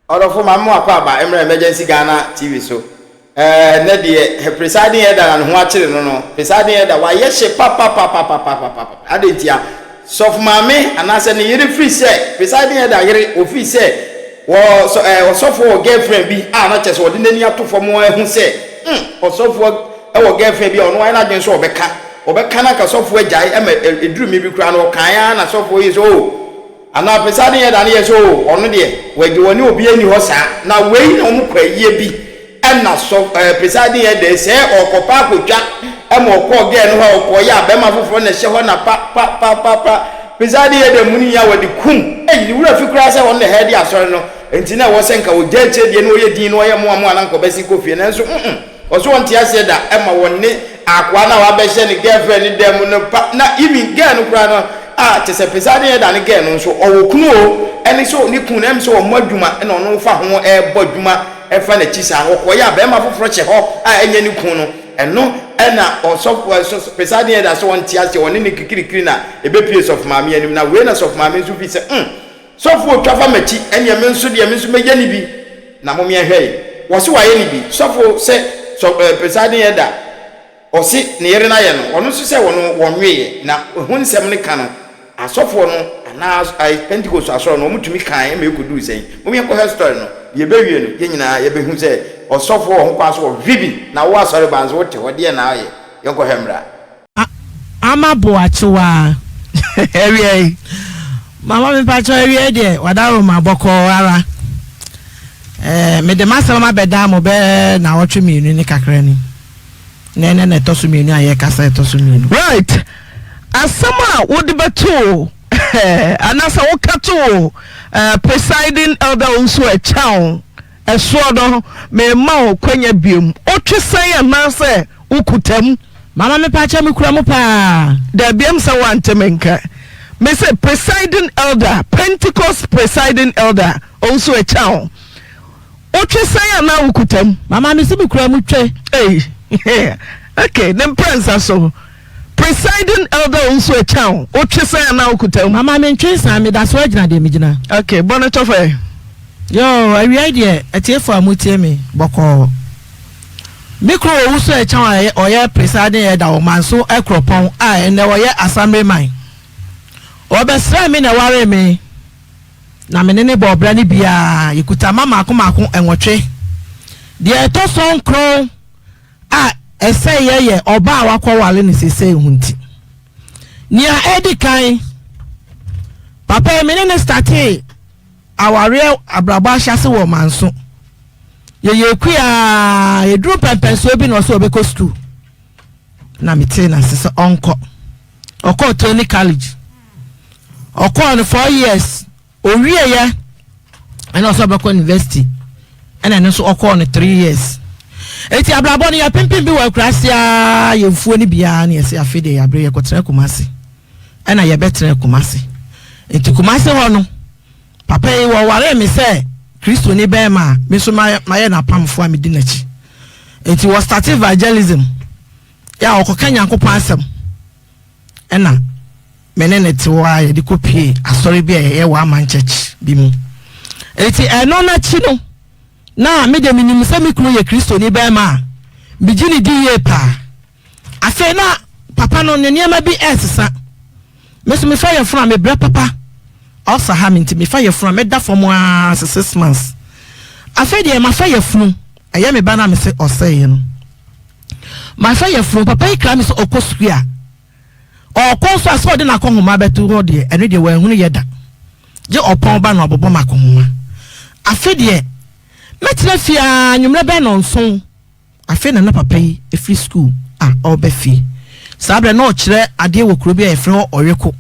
Ɔdɔfo ma me wakɔ aba mmra Emergency Ghana TV so. Ɛɛ nnɛ deɛ presiding elder na ne ho akyere no no. Presiding elder wayɛ hye papapapapapapa. Adɛn ntia? Sɔfo maame anaasɛ ne yere firi sɛ presiding elder yere ofiri sɛ wɔ sɔ ɛɛ ɔsɔfo wɔ girlfriend bi a na kyerɛ sɛ ɔde n'ani ato fam ahu sɛ hmm ɔsɔfo wɔ girlfriend bi a ɔno wayɛ n'adwene sɛ ɔbɛka ɔbɛka na anka sɔfo agyae ɛma ɛduru mmere bi koraa no ɔkae ara na sɔfo yi sɛ oh Anaa pesa ne yɛ da ne yɛ sɛ oo ɔno deɛ wagye ɔne obiara nni hɔ saa na wei na ɔmo kɔ ayie bi ɛna sɔ ɛɛ pesa ne yɛ dɛ sɛ ɔkɔ pa akɔtwa ɛma ɔkɔɔ gɛɛ no hɔ a ɔkɔɔ yɛ a bɛɛma foforɔ na ɛhyɛ hɔ na pa pa pa pa pa pesa ne yɛ dɛ muni a wɔde kum ei ne wura fi koraa sɛ ɔno na ɛhɛɛde asɔre no nti na ɛwɔ sɛ nka ɔgya akyire deɛ na ɔyɛ din na ɔyɛ moa moa na nka ɔbɛsen kɔ fie nanso mm Ɔse ɔnte aseɛ da ɛma wɔne akoa no a wabɛhyɛ ne girlfriend no dan mu no pa na even girl no koraa no a kyesɛ pesa ne ɛda ne girl no nso ɔwɔ kunu o ɛne sɛ ne kunu no ɛm sɛ ɔmɔ adwuma ɛna ɔno fa ho ɛbɔ adwuma ɛfa n'akyi saa no ɔkɔyɛ a bɛrima foforɔ hyɛ hɔ a ɛnyɛ ne kunu no ɛno ɛna ɔsɔfo pesa ne ɛda sɛ ɔnte aseɛ ɔne ne kikirikiri na ɛbɛpie sɔfo maame anim na wei na sɔfo maame nso fi sɛ mm Sɔfo otwa fa makyi ɛneɛ me nso deɛ me nso mɛyɛ ne bi na mom yɛn hwɛ yi wɔse wayɛ ne bi sɔfo sɛ sɔ ɛɛ presiding elder ɔse ne yere no ayɛ no ɔno nso sɛ ɔno wɔnweeɛ na ɛho nsɛm no ka no asɔfoɔ no anaa ɛɛ Pentecost asɔre no wɔn tumi kae ma ɛkɔduu sɛn mom yɛn kɔhwɛ story no deɛ ɛbɛwie no yɛn nyinaa yɛbɛhu sɛ ɔsɔfo wɔ ho kwan so ɔhwe bi na wo asɔre ba nso wote hɔ deɛ na ayɛ yɛn kɔhwɛ mmra. Ama Boakyewaa. Awiei. Mama me mpakyɛw awiei deɛ wadaroma bɔkɔɔ ara. Eh, mede m'asɛm abɛdan mo bɛɛ naawɔtwe mmienu ne kakra ni. Na ɛnɛ na ɛtɔ so mmienu a yɛkasa ɛtɔ so mmienu. Right. Asɛm a wode bɛtoo anaasɛ woka too eh, presiding elder Owusu Akyang ɛsoɔ no, memma wo kwanya biom. Wotwe sɛn anaasɛ wokuta mu? Mama me pakyɛ me kura mu paa. Dabi em sɛ wante me nka. Me se presiding elder, Pentecost presiding elder, Owusu Akyang. Wotwe sɛn anaa wokuta mu? Mama me se me kura mu twe. Ei, okay, ne mprɛnsa so. Presiding elder Owusu Akyang, wotwe sɛn anaa wokuta mu? Mama me ntwe nsan, meda so agyina deɛ megyina. Okay, bɔ no tɔfɛ. Yoo, awiai deɛ, atiefo a motie me, bɔkɔɔ. Me kunu Owusu Akyang a ɔyɛ presiding elder wɔ Manso Akuropɔn a ɛnnɛ ɔyɛ Assemblyman. Ɔbɛsrɛɛ me na ɛwaree me, na me ne no bɔɔ bra no bi ara. Yɛkuta mma mmaako mmaako nwɔtwe. Deɛ ɛtɔ so nkron a ɛsɛeɛ yɛ ɔbaa a wakɔware no seesei ho nti. Nea ɛdi kan, papa yi me ne no startee Awareɛ abrabɔ ahyɛase wɔ manso. Yɛyɛ kua aa yɛduru mpɛmpɛnsoɔ bi na ɔsɛ ɔbɛkɔ sukuu. Na metee n'ase sɛ ɔnkɔ. Ɔkɔɔ training college. Ɔkɔɔ no 4 years. Owieɛ ɛna ɔsɛ ɔbɛkɔ university. Ɛna ɛno nso ɔkɔɔ no 3 years. Eti abrabɔ no yɛpempem bi wɔ akuraase aa yɛn mfuo no biara na yɛsɛ afei deɛ yɛabrɛ yɛkɔtena Kumasi. Ɛna yɛbɛtena Kumasi. Nti Kumasi hɔ no papa yi wɔwaree me sɛ Kristoni bɛrima a me nso mayɛ n'apamfo a medi n'akyi. Nti wɔ start evangelism yɛ a ɔkɔka Nyankopɔn asɛm ɛna me ne ne te hɔ a yɛde kɔpie asɔre bi a yɛyɛ wɔ Aman Church bi mu. Nti ɛno n'akyi no na me deɛ menim sɛ me kunu yɛ Kristoni bɛrima a megye ne di yie paa. Afei na papa no ne nneɛma bi resesa. Me nso mefa yafunu a mebrɛ papa. Ulcer ha me nti mefa yafunu a mɛda fam ara sɛ 6 months. Afei deɛ mafa yafunu, ɛyɛ me ba no a mese ɔsɛeɛ no. Mafa yafunu, papa yi kra me sɛ ɔkɔ sukuu a, ɔkɔ nso a sɛ ɔde n'akɔnhoma bɛto hɔ deɛ, ɛno deɛ wanhunu yɛ da. Gye ɔpɔn ba na ɔbobɔ m'akɔnhoma. Afei deɛ mɛtena fie ara anwummerɛ bɛyɛ nnɔnson. Afei na na papa yi firi sukuu a ɔreba fie. Saa berɛ na ɔkyerɛ adeɛ wɔ kuro bi a yɛfrɛ hɔ Ɔweko.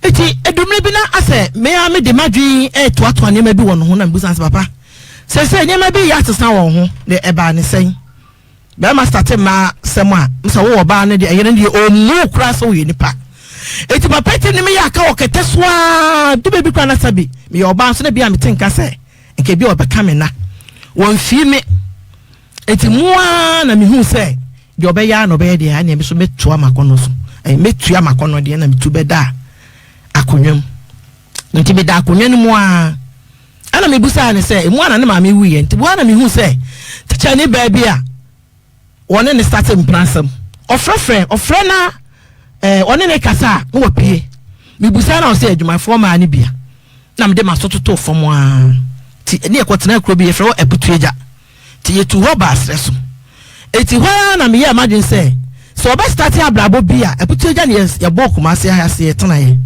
Enti ɛdu mmerɛ bi na asɛ me ara mede m'adwene retoatoa nneɛma bi wɔ ne ho na mebusa no sɛ, Papa, seesei nneɛma bi reyɛ asesa wɔ wo ho, na ɛbaa ne sɛn? Bɛrima state mmaa sɛm a, sɛ wowɔ ɔbaa no deɛ, ɛyere no deɛ ɔmmu wo koraa sɛ woyɛ nipa. Enti papa ti ne me yɛ aka wɔ kɛtɛ so ara, du baabi koraa na sɛbi meyɛ ɔbaa nso na bi a mete nka sɛ nka ebi a ɔbɛka me na wɔmfii me. Enti mu ara na mehuu sɛ deɛ ɔbɛyɛ ara na ɔbɛyɛ deɛ ɛneɛ me so mɛtoa m'akɔnnɔ so, mɛtua m'akɔnnɔ deɛ na metu bɛda akonnwa mu. Nti meda akonnwa no mu ara. Ɛna mebusaa no sɛ emu a na ne maame wuiɛ nti hɔ a na mehuu sɛ tikyani baa bi a wɔne ne starte mpena asɛm. Ɔfrɛfrɛ ɔfrɛ na eh, ɔne ne kasa a na wapue. Mebusaa na ɔsɛ adwumayɛfoɔ maa no bia. Na mede m'aso totoo fam ara. Nti ne yɛkɔtenaa kuro bi yɛfrɛ hɔ Abutuagya. Nti yɛtuu hɔ baa serɛ so. Enti hɔ ara na meyɛɛ m'adwene sɛ, sɛ wɔbɛstate abrabɔ bi a, Abutuagya ne yɛbɔɔ Kumasi ha ase yɛtenaeɛ.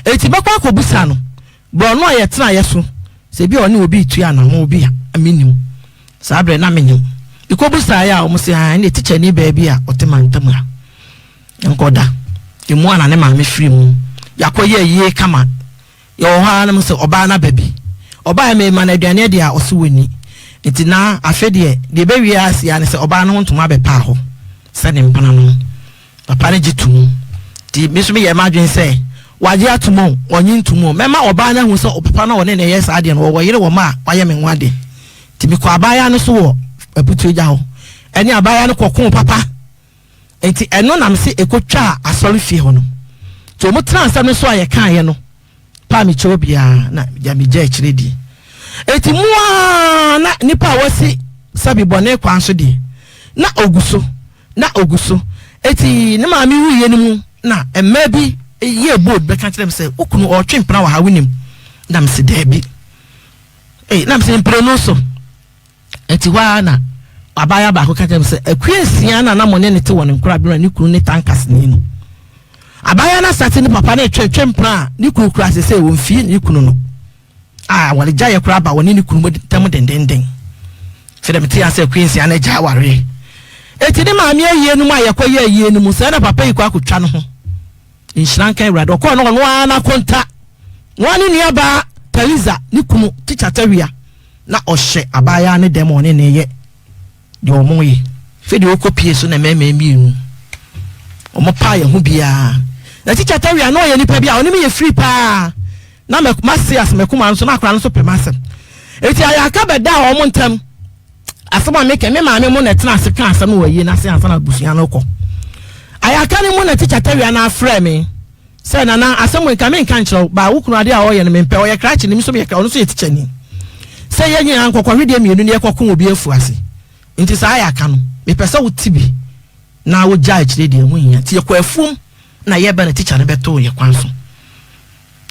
Enti mɛkɔ akɔbusa no borɔno a yɛtenaeɛ so, sɛ ebia ɔne obi retu anammɔn bi a, mennim. Saa berɛ na mennim. Mekɔbusaeɛ a, wɔse aane, ɛnneɛ tikyani baa bi a ɔte mantam ha. Nkɔda. Emu a na ne maame firi mu. Yɛakɔyɛ ayie kama. Yɛwɔ hɔ ara na mehu sɛ ɔbaa no aba bi. Ɔbaeɛ mema no aduane adi a ɔse ɔnni. Nti na afe deɛ, deɛ ɛbɛwie ase ara ne sɛ ɔbaa no ho ntoma abɛpaa hɔ sɛ ne mpena no. Papa no gye to mu. Nti me nso meyɛɛ m'adwene sɛ wagye atom o, ɔnnye ntom o, mɛma ɔbaa no ahu sɛ papa no a ɔne no yɛ saa adeɛ no, ɔwɔ yere wɔ mma a wayɛ me ho ade. Nti mekɔɔ abaayewa no so wɔ Aputuagya hɔ. Ɛne abaayewa no kɔkoo papa. Enti ɛno na mese ɛkɔtwaa asɔrefie hɔ no. Nti wɔn tenaa asɛm no so a yɛkaeɛ no, paa mekyɛ obiara na gya megya akyire die. Enti mo ara na nipa a wasi sɛbi bɔne kwan so deɛ, na ɔgu so, na ɔgu so. Enti ne maame wuiɛ no mu na mmaa bi yɛɛ bold bɛka kyerɛ me sɛ, wo kunu ɔretwe mpena wɔ ha, wonim? Na mese daabi. Ei, na mese mprenu so. Enti hɔ ara na abaayewa baako ka kyerɛɛ me sɛ, Akua nsia na na mo ne no te wɔ ne nkorabere a ne kunu ne tankaseni no. Abaayewa no asate ne papa no retwetwe mpena a ne kunu kura ase sɛ wɔmfii ne kunu no a awaregyaeɛ koraa ba wɔne ne kunu mu ntam dendenden. Sɛdeɛ mete ase akua nsia no agya awareɛ. Enti ne maame ayie no mu a yɛkɔyɛ ayie no mu sɛɛ na papa yi kɔ akɔtwa ne ho. Nhyira nka Awurade. Ɔkɔɔ no ɔno ara n'akonta. Ɔno ara ne nuabaa Theresa ne kunu Tikya Tawia na ɔhyɛ abaayaa no dɛm a ɔne no reyɛ deɛ wɔreyɛ. Afei deɛ ɔkɔpie so na mmarima mmienu wɔpaa yɛn ho biara. Na Tikya Tawia na ɔyɛ nipa bi a ɔne me yɛ firi paa. Na mase ase m'akuma nso na akwadaa no nso pɛ m'asɛm. Eti ayaka bɛdaa wɔn ntam. Asɛm a meka, me maame mo na ɛtena ase ka asɛm wɔ ayie no ase ansa na abusua no kɔ. Ayaka no mu na tikya Tawia no afrɛ me sɛ nana asɛm wei nka menka nkyerɛ wo ba wo kunu adeɛ a ɔyɛ no mempɛ ɔyɛ krakye ni me nso meyɛ ɔno nso yɛ tikya ni sɛ yɛn nyinaa nkɔkɔhwedeɛ mmienu ne yɛkɔko obi afu ase nti saa ayaka no mepɛ sɛ wote bi na wogya akyire deɛ ɛho hia nti yɛkɔ afuom na yɛba na tikya no bɛtoo yɛ kwan so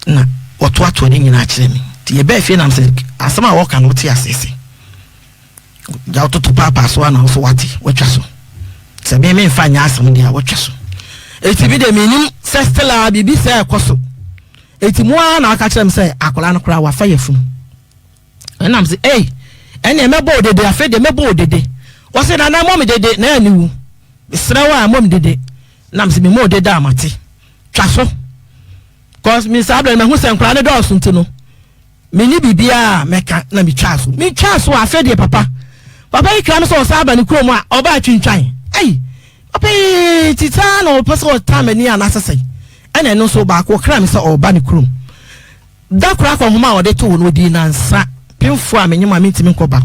na wɔtoatoa ne nyinaa kyerɛ me nti yɛbaa fie nam sɛ asɛm a wɔka no wote aseɛ sɛ gya wototo paapaa so a na wo so wate watwa so sɛ me memfa nyɛ asɛm deɛ a watwa so ɛti bi deɛ menim sɛ still a biribi sɛ ɛkɔ so ɛti mu ara na aka kyerɛ me sɛ akwadaa no koraa wafa yafunu ɛnam sɛ ei ɛneɛ mɛbɔ wo dede afei deɛ mɛbɔ wo dede wɔse nana mmɔ me dede na aniwu mesrɛ wo a mmɔ me dede nam sɛ memmɔ wo dede a mate twa so cause me saa berɛ no mahu sɛ nkwadaa no dɔɔso nti no menni biribiara a mɛka na metwaa so metwaa so a afei deɛ papa papa yi kra me sɛ ɔsan aba ne kurom a ɔba atwintwan ei papa yi ti saa na ɔpɛ sɛ ɔtan m'ani anaasɛ sɛn ɛna ɛno nso baako ɔkra me sɛ ɔba ne kurom Da koro akɔnhoma a ɔde too no, odii nnansa. Pemfo a menyem a mintumi nkɔ ba.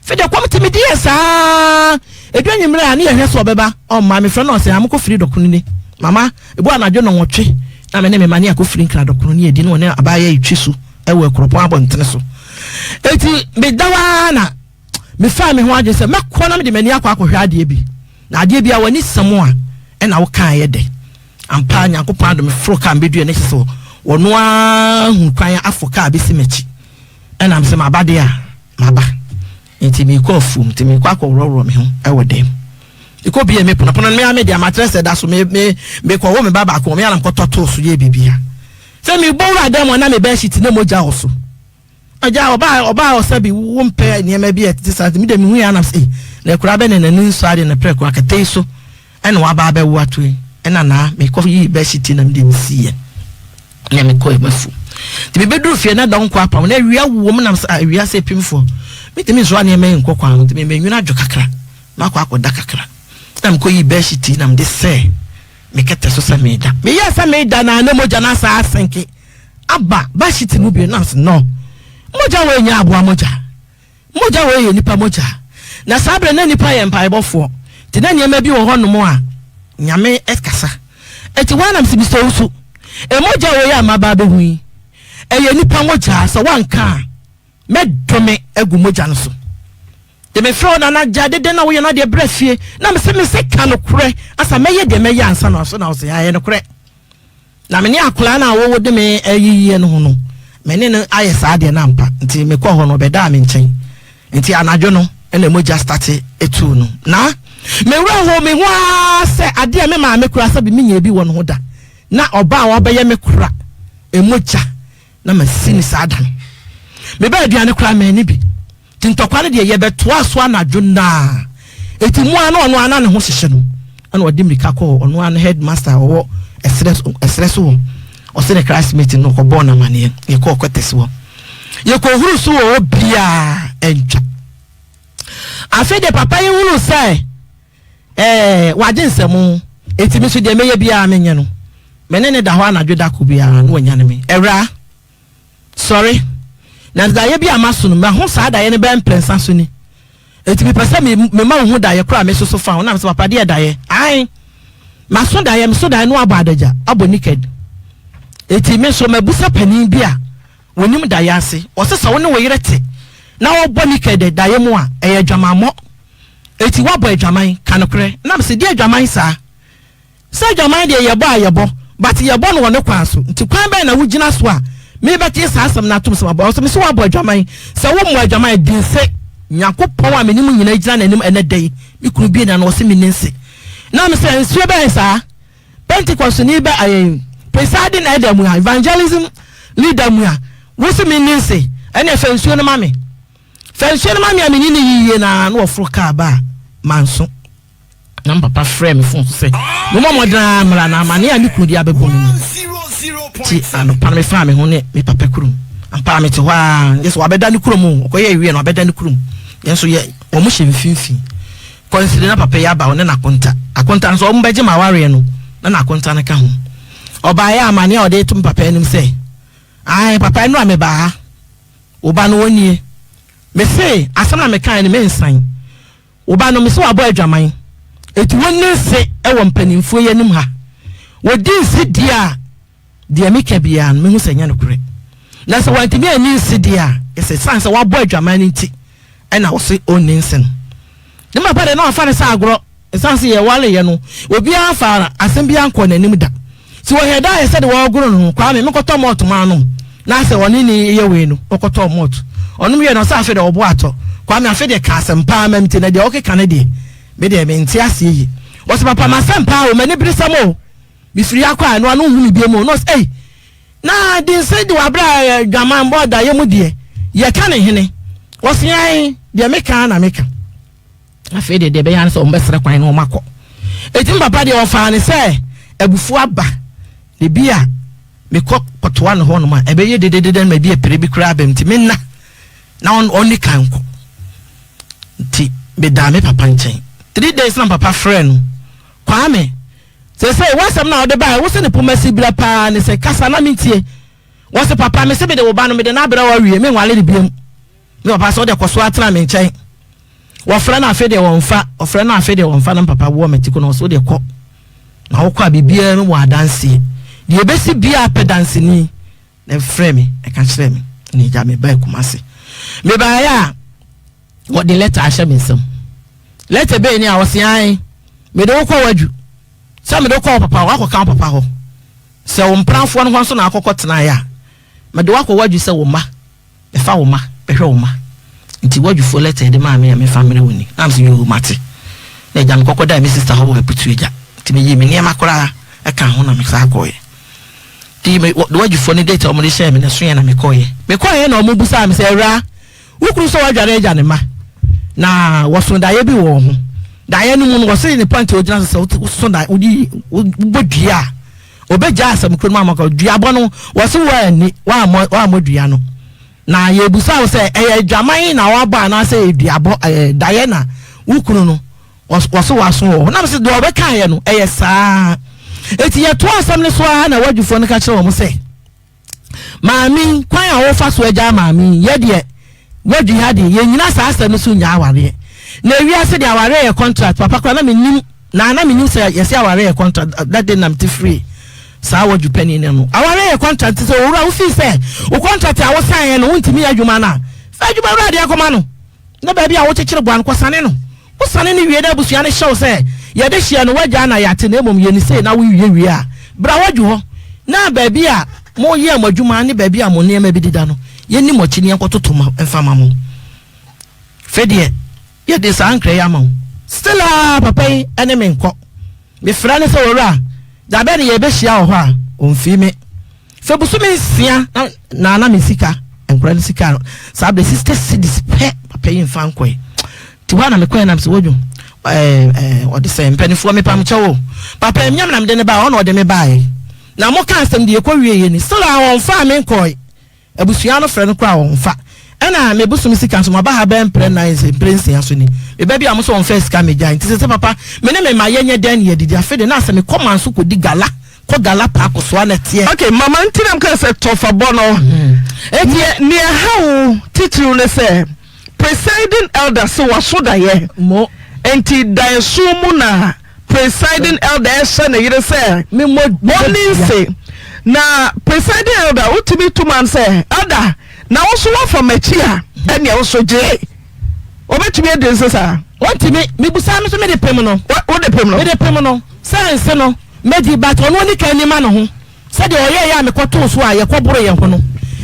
Afei deɛ kɔm te me diiɛ saa. Edu anwummerɛ a ne yɛhwɛ sɛ ɔbɛba, ɔmma. Mefrɛ no ɔsɛ, ha mokɔ firi dɔkono ni. Mama, ebu anadwo nnɔnwɔtwe na me ne me mma ne yɛakɔ firi Nkran dɔkono ne yɛdi ne ɔne abaayewa yi twi so wɔ Akuropɔn abɔntene so. Enti meda hɔ ara na mefaa me ho adwene sɛ mɛkɔ na mede m'ani akɔ akɔhwɛ adeɛ bi. Na adeɛ bi a w'ani sɛ mo a ɛna wokaa yɛ dɛ. Ampa ara Nyankopɔn adom meforo kaa mebɛduru ɛno kyerɛ sɛ ɔno ara hu kwan afo kaa bɛsi m'akyi. Ɛna mesɛ maba deɛ a maba. Nti meekɔ afuom nti meekɔ akɔworɔworɔ me ho ɛwɔ dɛm. Mekɔ bie me pono pono no me ara me deɛ makyerɛ sɛ da so me me mekɔwo me ba baako me ara mekɔtɔ too so yɛ biribiara. Sɛ mebɔ wura dɛm hɔ na me bed sheet na mogya wɔ so. Agya, ɔbaa ɔbaa ɔsɛ bi wo mpɛ nneɛma bi a ɛtete saa nti me deɛ mehu yɛ anam sɛ na akura bɛ ne n'ani nsɔ adeɛ na prɛko akɛtɛ yi so ɛna waba abɛwo ato yi ɛna naa mekɔ yi bɛhyɛ na me deɛ mesi yɛ na mekɔ mafu nti mebɛduru fie na dɔnkɔ apam na awia wɔ mu nam sɛ awia sɛ pimfoɔ metumi nsoa nneɛma yi nkɔ kwan ho nti memenwene adwo kakra makɔ akɔda kakra na mekɔ yi bɛhyɛ ti na mede sɛ mekɛtɛ so sɛ meda meyɛ sɛ meda na na mogya no asa asenke aba Vashti mu bio nam se no mogya wei nyɛ aboa mogya mogya wei yɛ nipa mogya na saa berɛ na nipa yɛ mpaebɔfoɔ nti na nneɛma bi wɔ hɔ nom a Nyame kasa ɛti hɔ anam se bisɛ wo so e mogya wei a maba abɛhu yi ɛyɛ nipa mogya sɛ woanka a. Mɛdome agu mogya no so. De mefrɛ wo nana gya dede na woyɛ no adeɛ brɛ fie na mese mese ka nokorɛ asa mɛyɛ deɛ mɛyɛ ansa na so na ɔsɛ ayɛ nokorɛ na me ne akwadaa no a wɔwɔ de me ayiyie no ho no me ne no ayɛ saa deɛ no ampa nti mekɔ hɔ no ɔbɛdaa me nkyɛn nti anadwo no ɛna mogya state etuu no na me werɛ ho me ho ara sɛ adeɛ a me maame kora sɛ bi menyɛ bi wɔ no ho da na ɔbaa a wabɛyɛ me kora mogya na masi no saa da no. Mebɛɛ aduane koraa manni bi. Nti ntɔkwa no deɛ yɛbɛtoaa so anadwo no ara. Enti mu ara na ɔno ara na ne ho hyehye no. Ɛna ɔde mmirika kɔɔ ɔno ara ne headmaster a ɔwɔ ɛserɛ so ɛserɛ so hɔ. Ɔse ne classmate no ɔkɔbɔɔ no amaneɛ. Yɛkɔɔ quarters hɔ. Yɛkɔhuru so wɔ hɔ biara antwa. Afei deɛ papa yi hunu sɛ Ɛɛ, wagye nsam. Enti me nso deɛ mɛyɛ biara menyɛ no. Me ne no da hɔ anadwo da koro biara na wanyane me. Awuraa, sɔre. Na daeɛ bi a maso no, maho saa daeɛ no bɛyɛ mprɛnsa so ni. Enti mepɛ sɛ me, mema wo hu daeɛ koro a mesoso fa ho. Na mesɛ, papa, deɛ daeɛ? Ae, maso daeɛ, meso daeɛ no abɔ adagya, abɔ naked. Enti me nso mabusa panin bi a wɔnim daeɛ ase. Ɔse sɛ wo ne wo yere te na wɔbɔ naked daeɛ mu a, ɛyɛ adwamammɔ. Enti woabɔ adwaman? Ka nokorɛ. Na mese, deɛ adwaman saa? Sɛ adwaman deɛ yɛbɔ a yɛbɔ, but yɛbɔ no wɔ ne kwan so. Nti kwan bɛn na wogyina so a merebɛgye saa asɛm no atom sɛ mabɔ? Ɔse, mese woabɔ adwaman. Sɛ wommɔɔ adwaman a, di nse. Nyankopɔn a me ne mo nyinaa gyina n'anim ɛnnɛ da yi, me kunu bue n'ano, ɔse menni nse. Na mese, nsuo bɛn saa? Pentecostni bɛ ayɛ presiding elder mu a, evangelism leader mu a, wose menni nse? Ɛneɛ fa nsuo no ma me. Fa nsuo no ma me a menni no yiye no ara na wɔforo kaa baa Manso. Na me papa frɛɛ me fon so sɛ mommɔ mmɔden ara mmra na amane a me kunu de abɛbɔ me no nti. Anɔpa no mefaa me ho ne me papa kurom. Ampa ara mete hɔ ara, gye sɛ wabɛda ne kurom o, ɔkɔyɛɛ wie no wabɛda ne kurom. Yɛn nso yɛ wɔn hyɛ mfimfini. Kɔnsiri na papa yi aba ɔne n'akonta. Akonta nso wɔn bɛgye m'awareɛ no na n'akonta no ka ho. Ɔbaeɛ a amane a ɔde reto me papa anim sɛ, ae papa ɛno a mebaa ha. Wo ba no ɔnie. Mese asɛm na mekaeɛ no mensan. Wo ba no mese wabɔ adwaman. Enti wonni nse wɔ mpanimfoɔ yi anim ha. Wɔdi nse deɛ a, deɛ meka biara no mehu sɛ ɛnyɛ nokorɛ. Na sɛ wantumi anni nse deɛ a, ɛsɛ sane sɛ wabɔ adwaman no nti ɛna ɔse ɔnni nse no. Ne papa deɛ na wafa no sɛ agorɔ. Ɛsiane sɛ yɛwareeɛ no, obiara mfaa asɛm biara nkɔɔ n'anim da. Nti wɔhwɛɛ da ayɛ sɛdeɛ wɔregoro ne ho, Kwame, menkɔtɔ malt ma anom. Na sɛ ɔne ne yɛ wei no, ɔkɔtɔɔ malt. Ɔnom wieeɛ no, ɔsɛ afei deɛ ɔbo atɔ. Kwame, afei deɛ ka asɛm paa ma mentie, na deɛ wokeka no deɛ, me deɛ mente aseɛ yie. Ɔse, papa, m'asɛm paa o, m'ani bere sɛm o. Mefiri ha kɔ a, ɛno ano nhu me biom o. Na ɔse, ei, na Dinsey de wabrɛ a dwamanbɔ daeɛ mu deɛ, yɛka ne hene? Ɔse, ae, deɛ meka ara na meka. Afei deɛ, deɛ ɛbɛyɛ ara ne sɛ wɔbɛsrɛ kwan na wɔakɔ. Enti me papa deɛ ɔfaa no sɛ abufuo aba, na ebi a mekɔ kɔtoa no hɔnom a, ɛbɛyɛ dededede ma ebi apire bi koraa aba mu, nti menna na ɔnni kan nkɔ. Nti medaa me papa nkyɛn. 3 days na papa frɛɛ no, Kwame, seesei w'asɛm no a wode baeɛ, wo se ne poma si berɛ paa ne sɛ kasa na mentie. Wɔse papa, mese mede wo ba no, mede no abrɛ wo awie, menwale no biom. Me papa sɛ wode kɔ so ara tena me nkyɛn. Wɔfrɛ no afe deɛ wɔmfa, wɔfrɛ no afe deɛ wɔmfa na me papa woɔ me ti ko na ɔsɛ wodeɛ kɔ. Na wokɔ a biribiara mu wɔ adanseɛ. Deɛ ɛbɛsi biara pɛ danseni na ɛfrɛ me ɛka kyerɛ me. Na agya me baa Kumasi. Mebaeɛ a wɔde lɛta ahyɛ me nsam. Lɛta bɛyɛ ni a wɔse ae mede wo kɔ wadwu sɛ mede wo kɔ wo papa hɔ wakɔka wo papa hɔ sɛ wo mprafoɔ no hɔ nso na akɔkɔ tenaeɛ a mede wo akɔ wadwu sɛ wo mma Bɛfa wo mma, bɛhwɛ wo mma. Nti w'adwufoɔ lɛta yɛde maa me a memfa mmerɛ wo ni. Na mese yoo mate. Na agya mekɔkɔ daa me sister hɔ wɔ Aputu agya. Nti meyii me nneɛma koraa ɛkaa ho na mesan kɔeɛ. Nti me w'adwufoɔ no date a wɔde hyɛɛ me no ɛsoeɛ na mekɔeɛ. Mekɔeɛ na wɔbusaa me sɛ awuraa, wo kunu sɛ wadware agya ne mma na wɔso daeɛ bi wɔ wɔn ho. Daeɛ no mu no wɔse ne point a ɔgyina so sɛ woso daeɛ wode wobɔ dua a Obegyaa asɛm koro no ama kɔ. Duabɔ no, wɔse woanni, woammɔ, woammɔ dua no. Na yɛrebisa wo sɛ, ɛyɛ adwaman na woabɔ anaasɛ ɛyɛ duabɔ, ɛyɛ daeɛ na wo kunu no, wɔse waso wɔ hɔ. Na mese deɛ ɔbɛkaeɛ no, ɛyɛ saa. Enti yɛtoa asɛm no so ara na wadwufoɔ no ka kyerɛ wɔn sɛ, Maame yi, kwan a wofa so agyaa maame yi, yɛ deɛ woadwi ha deɛ, yɛnnyina saa asɛm no so nnyaa awareɛ. Na ewiase deɛ awareɛ yɛ contract, papa koraa na mennim, na na mennim sɛ yɛse awareɛ yɛ contract, that day na mete firii saa wadwu panin no ano. Awareɛ yɛ contract, nti sɛ owura wofii sɛ wo contract a wosaeɛ no wontumi yɛ adwuma no a, Fa adwuma wura deɛ kɔma no, na baabi a wokyekyere boa no, kɔsane no. Wosane no wie na abusua no hyɛ wo sɛ yɛde hyeɛ no, woagyaa na yɛate na mmom yɛ no sei na wowie wie a, bra wadwo hɔ na baabi a moyɛɛ mo adwuma ne baabi a mo nneɛma bi deda no, yɛnni mo akyi na yɛnkɔtoto ma mfa ma mo. Fɛ deɛ yɛde saa nkra yi ama wo. Still a papa yi ne me nkɔ. Mefrɛ no sɛ owura, da bɛn na yɛbɛhyia wɔ hɔ a, ɔmfii me. Fɛ bosome nsia na na na me sika, nkora no sika no, saa berɛ 60 cedis pɛ papa yi mfa nkɔe. Nti hɔ a na mekɔɛ na mesɛ wadwo ɛɛ ɛɛ ɔde sɛ mpanimfoɔ mepam kyɛw o. Papa yi nyɛ me na mede no baeɛ, ɔna ɔde me baeɛ. Na moka asɛm deɛ ɛkɔ wieɛ ni, still a ɔmfaa me nkɔe. Abusua no frɛ no koraa a ɔnfa. Ɛna me bosome sika nso maba ha bɛyɛ mprɛ nnan sɛ mprɛ nsia so ni. Me ba bi a mo sɛ ɔnfaa sika megyae nti sese papa me ne me mma yɛnyɛ dɛn na yɛadidi afe de na sɛ mekɔ manso kɔdi gala kɔ gala paako soa na ɛteɛ. Ok mama nti na meka sɛ tɔfa bɔ no. Neɛ neɛ ɛha wo titiriw ne sɛ presiding elder se waso daeɛ nti daeɛso mu na Presiding elder ɛhyɛ ne yere sɛ ɔnni nse. Na presiding elder wotumi tu man sɛ elder na wo so woafa m'akyi a ɛnea wo so gye. Obetumi adi nse saa? Ontumi. Mebusa me so mede pem no. Wode pem no? Mede pem no sɛ nse no medi but ɔno ɔni kan ni ma ne ho. Sɛdeɛ ɔyɛeɛ a mekɔtoo so a yɛkɔboroo yɛn ho no,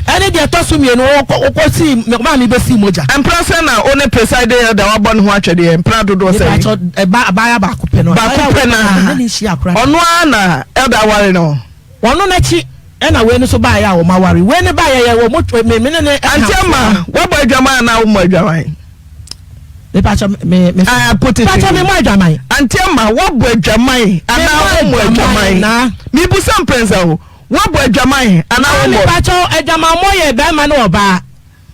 ɛne deɛ ɛtɔ so mmienu, ɔkɔsii, ɔmaa mebɛsii mogya. Mpra sɛn na wo ne presiding elder wabɔ ne ho atwɛdeɛ? Mpra dodoɔ sɛn? Mepakyɛ, ɛba, abaayewa baako pɛ no. Baako pɛ na, Ne ne nhyia koraa. ɔno ara na elder aware no? Ɔno n'akyi ɛna wei no nso baeɛ a wɔn aware. Wei no baeɛ yɛ wɔn, me, me ne ne ɛka. Auntie Ama, woabɔ adwaman anaa wommɔ adwaman? Mepakyɛ, me, me. Ah, put it Mepakyɛ, in. memmɔ adwaman. Auntie Ama, woabɔ adwaman anaa wommɔ adwaman? Na. Mebusa mprɛnsa o, woabɔ adwaman anaa wommɔ? Mepakyɛ, adwamanmmɔ yɛ bɛrima ne ɔbaa.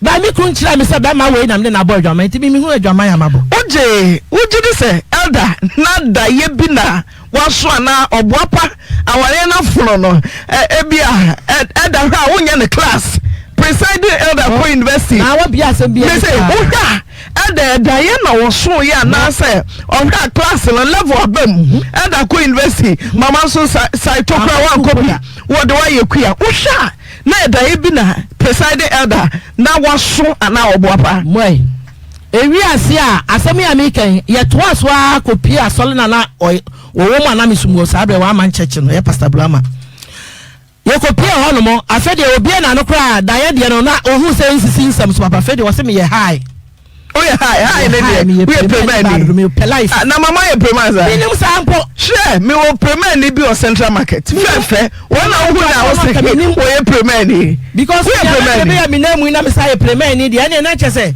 Ba me kunu kyerɛɛ me sɛ bɛrima wei na me ne no abɔ adwaman nti me mehu adwaman a mabɔ. Wogye wogye di sɛ elder na dayɛ bi na waso anaa ɔboapa awareɛ no afono no ebia elder hwɛ a wonyɛ no class presiding elder kɔ university Na wabia asɛm bi mese wohwɛ a elder ɛdayɛ na ɔso yɛ anaasɛ ɔhwɛ a class no level aba mu elder kɔ university mama nso saito koraa wankɔ bi wɔde wayɛ kua wohwɛ a Na ɛdaeɛ bi na presiding elder na waso anaa ɔboa paa. Moe. Ewiee ase a, asɛm yi a mereka yi, yɛtoaa so ara kɔpuee asɔre no a na wɔwɔ mu a na mesom wɔ saa berɛ, One Man Church no, ɛyɛ Pastor Bulama. Yɛkɔpuee hɔnom, afei deɛ obue n'ano koraa a, daeɛ deɛ no, na ɔhuu sɛ ɛnsisi nsɛm so papa, afei deɛ ɔse meyɛ high. Woyɛ high, high ne deɛ, woyɛ premani. Mepɛ life. Ah, na mama yɛ prema saa. Menim saa mpo. Hwɛ, mewɔ premani bi wɔ Central Market. Fɛfɛ, wɔn na wohu na wose wɔyɛ premani. Because woyɛ premani. Meyɛ me nan mu na mesa yɛ premani deɛ, ɛne na kyɛ sɛ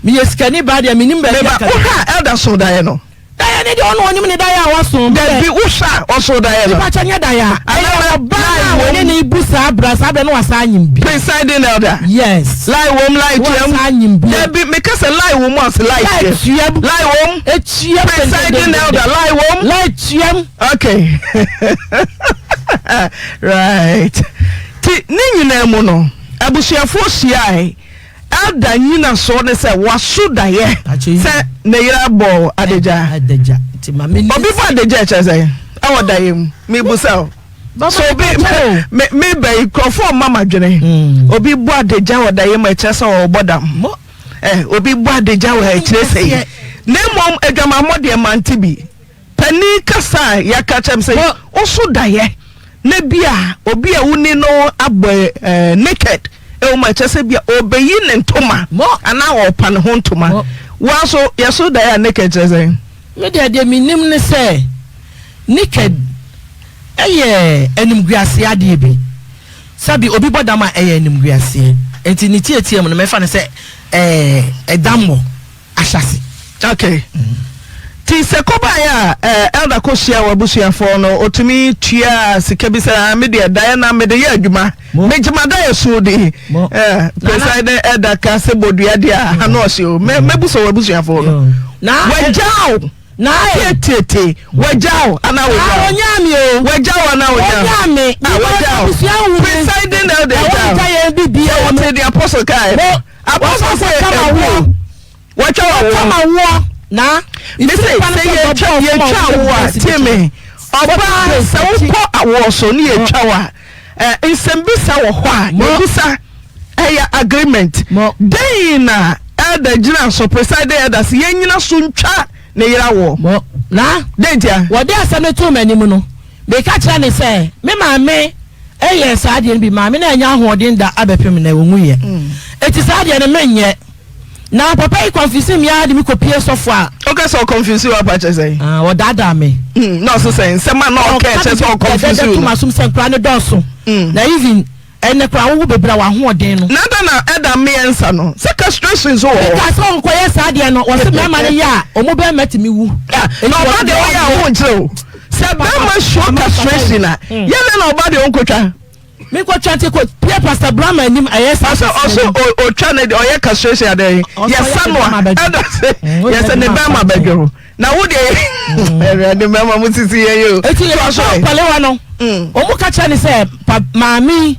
meyɛ sikani baa deɛ menim baabi aka. Meba, wohwɛ a elder so daeɛ no. Daeɛ ne deɛ ɔno ɔnim ne daeɛ a waso. Dabi wohwɛ a ɔso daeɛ no. Nipa kyɛ nyɛ daeɛ a. Ɛyɛ ɔbaa no a wɔne ne bu saa bra saa bra no wasa anyim bi. Presiding elder. Yes. Lie wɔm lie tuam. Wasa anyim bi. Dabi meka sɛ lie wɔm a ɔse lie tuam. Lie tuam. Lie wɔm. Etuam. Presiding elder lie wɔm. Lie tuam. Okay. Right. Ti ne nyinaa mu no abusuafoɔ hyiae. Elder nnyinasoɔ ne sɛ waso daeɛ sɛ ne yere abɔ adagya. Obi bɔ adagya ɛkyerɛ sɛ ɛwɔ daeɛ mu mebusa o. So obi me me ba yi nkurɔfoɔ mma ma dwene. Hmm. Obi bɔ adagya wɔ daeɛ mu ɛkyerɛ sɛ ɔbɔ dam. Eh, obi bɔ adagya wɔ ɛkyerɛ sɛ yi. Na mmom adwamammɔ deɛ mante bi. Panin kasa a yɛaka kyerɛ me sɛ woso daeɛ na bi a obi a woni no abɔ eh, naked ɛwɔ mu a ɛkyerɛ sɛ bi a ɔbɛyi ne ntoma anaa ɔpa ne ho ntoma woa nso yɛso daeɛ a naked kyerɛ sɛ Me deɛ deɛ menim ne sɛ naked ɛyɛ animguaseɛ adeɛ bi sɛbi obi bɔ dam a ɛyɛ animguaseɛ nti ne tietie mu no mɛfa no sɛ ɛɛ ɛdammɔ ahyɛase. Okay. Ti sɛ kɔbaeɛ a eh, elder kɔhyia w'abusuafoɔ no ɔtumi tua sika bi sɛ ah, me deɛ daeɛ na mede yɛ adwuma megye m'adaeɛ so di eh, presiding elder ka sɛ bɔdua deɛ a ano ɔhye o mɛbu sɛ w'abusuafoɔ no wagyaw na tietietie wagyaw anaa wagyaw onyaa mi o wagyaw anaa onyaa onyaa mi ah wagyaw presiding elder gyaw sɛ wɔte deɛ apostle kae apostle sɛ ɛwuo Wɔatwa wo awoɔ. Wɔatwa m'awoɔ na. Mese sɛ yɛtwa yɛtwa awoɔ a tie me ɔbaa sɛ wokɔ awoɔ so ne yɛtwa wo a nsɛmbisa wɔ hɔ a yɛbisa ɛyɛ agreement dɛn na. Elder gyina so, presiding elder se yɛnnyina so ntwa ne yere awoɔ. Mo, na Dɛn ntia? wɔde asɛm no too m'anim no, meka kyerɛɛ no sɛ, me maame yɛɛ saa adeɛ no bi maa me na annya ahoɔden da abɛpem nnɛ, ɔnwuiɛ. Enti saa adeɛ no menyɛ. Na papa yi confuse me ara de me kɔpie sɔfo a. Woka sɛ ɔconfuse wo apa kyerɛ sɛn? Ah, ɔdaadaa me. Na ɔse sɛn? Nsɛm a na ɔka ɛkyerɛ sɛ ɔconfuse wo no. no. Ɔka biribi dɛdɛɛdɛ to m'asom sɛ nkwadaa no dɔɔso. Na even ɛnɛ koraa wowo bebree a w'ahoɔden no. Na adɛn na ɛda mmea nsa no? Sɛ castration nso wɔ hɔ. Meka sɛ ɔnkɔyɛ saa adeɛ no, wɔse mmarima no yɛ a, wɔn bɛrima tumi wu. Na ɔba deɛ ɔyɛ a wo nkyerɛ o. Sɛ bɛrima show castration a, yɛ dɛn na ɔba deɛ ɔnkɔtwa? Menkɔtwa nti kɔ pie Pastor Brahma anim ɛyɛ saa. Ɔsɛ ɔsɛ ɔtwa ne deɛ ɔyɛ castration adɛn? Yɛsa no a ɛda sɛ yɛsɛ ne bɛrima bɛdwo. Na wo deɛ awurade mmarima mo sisi yɛn yi o. Eti yɛ kɔ palewa no wɔn ka kyerɛ ne sɛ pa maame yi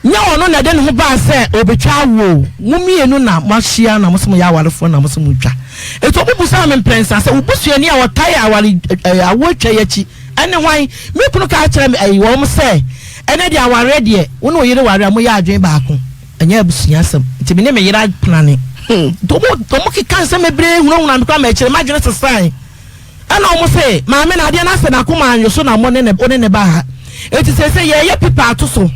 nyɛ ɔno na ɛde ne ho baa sɛ ɔbɛtwa awo mo mmienu na mo ahyia na mo sɛ mo yɛ awarefoɔ na mo sɛ mo twa. Eti wɔn busaa me mprɛnsa sɛ wo busuani a ɔtae aware ɛɛ awo atwa yi akyi ɛne hwan? Me kunu ka kyerɛ me ɛyi wɔn sɛ ɛnɛ deɛ awareɛ deɛ wo ne wo yere ware a mo yɛ adwene baako. Ɛnyɛ abusua asɛm nti me ne me yere aprane. Nti wɔn wɔn keka nsɛm bebree hunahuna me koraa ma akyire m'adwene sesae. Ɛna wɔn se maame no adeɛ no asɛ n'akoma anwe so na mo ne ne wo ne ne ba ha. Eti seesei yɛreyɛ pipa ato so.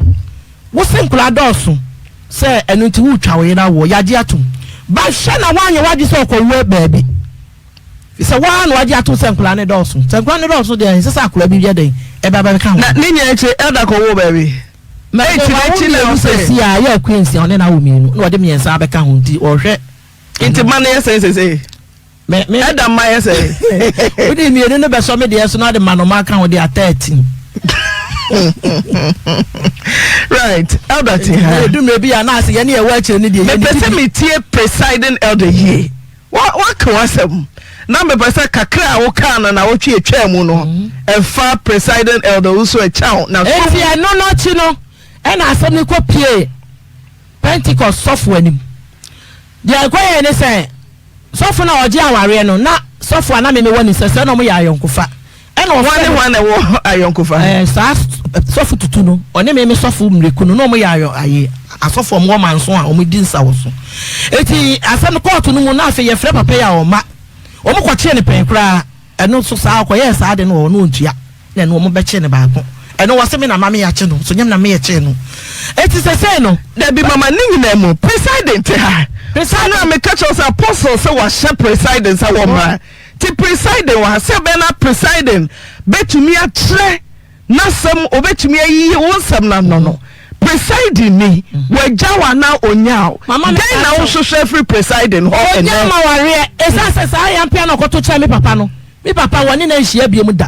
Wo se nkwadaa dɔɔso sɛ ɛno nti woretwa wo yere awoɔ yɛagye atom. Ba hwɛ na woanyɛ w'adwene sɛ ɔkɔwoɔ baabi. Sɛ wo ara na wagye atom sɛ nkwadaa no dɔɔso. Sɛ nkwadaa no dɔɔso deɛ ɛnsɛ sɛ akwadaa bi yɛ dɛn ɛba bɛka ho. Na ne nyinaa akyi Elder kɔwoo baabi. Na Enti wawo n'akyi na mmienu ɔsɛ. sɛsi a yɛ akua nsia ɔne no awo mmienu na ɔde mmiɛnsa abɛka ho nti ɔhwɛ. Nti mma no yɛ sɛn sɛsɛi? Me me. Ɛda mma yɛ sɛn? Wode mmienu no bɛsɔ me deɛ so na ɔde manoma aka ho deɛ a 13. Right, elder te ha. Edu mmerɛ bi a na ase yɛne yɛwɔ akyire no deɛ yɛn Mepɛ sɛ metie presiding elder yie. Wa waka w'asɛm na mepɛ sɛ kakra a wokaa no nawɔtwe atwaa mu no ɛfa presiding elder Owusu Akyang na so. Enti ɛno no akyi no ɛna asɛm no kɔ pie Pentecost sɔfo anim. Deɛ ɛkɔyɛɛ ne sɛ sɔfo no a ɔgye awareɛ no na sɔfo a na me mewɔ ne sɛ sɛ na wɔyɛ ayɔnkofa. Ɛna ɔfrɛ Hwan ne me. hwan na ɛwɔ ayɔnkofa? Ɛɛ, saa sɔfo tutu no, ɔne me me sɔfo mmireku no, na wɔyɛ ayɔ ayi asɔfo a wɔwɔ manso a wɔdi nsawɔso. Eti asɛm no kɔɔto no mu na afei yɛfrɛ papa yi a ɔmma. Wɔkɔkyee no pɛn koraa. Ɛno nso saa ɔkɔyɛɛ saa ade no wɔ hɔ na ɔntua. Na ɛno wɔbɛkyee no baako. Ɛno wɔse me na ma meyɛakye no, so nyɛ me na meyɛkyee no. Eti sesei no. Dabi mama ne nyinaa mu presiding te ha. Presiding. Ɛna meka kyerɛ wo sɛ apostle sɛ wahyɛ presiding sɛ wɔmmra. Nti presiding wɔ ha sɛ ɛbɛyɛ na presiding bɛtumi akyerɛ n'asɛm ɔbɛtumi ayiyi wo nsɛm no ano no presiding ni wagya wo anaa ɔnyaa wo Mama me dɛn na ka kyerɛ wohwehwɛ afiri presiding hɔ Ɔnyaa ɛnɛ ma wareɛ ɛsiane sɛ saa ayampea na ɔkɔto kyerɛ me papa no me papa wɔne no anhyia biom da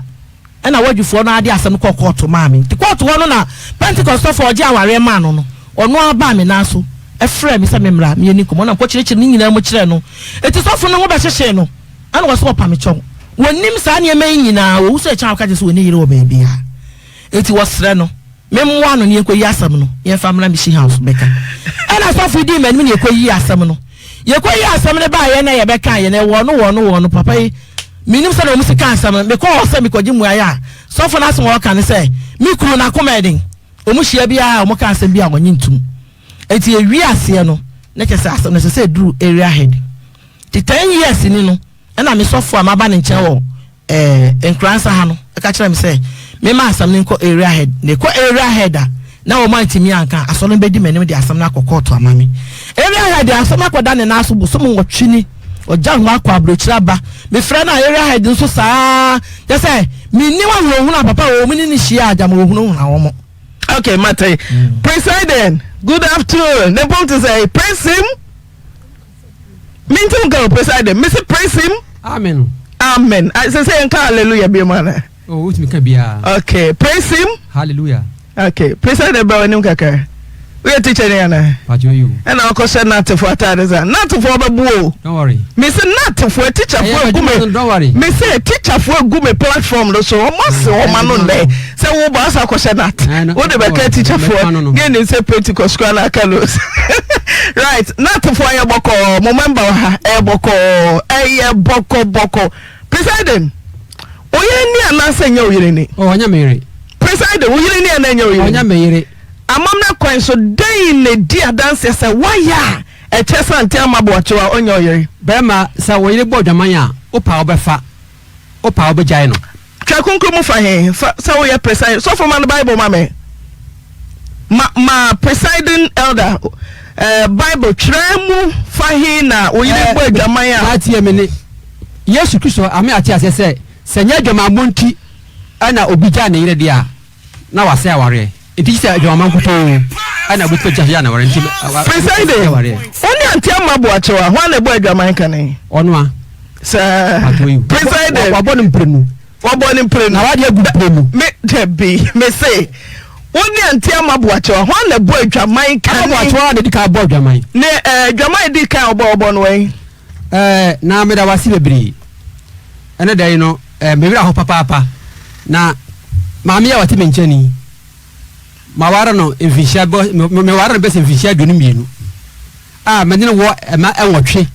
ɛna wadwifoɔ no ara de asɛm no kɔɔ kɔɔto maa me nti kɔɔto hɔ no na Pentecost sɔfo a ɔgye awareɛ maa no no ɔno ara baa me nan so frɛɛ me sɛ me mmra me yɛni nkɔmmɔ na mekɔkyerɛkyerɛ ne nyinaa mu kyerɛɛ no enti sɔfo no ho bɛhyehyee no Ɛna wɔse wɔpa me kyɛw. Wɔnim saa nneɛma yi nyinaa. Wɔwu sɛ ɛkyɛn a wɔka kyerɛ sɛ wɔnni yere wɔ baabiara. Enti wɔsrɛ no, memmoa no na yɛnkɔyi asɛm no na yɛmfa mmra Mission House mmɛka. Ɛna sɔfo yi dii m'anim na yɛkɔyii asɛm no. Yɛkɔyii asɛm no baeɛ na yɛbɛkaeɛ no, ɛwɔɔ no wɔɔ no wɔɔ no. Papa yi, mennim sɛdeɛ wɔn si kaa asɛm no. Mekɔɔ hɔ sɛ mekɔgye mmuaeɛ a, sɔfo no asɛm a ɔka ne sɛ, me kunu n'akoma yɛ den. Wɔn hyia biara a wɔka asɛm bi a ɔnnye ntom. Enti yɛwie aseɛ no, na kyerɛ sɛ asɛm no ɛsɛ sɛ ɛduru area head. Nti ten years ni no ɛna me sɔfo a maba ne nkyɛn wɔ eh, Nkoransa ha no ɛka kyerɛ me sɛ mema asɛm no nkɔ area head. Na ɛkɔ area head a na wɔn antumi anka a, asɔre no bɛdi m'anim de asɛm no akɔ kɔɔto ama me. Area head de asɛm no akɔda ne nan so bosom nwɔtwe ni. Ɔgya ho akɔ aburokyire aba. Mefrɛ no a area head nso saa kyɛ sɛ mennim ahunahuna papa a wɔn ne no hyia a gyama wɔhunahuna wɔn. Okay, mate. Presiding, good afternoon. Ne mpom te sɛ praise him. Minti nka o presiding. Mese praise him. Amen. Amen. Ah, sɛ sɛ yɛnka hallelujah bi mu ana? Oh, wotumi ka biara. Okay, praise him. Hallelujah. Okay, presiding bɛ w'anim kakra. Woyɛ teacher ni ana? Patro yi o. Ɛna ɔkɔhyɛ natefo ataade sa. Natefo ɔbɛbu o. Don't worry. Mese natefo teacherfo egu me. Don't worry. Mese teacherfo egu me platform no so. Ɔmo ase ɔmo ano nnɛ. Sɛ wo ba asa akɔhyɛ nat. Wo de bɛka teacherfo. Ne nim sɛ Pentecost kura na aka no. Right, natefo ayɛ bɔkɔɔ. Mo member wɔ ha. Ɛyɛ bɔkɔɔ. Ɛyɛ bɔkɔ bɔkɔ. Presiding. Oyere ni anaasɛ nyɛ oyere ni? Oh, ɔnyɛ me yere. Presiding, wo yere ni anaa nyɛ oyere ni? Ɔnyɛ me yere. Amammerɛ kwan so, dɛn na ɛdi adanseɛ sɛ woayɛ a Ɛkyɛ sɛ ante ama boakyew a ɔnyɛ ɔyere. Bɛrima, sɛ wo yere bɔ adwaman a, wopɛ a wobɛfa, wopɛ a wobɛgyae no. Twerɛ Kronkron mu fa he? Fa sɛ woyɛ presiding sɔfo ma no Bible ma me. Ma ma presiding elder eh, Bible twerɛ mu fa he na wo yere bɔ adwaman a. Na tie me ne. Yesu Kristo ame ate aseɛ sɛ, sɛ nyɛ adwamammɔ nti na obi gyae ne yere deɛ a, na wasɛe awareɛ. Nti gye sɛ adwamamma nkutoo na wobɛtumi agya so gyae no awareɛ. Nti Presiding, awareɛ. wo ne Auntie Ama Boakyew a, hwan na ɛbɔ adwaman kane? Ɔno a. Saa. Pato yi. Presiding. Wabɔ no mprenu. Wabɔ no mprenu. Na wade agu mprenu. Me, dabi, me se, wo ne Auntie Ama Boakyew a, hwan na ɛbɔ adwaman kane? Ama Boakyew a na ɛdi kan bɔ adwaman. Ne, eh, adwaman ɛdi kan ɔbɔ, ɔbɔ no wɛn? Eh, na meda wase bebree. Ɛnɛ da yi no, eh, me werɛ aho papaapa. Na maame a ɔte me nkyɛn yi, maware no mfinhyia bɔ, meware no bɛsɛ mfinhyia 22 a mene no wɔ ɛma ɛnwɔtwe.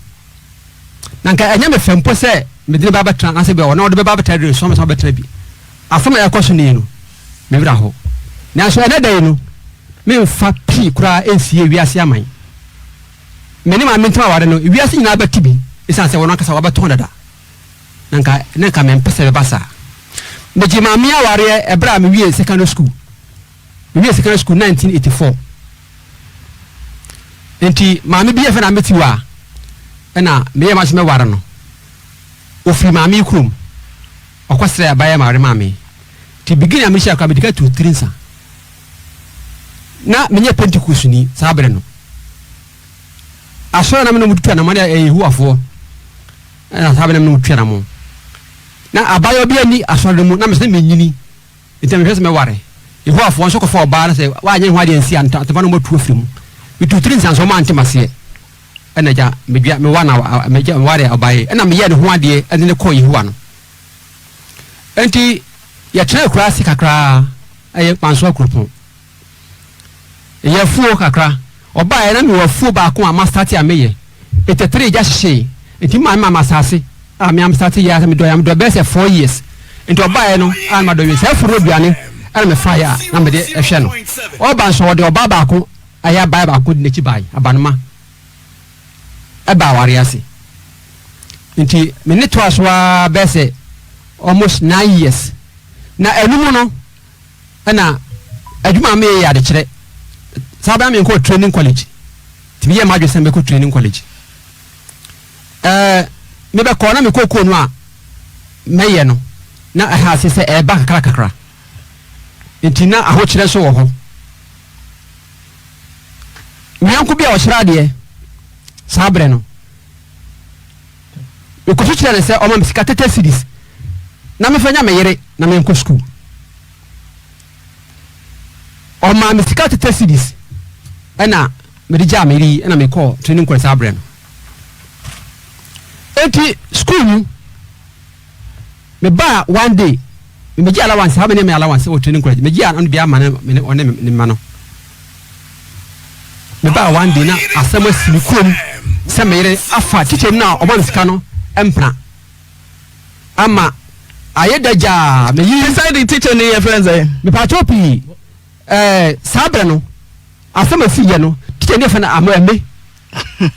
Na nka ɛnyɛ me fɛ mpo sɛ mede no ba bɛtena anaasɛ bi a ɔno ɔde bɛba bɛtena de sɔn me sɛ ɔbɛtena bi. Asɛm a ɛkɔ so nie no, me werɛ aho. Nanso ɛnɛ da yi no, memfa pii koraa nsie wiase aman. Me ne maame ntam aware no, wiase nyinaa bɛte bi esiane sɛ wɔn ankasa wɔabɛtɔn dada. Na nka na nka mempɛ sɛ ɛbɛba saa. Megyee maame awareɛ ɛberɛ a mewiee secondary school. Mewiee secondary school 1984. Nti maame bi yɛfɛ na metiwa ɛna meyɛ ma sɛ mɛware no. Ofiri maame yi kurom. Ɔkɔsrɛ abayɛ ma ɔre maame. Nti beginning a mehyia koraa mede ka tu tiri nsa. Na menyɛ Pentekostni saa bere no. Asɔre a na me ne wɔn tutu anamɔ no yɛ Yehowafoɔ. Ɛna saa bere na me ne wɔn tutu anamɔ. Na abaayewa bi ani asɔre no mu na mesɛ menyini. Nti na mehwɛ sɛ mɛware. Yehowafoɔ nso kɔfa ɔbaa no sɛ wanyɛ ne ho adeɛ nsi a ntafa no wɔatu afiri mu. Metu tiri nsa nso wɔn ante maseɛ. Ɛna agya medua mewa na megya meware ɔbaa yi. Ɛna meyɛɛ ne ho adeɛ ɛde ne kɔɔ Yehowa no. Enti yɛtenaa akuraase kakraa, ɛyɛ Mansoa kuropɔn. Yɛyɛ afuo kakra. Ɔbaeɛ na mewɔ afuo baako a mastate a meyɛ. Etetere gya hyehyee. Enti me maame maa me asase a me ara mestate yɛ a medɔeɛ a medɔe bɛyɛ sɛ 4 years. Enti ɔbaeɛ no a na madɔ wie. Saa afuo no aduane ɛna mefaeɛ a na mede hwɛ no. Ɔreba nso ɔde ɔbaa baako ɛyɛ abaayewa baako di n'akyi baeɛ, abanoma. Ɛbaa awareɛ ase. Nti me ne toa so ara bɛyɛ sɛ almost 9 years. Na ɛno mu no, ɛna adwuma a meyɛ yɛ adekyerɛ. Saa bɛn na menkɔɔ training college. Nti meyɛɛ m'adwene sɛ mɛkɔ training college. Ɛɛ mebɛkɔɔ na mekɔɔ kuo no a mɛyɛ no na ɛha ase sɛ ɛreba kakra kakra. Nti na ahokyerɛ nso wɔ hɔ. Me yɔnko bi a ɔkyerɛ adeɛ saa berɛ no, mekɔsu kyerɛ no sɛ ɔma me sika 30 cedis na mefa nya me yere na menkɔ sukuu. Ɔmaa me sika 30 cedis ɛna mede gyaa me yere yi ɛna mekɔɔ training college saa berɛ no. Enti sukuu mu Mebaa one day, me megye allowance, how many me allowance wɔ training college, megye a ɔno bi ama ne ne ɔne ne mma no. Mebaa one day na asɛm asi me kurom sɛ me yere afa teacher no a ɔma me sika no mpena ama ayɛ da gyaa me yere. Beside teacher ni yɛ fɛn sɛ. Mepaakyɛw pii ɛɛ saa berɛ no asɛm asi yɛ no teacher ni yɛ fɛn no ame.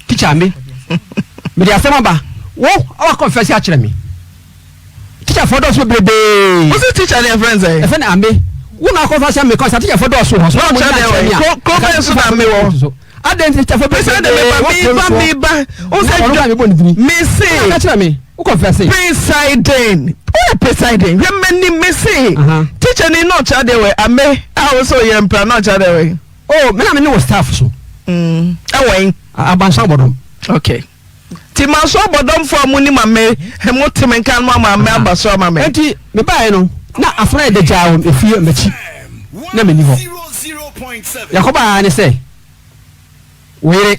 Teacher me, mede asɛm aba. Wo a wakɔnfɛse akyerɛ me. Teacher fo dɔɔso bebrebee. Wo se teacher ne yɛfrɛ no sɛn? Yɛfrɛ no Ame. Wo na akɔnfɛse ame kɔ sa teacher fo dɔɔso hɔ. So wɔn nyinaa kyerɛ me a. Kuro bɛn so na ame wɔ? Adɛn nti teacher fo bebrebee wɔ kuro no soɔ? Meba meba. Wo sɛ dwa me se. Wo na kyerɛ me. Wo kɔnfɛse. Presiding. Wo yɛ presiding. Hwɛ m'anim me se. Teacher ni na ɔkyerɛ adeɛ wɔ ame a wo sɛ ɔyɛ mpra na ɔkyerɛ adeɛ wɔ. Oh, me na me ne wɔ staff so. Mm, ɛwɔ yi. Abanso abɔdɔm. Okay. Ti ma so abɔdɔmfo a mo ni ma me, mo te me nka no ama me aba so ama me. Enti me baeɛ no, na afena yɛ dagyaa wɔ efie m'akyi, na menni hɔ. Yɛkɔbaeɛ ne sɛ, wo yere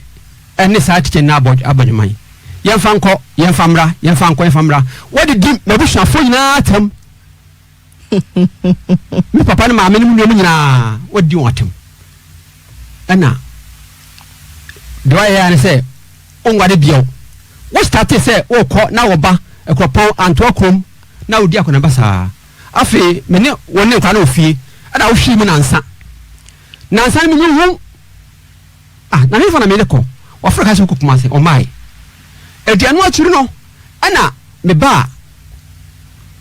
ne saa tikya no abɔ abɔdwoman. Yɛmfa nkɔ, yɛmfa mmra, yɛmfa nkɔ, yɛmfa mmra. Wɔdidi m'abusuafoɔ nyinaa tam. Me papa ne maame ne me nuanom nyinaa wɔdi wɔn atam. Ɛna deɛ wayɛ ya ne sɛ wonware bio. Wo starte sɛ wokɔ na wɔba Akuropɔn Antoa kurom na wodi akɔneaba saa. Afei me ne wo ne nkwadaa no wɔ fie ɛna wohwii mu nansa. Nansa no menyi hu. Ah, na hefa na mede kɔ? Wɔfrɛ ka sɛ wokɔ Kumase, ɔmmae. Enti ɛno akyiri no, ɛna mebaa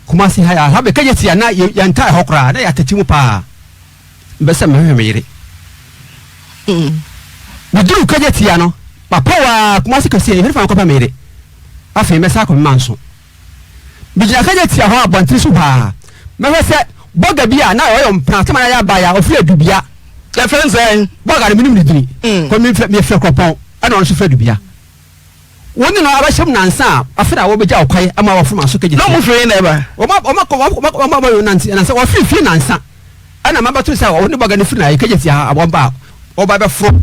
Kumase ha yi a, ha bɛka tia na yɛntaa hɔ koraa, na yɛatete mu paa. Mepɛ sɛ mehwehwɛ me yere. Meduruu Kagyatia no, mapɔw ara Kumasi kɛseɛ, yɛhwɛ fa mekɔpɛ me yere. Afei mɛsan akɔ me manso. Megyina Kagyatia hɔ abɔntene so hɔ ara, mɛhwɛ sɛ bɔga bi a na ɔyɛ ɔmpena sɛ ma na yɛ abaayewa, ɔfiri Adubia. Yɛfrɛ no sɛn? Bɔga no menim ne dini. Kɔ mefrɛ Kuropɔn, ɛna ɔno nso frɛ Adubia. Wo ne no abɛhyɛ mu nnansa a, afei na wɔbɛgya wo kwan ama woaforo m'aso kagye Na tia. wɔfiri he na ɛba? Wɔn a wɔn akɔ wɔn wɔn wɔn wɔn nante nnansa, wɔfiri fie nnansa. Ɛna mabɛto sɛ wɔn ne bɔga no firi na kagye tia ha, wɔn ba a wɔba bɛforo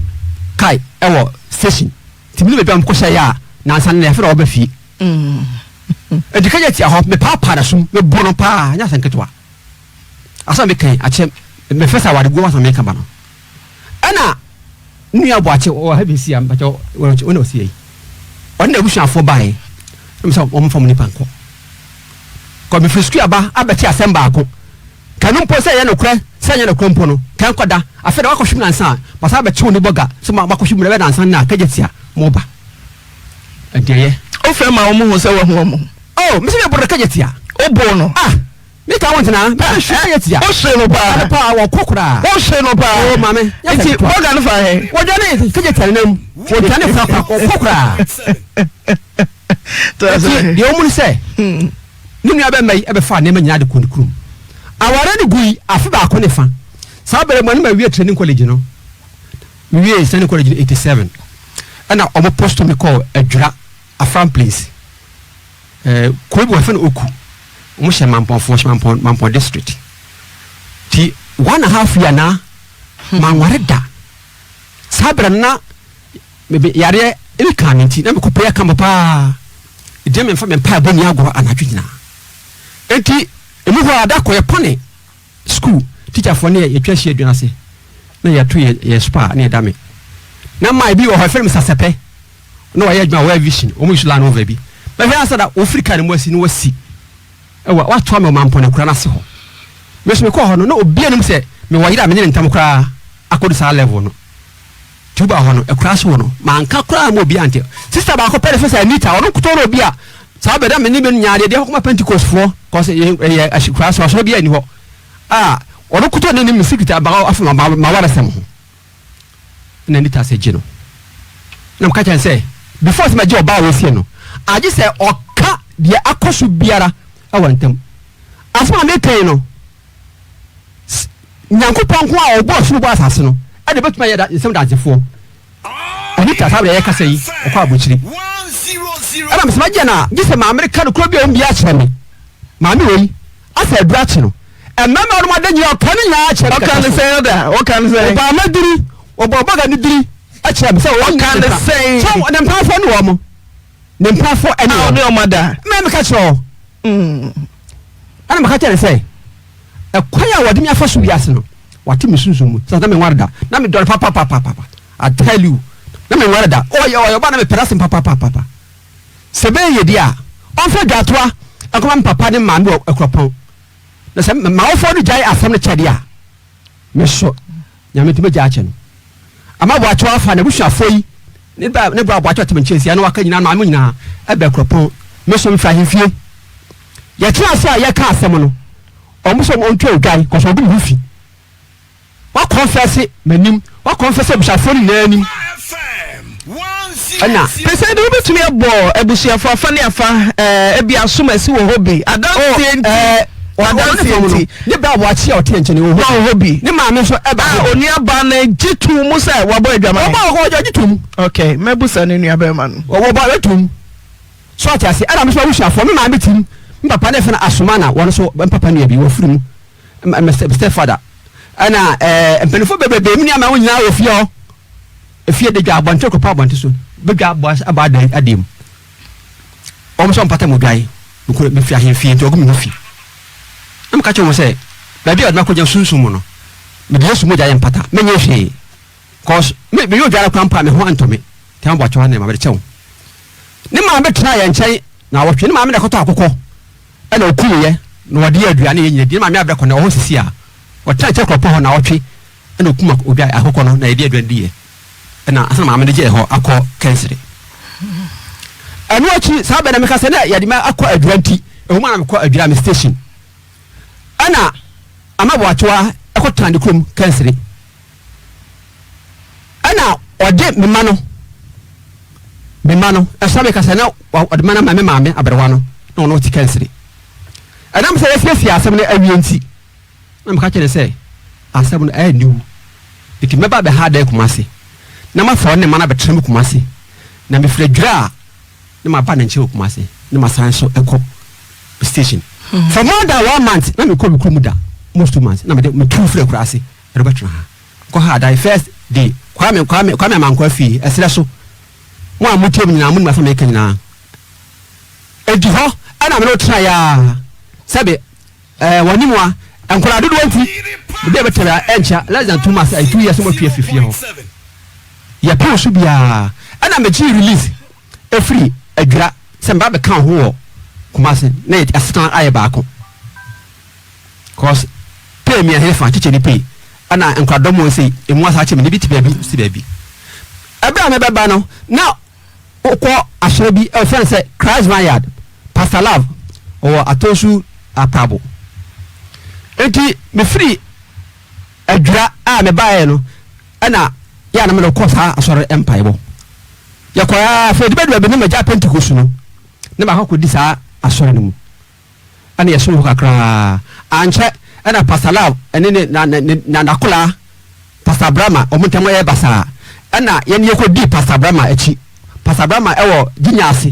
kae ɛwɔ station. Nti menim baabi a wɔkɔhyɛ yɛ a, nnansa no na afei na wɔba fie. Nti kagye tia hɔ, mepaapaa n'asom, mebɔ no paa, nyɛ asɛm ketewa. Asɛm a meka yi, akyɛ mefɛ sɛ awareguo ho asɛm meka ba no. Ɛna ne nua Boakye ɔwɔ ha bi si a mpakyɛ wɔn na ɔsi yi. Ɔne n'abusuafoɔ baeɛ. Ɛna sɛ wɔn mfa wɔn nipa nkɔ. Kɔ mefiri sukuu aba abɛte asɛm baako. Kanu mpo sɛ ɛyɛ nokorɛ sɛ ɛnyɛ nokorɛ mpo no kɛ nkɔ da. Afei na wakɔhwem nansa a masan abɛkye wo ne bɔga sɛ makɔhwem na ɛbɛyɛ nansa no a kɛgye tia mo ba. Ɛnti ɛyɛ. Wofrɛ ma wɔn hu sɛ wahu wɔn. Oh, mese meboro no kɛgye tia. Woboro no. Ah! Me ka wo ntena, me hwe ayɛ tia. Wo hwe no paa. Ade paa wɔ kɔ koraa. Wo hwe no paa. Oh maame. Nti bɔga no fa he. Wɔdwane kegye tia nenam. Wɔdwane korakora wɔ kɔ koraa. Nti deɛ wɔn mu sɛ ne nua bɛma yi ɛbɛfa nneɛma nyinaa de kɔ ne kurom. Aware no gui afe baako ne fa. Saa bere mu no ma wie training college no. Me wie training college no 87. Ɛna wɔn post me kɔɔ Adwira Afram Place. Eh, kuro bi wɔ hɔ yɛfrɛ no Oku. Wɔn hyɛ Mampɔnfoɔ, hyɛ Mampɔn, Mampɔn district. Ti one and a half year na manware da. Saa berɛ no na mebe yareɛ ebi kaa me nti na mekɔ prayer camp paa. Ɛgyina me mfa me mpaebɔ ni agorɔ anadwo nyinaa. Enti emu hɔ a da kɔ yɛpɔne school teacherfoɔ ne yɛtwa ahyia dwa no ase na yɛto yɛ yɛ spa na yɛda me. Na maa ebi wɔ hɔ yɛfrɛ no Sasɛpɛ. na wɔyɛ adwuma wɔ vision wɔn use land rover bi bɛhwɛ ansa da wɔfiri kaa no mu asi na wɔasi ɛwɔ watoa me ɔmampɔn akura no ase hɔ me nso mekɔɔ hɔ no na obi anim sɛ mewɔ yere a menye ne ntam koraa akɔdu saa level no nti woba hɔ no akura ase hɔ no manka koraa ma obi ante sista baako pɛ ne fɛ sɛ Anita ɔno nkotɔ no obi a saa bɛda me ne me nyaa deɛ deɛ kɔma Pentecost foɔ kɔsɛ ɛyɛ akura ase asɔre bi ani hɔ a ɔno nkotɔ ne ne me secret abaga afei ma waresɛm ho na Anita sɛ gye no na meka kyerɛ no sɛ before sɛ magye ɔbaa wɔ fie no agye sɛ ɔka deɛ akɔ so biara ɛwɔ ntam asɛm a meka yi no Nyankopɔn nko a ɔbɔɔ soro bɔ asase no ɛna ɛbɛtumi ayɛ da nsɛm dansefoɔ Anita saa berɛ yɛkasa yi ɔkɔ abokyiri ɛna mesɛ magye no a gye sɛ maame ka no kuro bi a ɔm biara kyerɛ me maame wei Asɛ aduru akye no. Mmarima a wɔnom ada nyinaa ɔka ne nyinaa kyerɛ me Ɔka ne sɛn ɔda? Ɔka ne sɛn? Ɔbaa madiri, ɔbɔ ɔbɔga ne diri kyerɛ me sɛ wɔn Ɔka ne sɛn? Sɛ ne mpafoɔ ne wɔn. Ne mpafoɔ ɛne wɔn. A ɔne wɔn ada. Mɛ meka kyerɛ wɔn. Ɛna meka kyerɛ ne sɛ ɛkwan a wɔde me afa so wiase no wate me sunsum mu sɛ na menware da na medɔre papapapapa I tell you na menware da ɔyɛ ɔyɛ ɔba na mepɛ n'asɛm papapapapa. Sɛ ɛbɛyɛ yie deɛ a, ɔmfa dwatoa nkɔma me papa ne me maame wɔ Akuropɔn. Na sɛ m'awofoɔ no gyae asɛm no kyɛ deɛ a, me nso, Nyame nti mɛgyae akyɛ no. Ama Boakyewa afa n'abusuafoɔ yi, ne ba ne bra Boakyewa te me nkyɛn sia na waka nyinaa, maame nyinaa, ɛbɛ Akuropɔn. Me nso mefiri ahemfie. Yɛtena ase a yɛka asɛm no, wɔn nso wɔntwa odwan, kɔsɛ wɔde me ho fi. Woakɔnfɛse m'anim, woakɔnfɛse abusuafoɔ no nyinaa anim. Ɛna. Pɛsɛ de wobɛtumi abɔ abusuafoɔ afa ne afa ɛɛ ebi asom asi wɔ hɔ bi adanseɛ nti. Ɛɛ adanseɛ nti. Ne bra aboakye a ɔte nkyɛn wɔ hɔ bi. Ne maame nso ɛba hɔ. A onuaba no gye to mu sɛ wabɔ adwaman. Wɔbɔ wɔ ɔgye to mu. Ok mɛbusa ne nua bɛrima no. Wɔbɔ ɔgye to mu. So ate ase ɛna me nso abusuafoɔ me maame tim me papa ne fɛn asoma na wɔn nso me papa nua bi wɔfiri mu. Me step father ɛna ɛɛ mpanyinfoɔ bebrebe mu nneɛma wɔn nyinaa wɔ fie hɔ efie de dwa abɔnten kɔpɔ abɔnten so bedwa abɔ abɔ adan adeɛ mu wɔn nso mpata mu dwae mekɔ mefi ahemfie nti ɔgu me ho fi na meka kyerɛ wɔn sɛ baabi a ɔde makɔgya sunsun mu no mede Yesu mogya yɛ mpata menyɛ hwee cause me meyɛ odware kora mpo a me ho antɔ me nti ama bɔkyɛ hɔ ne ma mede kyɛ wo ne maame tena yɛn nkyɛn na wɔtwe ne maame na ɛkɔtɔ akokɔ Ɛna ɔkum yɛ na ɔde yɛ aduane yɛ nyina di. Ne maame abrɛ kɔ na ɔhɔ sisi a ɔtena nkyɛn korɔpɔ hɔ naawɔtwe ɛna ɔkum odwa akokɔ no na yɛde aduane di yɛ. Ɛna ansa na maame no gyae hɔ akɔ kɛnsere. Ɛno akyi saa bɛ na meka sɛ na yɛde me akɔ adwira nti ɛwɔ mu a na mekɔ adwira me station. Ɛna ama Boakyewa ɛkɔtena ne kurom kɛnsere. Ɛna ɔde me ma no me ma no ɛsa meka sɛ na ɔde ma no ma me maame aberewa no na ɔno ɔte kɛnsere. Ɛnam sɛ yɛasiesie asɛm no awie nti Na meka kyerɛɛ no sɛ, Asɛm no, ɛyɛ aniwu. Enti mɛba abɛha adan Kumasi, na mafa ɔne ne mma no abɛtena mu Kumasi. Na mefiri Adwira a, na maba ne nkyɛn wɔ Kumasi, na masan nso kɔ station. For more than one month, na menkɔɔ me kurom da, almost 2 months, na mede metu firi akuraase de bɛtena ha. Kɔha adan first day, Kwame, Kwame, Kwame Amankwaa fie, ɛserɛ so. Mo a motie me nyinaa, monim asɛm a meka nyinaa. Enti hɔ na me ne wo tenaeɛ ara, sɛbe Ɛɛ wɔn anim a nkwadaa dodoɔ nti baabi a bɛtɛrɛ a ɛnkyɛ less than 2 months ɛyɛ 2 years na wɔatwi afiri fie hɔ yɛpɛw so biara ɛna megyee release ɛfiri adwira sɛ meba bɛka ho wɔ Kumasi na yɛ asetena ayɛ baako cause pay mi ahene fa kyekyɛ ne pay ɛna nkwadaa dɔm wɔn sɛ emu asa akyɛ me ne bi te baabi si baabi ɛberɛ a mebɛba no na Wokɔ asɔre bi a wɔfrɛ no sɛ Christ Vineyard, Pastor Love, ɔwɔ Atonsu Aprabo. Enti mefiri Adwira a mebaeɛ no, ɛna yɛ a na mede kɔ saa asɔre mpaebɔ. Yɛkɔɛ ara afei de bɛdu baabi na magya Pentecost no, na makɔ akɔdi saa asɔre no mu. Ɛna yɛsom hɔ kakraa. Ankyɛ ɛna Pastor Love ɛne ne na ne na n'akolaa Pastor Brahma wɔn ntam yɛ basaa. Ɛna yɛn yɛkɔdii Pastor Brahma akyi. Pastor Brahma ɛwɔ Ginya ase.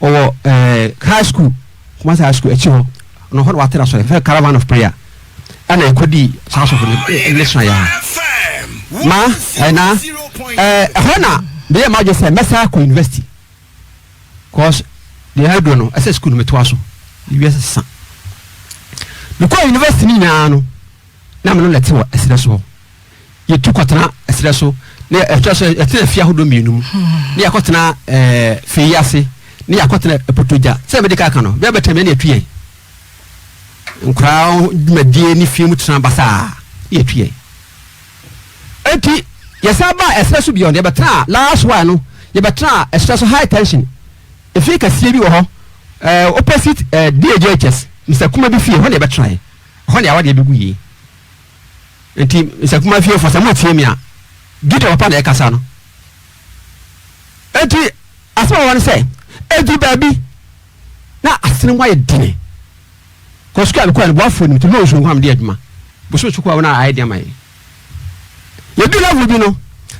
Ɔwɔ ɛɛ high school, Kumasi high school akyi hɔ. Ɔno hɔ na wate n'asɔre. Fɛ Caravan of Prayer. Ɛna yɛkɔdii saa asɔfo no ne sua yɛ ha. Ma ɛna ɛɛ ɛhɔ na meyɛ m'adwene sɛ mɛsan akɔ university. Cause deɛ aduro no ɛsɛ sukuu no metoa so wiase sesa. Mekɔɔ university no nyinaa no na me no na ɛte wɔ ɛserɛ so hɔ. Yɛtu kɔtena ɛserɛ so na ɛtwa so yɛtena fie ahodoɔ mmienu mu na yɛakɔtena ɛɛ fei ase na yɛakɔtena ɛpotogya sɛ mede ka ka no bɛɛ bɛtɛm yɛn na yɛtu yɛn nkoraa dwumadie ne fie mu tena basaa na yɛtu yɛn. Enti yɛsan baa ɛserɛ so bio no, yɛbɛtenaa last while no, yɛbɛtenaa ɛserɛ so high tension. Efie kɛseɛ bi wɔ hɔ, eh, opposite eh, DAJHS, Mr. Kuma bi fie, hɔ na yɛbɛtenaeɛ. Ɛhɔ na yɛawadeɛ bɛgu yie. Enti Mr. Kuma fiefoɔ, sɛ motie me a, Gideon papa na ɛkasa no. Enti asɛm a wɔwɔ ne sɛ, ɛduru baabi na asene mu ayɛ dene. Kɔ sukuu a mekɔɛ no boafoɔ nim nti loan so nko a mede adwuma. Bosome so kɔ a na ayɛ den ama yɛn. Yɛdu level bi no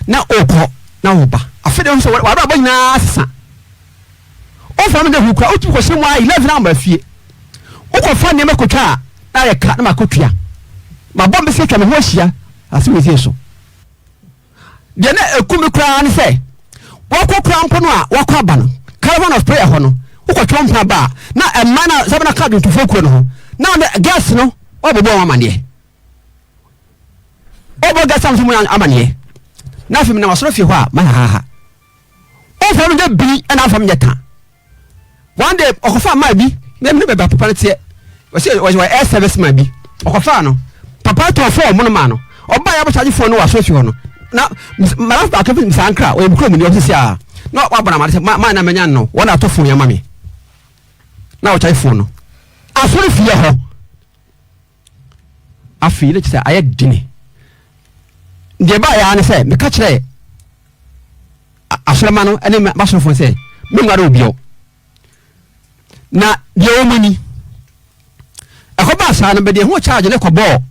na ɔkɔ na ɔba. Afei deɛ wohu sɛ w'abrabɔ nyinaa sesa. Womfa me nyɛ hwee koraa wotumi kɔhyɛ mu ara 11 ama fie. Wokɔfa nneɛma kɔtwa a na ayɛ ka na makɔtua. Mabɔ me se atwa me ho ahyia ase wɔ fie so. Deɛ na ɛku me koraa ne sɛ, wɔkɔ koraa mpo no a wɔakɔ aba no, Caravan of Prayer hɔ no, wokɔtwe wo mpena ba a, na mmaa no a sɛ bɛna ka adwontofoɔ kuo no ho, na wɔde girls no wɔbobɔ wɔn amaneɛ. Wɔbɔ girls no mu amaneɛ. Na afei menam asɔre fie hɔ a, mahahaha. Womfa me nyɛ bini ɛna amfa me nyɛ ta. One day ɔkɔfaa man bi na ɛmu baabi a papa no teɛ wɔsi wɔsi wɔyɛ air service man bi ɔkɔfaa no papa tɔn fɔɔn mu no maa no ɔbaa yɛ abɔkyagye fɔɔn no wɔ asɔre fi hɔ no na madam baako bi saa nkra ɔyɛ mukura mu ni ɔsisi a na wabɔ na amade sɛ maa na manya no wɔn na atɔ fɔɔn yɛ ama mi na ɔkyagye fɔɔn no asɔre fie hɔ afei ne kyerɛ sɛ ayɛ dene deɛ ɛbaa yɛ ara ne sɛ meka kyerɛ asɔrɔma no ne m'asɔrɔfoɔ sɛ menware obiɔ na deɛ wɔn ani ɛkɔbaa saa no bɛdeɛ ho charge ne kɔbɔɔ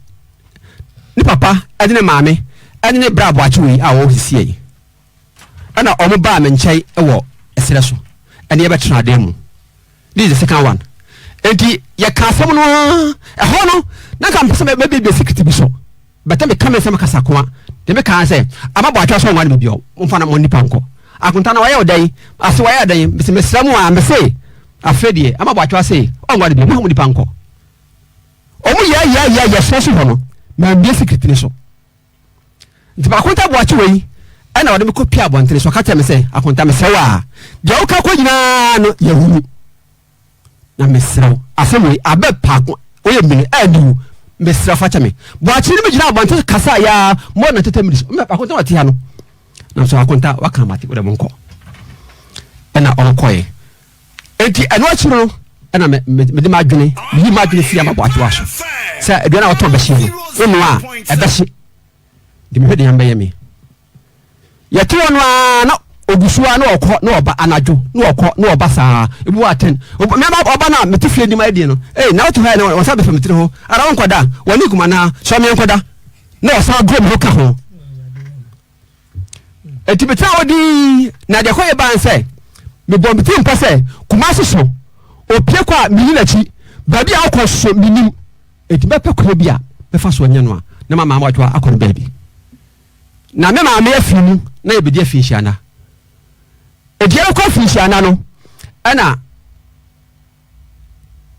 ne papa ne ne maame ne ne bra aboakye wei a wɔwɔ sisiɛ yi ɛna wɔn baa me nkyɛn wɔ ɛserɛ so ɛne yɛbɛtena adan mu. This is the second one. Enti yɛka asɛm no ara ɛhɔ no na nka mpɛ sɛ mɛbiebie secret bi so bɛtɛ meka me nsɛm kasakoa deɛ meka ara sɛ ama bɔ atwa sɛ ɔnwa no biribi ɔmfa na mo nipa nkɔ akonta na wayɛ ɔdɛn ase wayɛ ɔdɛn mese mesrɛ mo a mese afei deɛ ama bɔ atwa se ɔnwa no bi mo mo nipa nkɔ ɔmo yɛ yɛ yɛ yɛ sɛ so hɔ no mambie secret ne so. Nti m'akonta boakye wei ɛna ɔde me kɔ pie abɔntene so ɔka kyerɛ me sɛ akonta mesrɛ wo a deɛ woka kɔ nyinaa no yɛhunu na mesrɛ wo asɛm wei abɛ paako woyɛ mmiri ɛni wo mesrɛ fa kyɛ me boakye no me gyina abɔntene so kasa yaa more than 30 minutes akonta wate ha no. Na nso akonta waka mate wode monkɔ. Ɛna ɔnkɔɛ. Enti ɛno akyi no ɛna mede m'adwene meyi m'adwene firi ama boakyewa so sɛ aduane a wɔtɔn bɛhye no wonoa a ɛbɛhye de mehwɛ deɛ bɛyɛ me. Yɛte hɔ no ara na ogu so ara na ɔkɔ na ɔba anadwo na ɔkɔ na ɔba saa ebi wɔ atɛn mɛma ɔba no a mete fie anim ayɛ deɛ no ee na wote hɔ yɛ na wɔn nsa bɛfa me tiri ho ara wɔnkɔda wɔn ne kuma naa sɔ me nkɔda na ɔsan goro me ho ka ho eti metena hɔ dii na deɛ kɔyɛ baa sɛ mebɔ me tiri mpɔ sɛ Kumasi so opie kɔ a meyi n'akyi baabi a ɔkɔ so menim eti mɛpɛ kwan bi a mɛfa so anya no a na ma maama wadwoa akɔ no baabi. Na me maame afiri mu na yɛbɛdi afinhyia nna. Enti yɛrekɔ afinhyia nna no, ɛna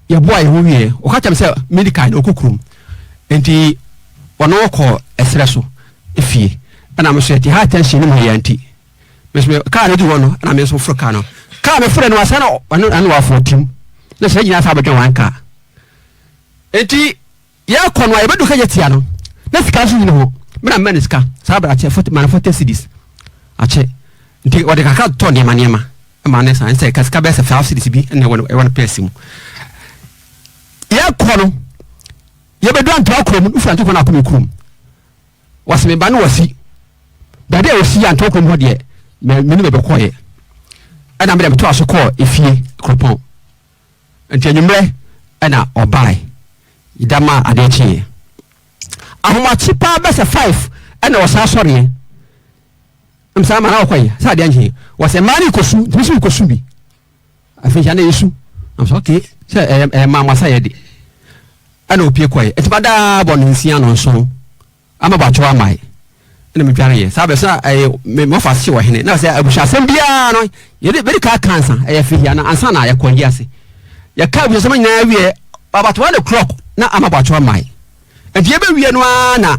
yɛboa yɛn ho wieɛ. Ɔka kyerɛ me sɛ medi kan na ɔkɔ kurom. Enti ɔno ɔkɔ ɛserɛ so efie. Ɛna me nso yɛte high tension no mu yɛ nti. Me nso me kaa no du hɔ no, ɛna me nso foro kaa no. Kaa me foro no asa na ɔno ɛna waforo tim. Na sɛ gyina sɛ abɛdwɛn wɔn kaa. Enti Yɛkɔ no a yɛbɛdu Kejetia no na sika nso nyini hɔ. Me na mema no sika saa berɛ akyɛ ma no 40 cedis akyɛ nti ɔde kakra totɔ nneɛma nneɛma ma ne san sɛ ka sika bɛyɛ sɛ 5 cedis bi na ɛwɔ no ɛwɔ no pɛɛsi mu. Yɛkɔ no yɛbɛdu Antoa kurom no wofiri Antoa kurom na akɔ me kurom wɔsi me ba no wɔsi baabi a wɔsi Antoa kurom hɔ deɛ me ne bɛbɛkɔɔyɛ ɛna me deɛ metoa so kɔɔ efie kuropɔn. Nti anwummerɛ na ɔbae da maa adeɛ kyeeɛ. Ahomakye paa bɛsɛ 5 na ɔsan sɔreɛ. Msaa ma na ɔkɔe sɛ adeɛ nkye. Wɔsɛ mmaa no rekɔsu nti me nso mekɔsu bi. Afei nhyɛ na yɛsu. Na sɛ okay sɛ ɛyɛ ɛyɛ mmaa mo asayɛ de. Ɛna opie kɔe. Nti madaa bɔ no nsia no nson. Ama bɔakyɛw amae na medwareeɛ. Saa berɛ sɛ ɛyɛ me wɔfa ase wɔ hene na sɛ abusuasɛm biara no yɛde bɛdi ka aka ansa ɛyɛ fihia na ansa na yɛkɔ yi ase. Yɛka abusuasɛm nyinaa wie about 1 o'clock na ama bɔakyɛw amae. Nti yɛbɛwie no ara na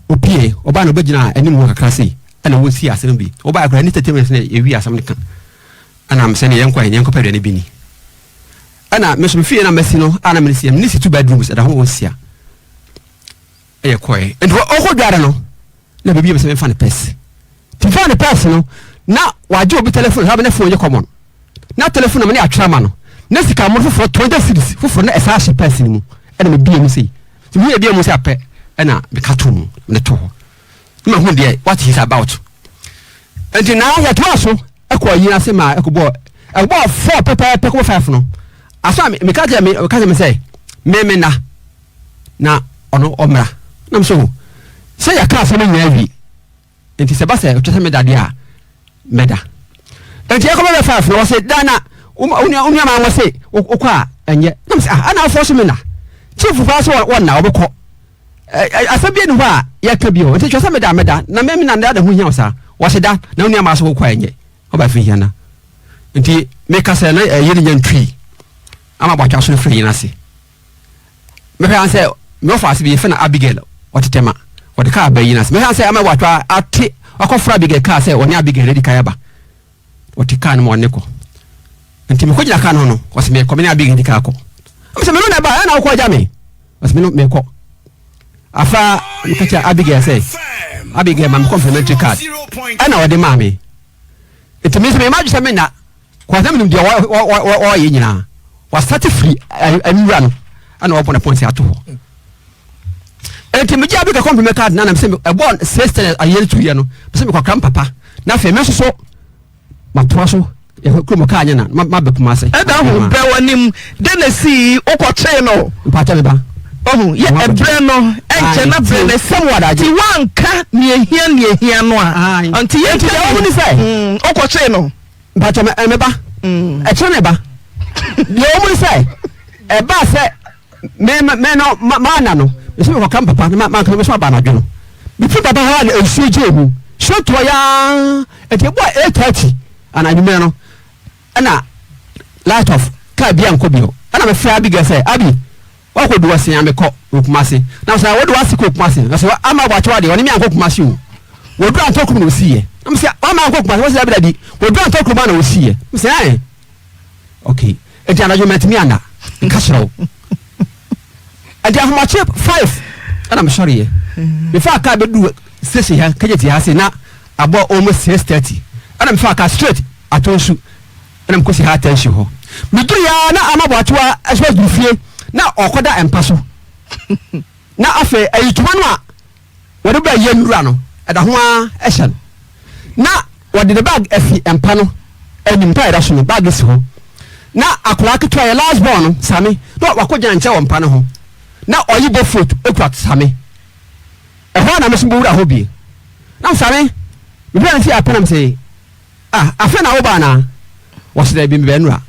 opie ɔbaa na ɔbɛgyina anim hɔ kakra sei ɛna wɔsi asɛm bi. Ɔbaa koraa ne 30 minutes na yɛwie asɛm no ka. Ɛna mesɛ ne yɛnkɔ yɛn yɛnkɔpɛ aduane bi ni. Ɛna me nso me fie na masi no a na mene si mene si two bedrooms ɛda ho wɔ sia. Ɛyɛ kɔɛ. Nti ɔkɔ dware no na biribi yɛ me sɛ memfa ne pɛs. Nti mefa ne pɛs no na wagye obi telefon saa ne fon yɛ common. Na telefon na me ne atwerɛ ama no. Na sika mono foforɔ 20 cedis foforɔ na ɛsan hyɛ pɛs no mu. Ɛna mebie mu sei. Nti mehu ebie mu sɛ apɛ ɛna meka to mu mede to hɔ. Na mahu deɛ what he's about. Nti na yɛtoa so ɛkɔ ayi ase ma ɛkɔbɔɔ ɛkɔbɔɔ four pɛpɛɛpɛ kɔbɔ five no. Aso a meka kyerɛ me meka kyerɛ me sɛ me me nna. na ɔno ɔmmra. Na mesɛ o, sɛ yɛaka asɛm no nyinaa awie, nti sɛ ɛba sɛ ɔkyɛ sɛ meda deɛ a, mɛda. Nti yɛkɔ bɛbɛ five no, wɔse da na wo nua maa wɔse wokɔ a ɛnyɛ. Na mesɛ ah, ana afɔ so me na. Chief koraa sɛ wɔnna wɔbɛkɔ. Asɛm bi ani hɔ a yɛka bio, nti kyerɛ sɛ meda mɛda, na me na da na ho hia wo saa. Wɔse da na wo nua maa sɛ wokɔ a ɛnyɛ. Ɔba fi hia na. Nti meka sɛ na ɛyɛ ne nya ntui ama bɔatwa so no firi yɛn ase. Mehwɛ ara sɛ me wɔfaase bi yɛfrɛ no Abigail ɔte Tema wɔde kaa ba yi no ase mehwɛ ara sɛ ama watwa ate wakɔfra Abigail kaa sɛ ɔne Abigail adi kan aba ɔte kaa no ma ɔne kɔ nti mekɔgyina kaa no ho no ɔsɛ mekɔ me ne Abigail di kan akɔ ɛmɛ sɛ meno na ɛba ɛna wokɔ agya me ɔsɛ meno mekɔ afa meka kyerɛ Abigail sɛ Abigail ma me complimentary card ɛna ɔde maa me nti me nso mema adwe sɛ menna Kɔ na menim deɛ ɔyɛ nyinaa. Wasate firi nwura no ɛna ɔbɔ ne pɔnsi ato hɔ. Enti megye Abigail compliment card na nam sɛ ɛbɔ 6:10 ayɛ no tuyɛ no sɛ mekɔkra m papa na afei me nso so matoa so kurom kaa nyɛ na mabɛ kuma ase. Ɛda ho brɛ w'anim dɛn na esii wokɔkyee no. Mpakyɛ me ba. Ɔho yɛ ɛbrɛ no ɛnkyɛ na brɛ no sɛm wɔ adagye. Ti wanka nea ehia nea ehia no a. Nti yɛn ti deɛ ɔho ni sɛ. Wokɔkyee no. Mpakyɛ me eh, me ba. Ɛkyerɛ ne ba. Deɛ ɔmo ni sɛ ɛbaa sɛ me me no ma ma na no mesi me kɔka papa na ma ma nka me so aba anadwo no. Me fi papa hɔ a na nsuo gye mu. Nsuo tɔ yaa ɛti ɛbɔ 8:30 ana anwummerɛ no ɛna light off kaa bi ankɔ bio ɛna me frɛ Abigail sɛ Abi Wakɔ du ɔse a mekɔ wɔ Kumase na sɛ wode wase kɔ Kumase na sɛ ama wakye wadeɛ ɔne me ankɔ Kumase o wɔduru antɔ kurom na ɔsiiɛ na mesɛ wama ankɔ Kumase wɔsɛ dabi dabi wɔduru antɔ kurom a na ɔsiiɛ mesɛ ɛn ok ɛnti anadwo mantumi anna nka kyerɛ wo ɛnti ahomakye 5 ɛna mesɔreɛ mefaa kaa bɛdu station ha kɛgyɛ ti ha se na. Abɔ almost 6:30 ɛna mefaa car straight Atonsu ɛna mekɔsi high tension hɔ. Meduruiɛ ara na Ama Boakyewa nso aduru fie na ɔrekɔda mpa so. Na afei ayitoma no a wɔde bɛɛ yɛ nnura no ɛda ho ara hyɛ no. Na wɔde ne bag afi mpa no anim, mpa a ɛda so no bag si hɔ. Na akwadaa ketewa yɛ last born no, Same, na wakɔgyina nkyɛn wɔ mpa no ho. Na ɔyi bofrot kura Same. Ɛhɔ ara na me nso mebɔwura hɔ bio. Na mesane, mebɛɛ no fie apɛ na mese, ah, afei na woba anaa? Wɔse daabi, mebɛɛ nnora.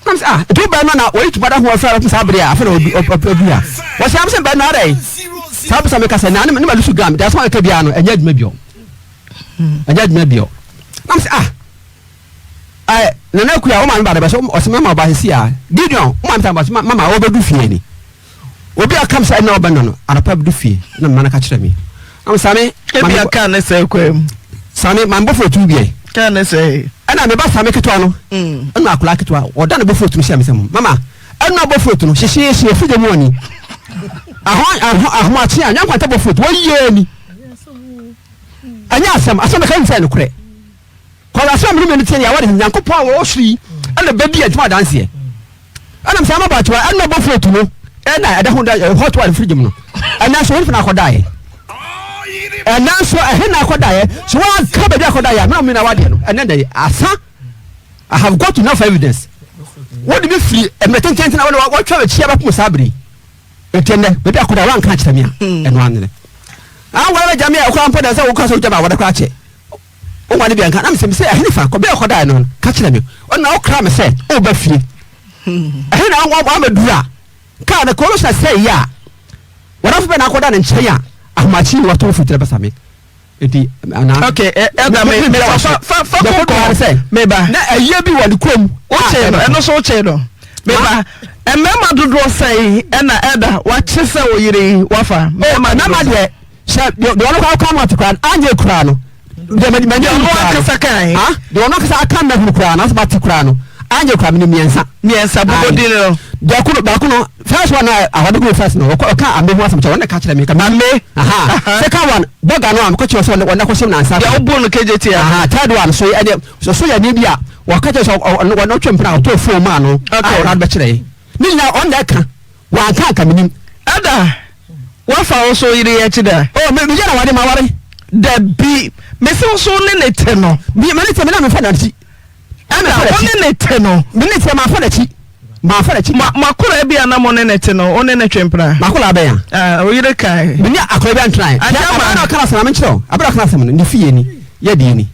Na mese, ah, nti wobɛɛ nnora na wɔyi tuma da ho afiri abɛpem saa bere a afei na ɔdu ha. Wɔse, ah, mese mebɛɛ nnora adɛn? Saa bere sɛ meka sɛ, na ne ma lusu gram, deɛ asɛm a meka biara no, ɛnyɛ adwuma bio. Ɛnyɛ adwuma bio. Na mese, ah, eh, Nana Akua, wo maame ba de bɛ so, ɔse mama ɔba sisi a, Gideon, wo maame ta ba so, mama ɔbɛdu fie ni. Obi a ɔka me sɛ ɛnna ɔbɛnɔ no, anɔpa medu fie na mema no ka kyerɛ me. Na me Same, Ebi a kaa ne sɛe kwaa mu. Same, ma me bɔfo tu biɛ. Kaa ne sɛe. Ɛna me ba Same ketewa no, mm. ɛna akwadaa ketewa, ɔda ne bɔfo tu hyɛ me sɛ mo. Mama, ɛna bɔfo tu no, hyehyeehye efi gya mu ani. Aho, aho, ahomakye a, nyankwanta bɔfo tu, wɔyɛ ni. Ɛnyɛ asɛm, asɛm bɛka nsɛ nokorɛ. Kɔla asɛm mene mene tie ne awade Nyankopɔn a wɔwɔ soro yi, ɛna bɛdi adwuma adanseɛ. Ɛna mesɛ ama baakyewa ɛna bɔ float no ɛna ɛda ho da hot water fridge mu no ɛna nso wɔn fana akɔdaeɛ ɛna nso ɛhe na akɔdaeɛ so wɔanka baabi akɔdaeɛ a mena mena wadeɛ no ɛnɛ dɛ asa I have got enough evidence wɔde me firi mmerɛ tententen na wɔde wɔtwa m'akyi abɛpem saa bere nti ɛnɛ baabi akɔdaeɛ wɔanka akyerɛ me a ɛno anene awɔre bɛgya me a ɛkora mpo dɛ sɛ wokɔ sɛ wogya me awɔre koraa kyɛ Wo nwane bia nka na mesɛ mesɛ ɛhe fa kɔ bia ɔkɔdaeɛ no ka kyerɛ me ɔna wokra me sɛ woba fie ɛhe na wamaduru a kaa no kɔmhyɛ sɛ yɛ a wɔdafo bɛ na akɔda ne nkyɛn a ahomakye yi wɔtɔn firi bɛsa me nti ana okay ɛda me me fa fa fa kɔkɔ sɛ meba na ɛyɛ bi wɔ ne kurom wokyee no ɛno so wokyee no meba mmarima dodoɔ sɛn ɛna ɛda wakye sɛ wo yere yi wafa mmarima deɛ Sɛ deɛ deɛ ɔno koraa ɔka no ate koraa no anyɛ koraa no deɛ mɛ mɛ Deɛ ɔno hunu koraa no ankasa kae. ah deɛ ɔno ankasa aka mɛ hunu koraa no asɛ mate koraa no anyɛ koraa mene mmiɛnsa. Mmiɛnsa bobɔ Aye. din no. Deɛ ko no baako no first one a awade gu first no ɔkɔ ɔka ame ho asɛm kyerɛ wɔn na ɛka kyerɛ me ka Ame. aha Aha. second one bɔga no a mekɔ kyerɛ sɛ ɔne ɔne kɔhyɛm nansa Deɛ wobɔ no KJT a. aha third one so ɛdeɛ so so yɛ ne bi a wɔka kyerɛ sɛ ɔ- ɔ- ɔne ɔtwe mpena a ɔtɔɔ phone maa no a Okay. ɔno ade bɛkyerɛ ne nyinaa ɔno na ɛka wanka anka menim. Ɛda Woafa wo so yere yi akyi da? Oh, me, meyɛ na wade maware. Dabi, mese wo so ne ne te no. Me, me ne te, me na mefa n'akyi. Ɛna wo ne ne te no. Me ne te, mafa n'akyi. Mafa n'akyi. Ma, makora bi a na mo ne ne te no, wo ne ne twe mpena. Makora bɛn a? Ah, wo yere kae. Me ne akora bi antenae. Ade ama. Abena ɔka n'asɛm, ame nkyerɛ wo. Abena ɔka n'asɛm no, ne fie ni, yɛ deɛ ni.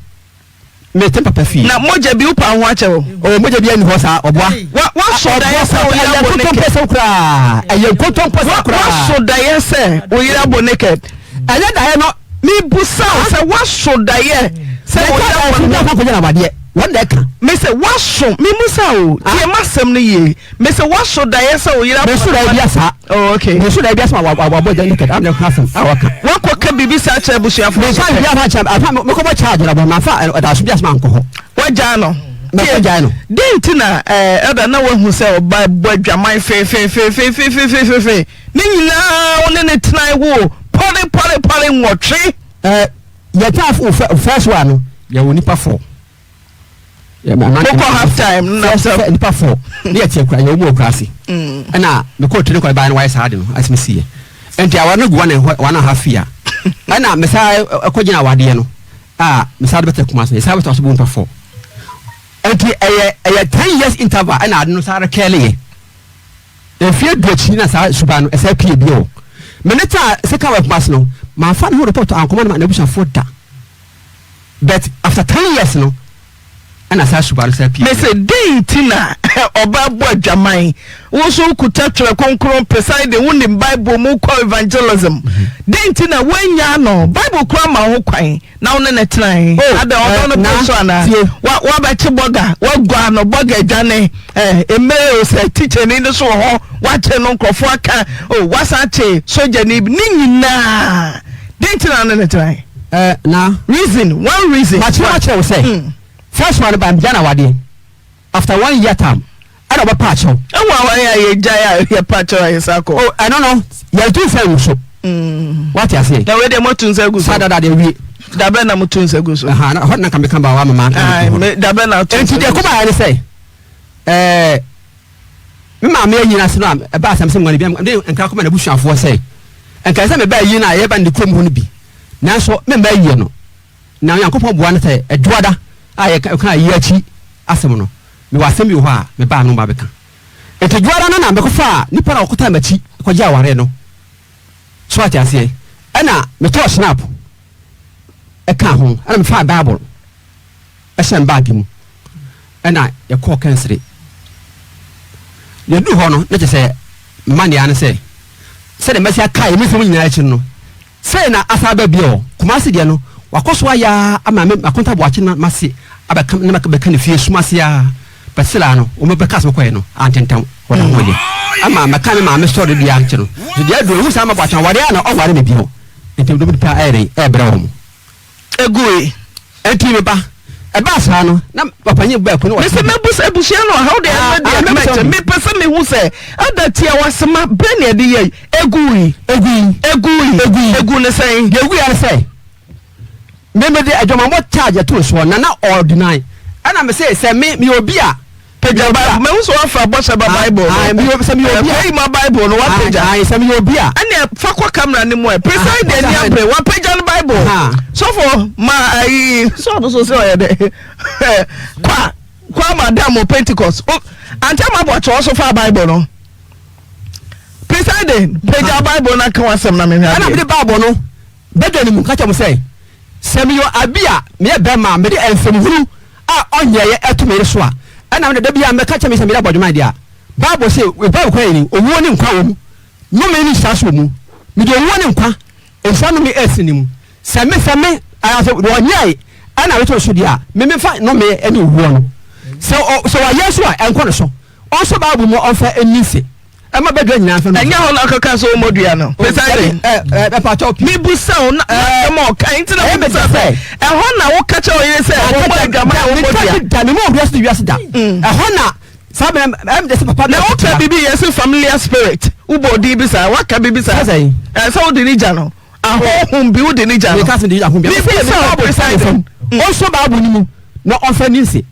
Mete papa fie. Na mogya bi wopa ho akyɛ wo. Oh, mogya bi ani hɔ saa, ɔboa. Wa waso daeɛ sɛ wo yere abɔ naked. Ɛyɛ nkontompɔsɛm koraa. Ɛyɛ nkontompɔsɛm koraa. Waso daeɛ sɛ wo yere abɔ naked. Ɛnyɛ daeɛ no. Mebusa wo sɛ waso daeɛ sɛ wo yere abɔ naked. Mekɔ akɔgyina awadeɛ. Wɔn na ɛka. Mese waso, memusa o, tie m'asɛm no yie. Mese waso daeɛ sɛ wo yere abɔ. Meso daeɛ bi asa. Oh, okay. Meso daeɛ bi asa ma wabɔ gya naked. Am na ɛka asɛm a wɔka. Wakɔ ka biribi saa kyerɛ abusuafo. Mefa biribi afa kyerɛ afa mekɔbɔ charge na bɔ mafa ɛdaso bi asɛm ankɔ hɔ. Wagyaa no. Mɛkɔ gyae no. Den nti na ɛɛ ɛda na wahu sɛ ɔba bɔ adwaman feefeefeefeefeefeefe ne nyinaa wo ne ne tenae wo pɔre pɔre pɔre nwɔtwe. Ɛɛ yɛtaa first one no yɛwɔ nipa four. Mokɔ half time na sɛ nipa fɔ ne yɛ tiɛ kura yɛ wɔn kura ase ɛna mekɔ tiri kɔ ɛbaa no wayɛ saa de no asɛm si yɛ nti aware no gu one and one and half year ɛna mesa ɛkɔ gyina awadeɛ no a mesa de bɛtɛ kuma so yɛ saa bɛtɛ ɔso bu nipa fɔ nti ɛyɛ ɛyɛ 10 years interval ɛna ade no saa rekɛle yɛ mfie du akyi na saa suban no ɛsɛ pie bi o mene ta sɛ ka wɔ kuma so no manfa ne ho report ankɔma no ma n'abusuafoɔ da. But after 10 years no ɛna saa suba no saa pii. Mese dɛn nti na ɔbaa bɔ adwaman wo nso wokuta twerɛ kronkron presiding wonim Bible mu kɔ evangelism dɛn nti na woanyaa no Bible koraa ma ho kwan na wo ne no tenae Oh, adɛn ɔdɔ eh, no na, boro so anaa tie. wa wabɛkye bɔga wagua no bɔga adwane eh, mmerɛ o sɛ tikyani no so wɔ hɔ wakye no nkurɔfoɔ aka o wasan kye sogyani bi ne nyinaa dɛn nti na wo ne no tenae Eh, na. Reason, one reason. Makyerɛ makyerɛ wo sɛ first one ba megya na awadeɛ after one year time ɛna ɔbɛpa akyɛw. Ɛwɔ awadeɛ a yɛgyae a yɛpa akyɛw a yɛsa kɔ. Oh, ɛno no yɛtu nsa ngu so. Wate aseɛ. Na wei deɛ moatu nsa agu so. Saa dada deɛ wie. Dabɛ na moto nsa gu so. Ɛhɔ na nka meka ba wa mama. Dabɛ na to nsa gu so. Nti deɛ kɔba yɛ ne sɛ ɛɛ me maame ayi n'ase no a ɛba asɛm sɛ nwale bi de nkra kɔma n'abusuafoɔ sɛ nka sɛ meba ayi no a yɛba ne kurom hɔ no bi nanso memma ayie no na Onyankopɔn boa no sɛ ɛdwoada a yɛka ayi akyi asɛm no mewɔ asɛm bi wɔ hɔ a mebaa no ba bɛka nti dwoada no na mekɔfaa nipa na ɔkɔtaa m'akyi kɔgye awareɛ no. So wate aseɛ? Ɛna metɔɔ snap ɛkaa ho, ɛna mefaa Bible ɛhyɛ me baage mu, ɛna yɛkɔɔ kɛnsere. Yɛduru hɔ no, na kyerɛ sɛ mma nea ne sɛ, sɛdeɛ mɛsi akae me nsɛm nyinaa akyi no, sei na asa aba bio. Kumasi deɛ no, wakɔ so ayɛ ara ama me makonta boakye na mase abɛka na bɛka ne fie sum ase ara. Bɛselaa no, wɔn bɛka asɛm kɔɛ no, antentɛm wɔn ho yɛ. Ama mɛka me maame sɔre dua nkyɛ no. Nso deɛ aduro, ehu saa ma boakye aware a na ɔnware me bio. Nti mede pa ɛyɛ dɛn ɛɛbrɛ wɔn. Egui. Enti me ba, ɛbaa saa no, na ɔpanyin baako ne Mese ɔte. mɛbu abusua no ɔhaw deɛ Ah, ɛno deɛ ah, mɛbisa mɛkyɛ wo. mepɛ sɛ mehu sɛ ada tia wasema bɛn na ɛde yɛ egui Egui. egui Egui. egu ne sɛn Deɛ egui ara ne sɛ, me mede adwamammɔ charge ɛto soɔ na na ɔdeny. Ɛna me se sɛ me meyɛ obi a pagya bible mahu sɛ wafa bɔhyɛ ba bible no ah, sɛ meyɛ obi a ɛkɔyi ma bible no wapagya sɛ meyɛ obi a ɛnna fa kɔ kamera no mu ɛ preside deɛ ni abere wapagya no bible sɔfo ma ayi sɔfo so sɛ ɔyɛ dɛ kwa kwa madam o pentecost ante ama bɔ kyɛw so fa bible no presiding pagya bible no aka wasɛm na mehwɛ adeɛ ɛna mede bible no Badwa no mu ka kyerɛ wɔn sɛ, Sɛ meyɛ abi a meyɛ barima a mede nsɛmhunu a ɔnyɛeɛ ɛto me yere so a, ɛna me de da biara mɛka kyerɛ me sɛ meyere abɔ adwaman deɛ a, Bible se, Bible kwan yɛ ni, owuo ne nkwa wɔ mu, nnome ne nhyira nso wɔ mu. Mede owuo ne nkwa, nhyira nnome ɛresene ne mu. Sɛ me, sɛ me, anaasɛ deɛ ɔnyɛe ɛna meto no so deɛ a, me memfa nnome ne owuo no. Sɛ ɔ, sɛ wayɛ nso a, ɛnkɔ ne so. Ɔnsɔ Bible mu ɔmfa nni nse. Ɛma badwa nyinaa mfa Ɛnyɛ hɔ na ɔkɔka sɛ ɔmmɔ dua no. Presiding. Ɛpakyɛw pii. Mebusa wo na asɛm a ɔka nti na mebusa sɛ ɛhɔ na woka kyerɛ wo yere sɛ wɔmmɔ adwaman a wɔmmɔ dua. Da me mu wiase de wiase da. Ɛhɔ na saa bɛn ɛm de sɛ papa na woka biribi yɛ sɛ familiar spirit wobɔ odin bi saa waka biribi saa Sɛ sɛ wode ne gya no ahonhom bi wode ne gya no meka sɛ de ahonhom bi mebusa wo presiding. Ɔnsɔ Bible no mu na ɔmfa ni nse.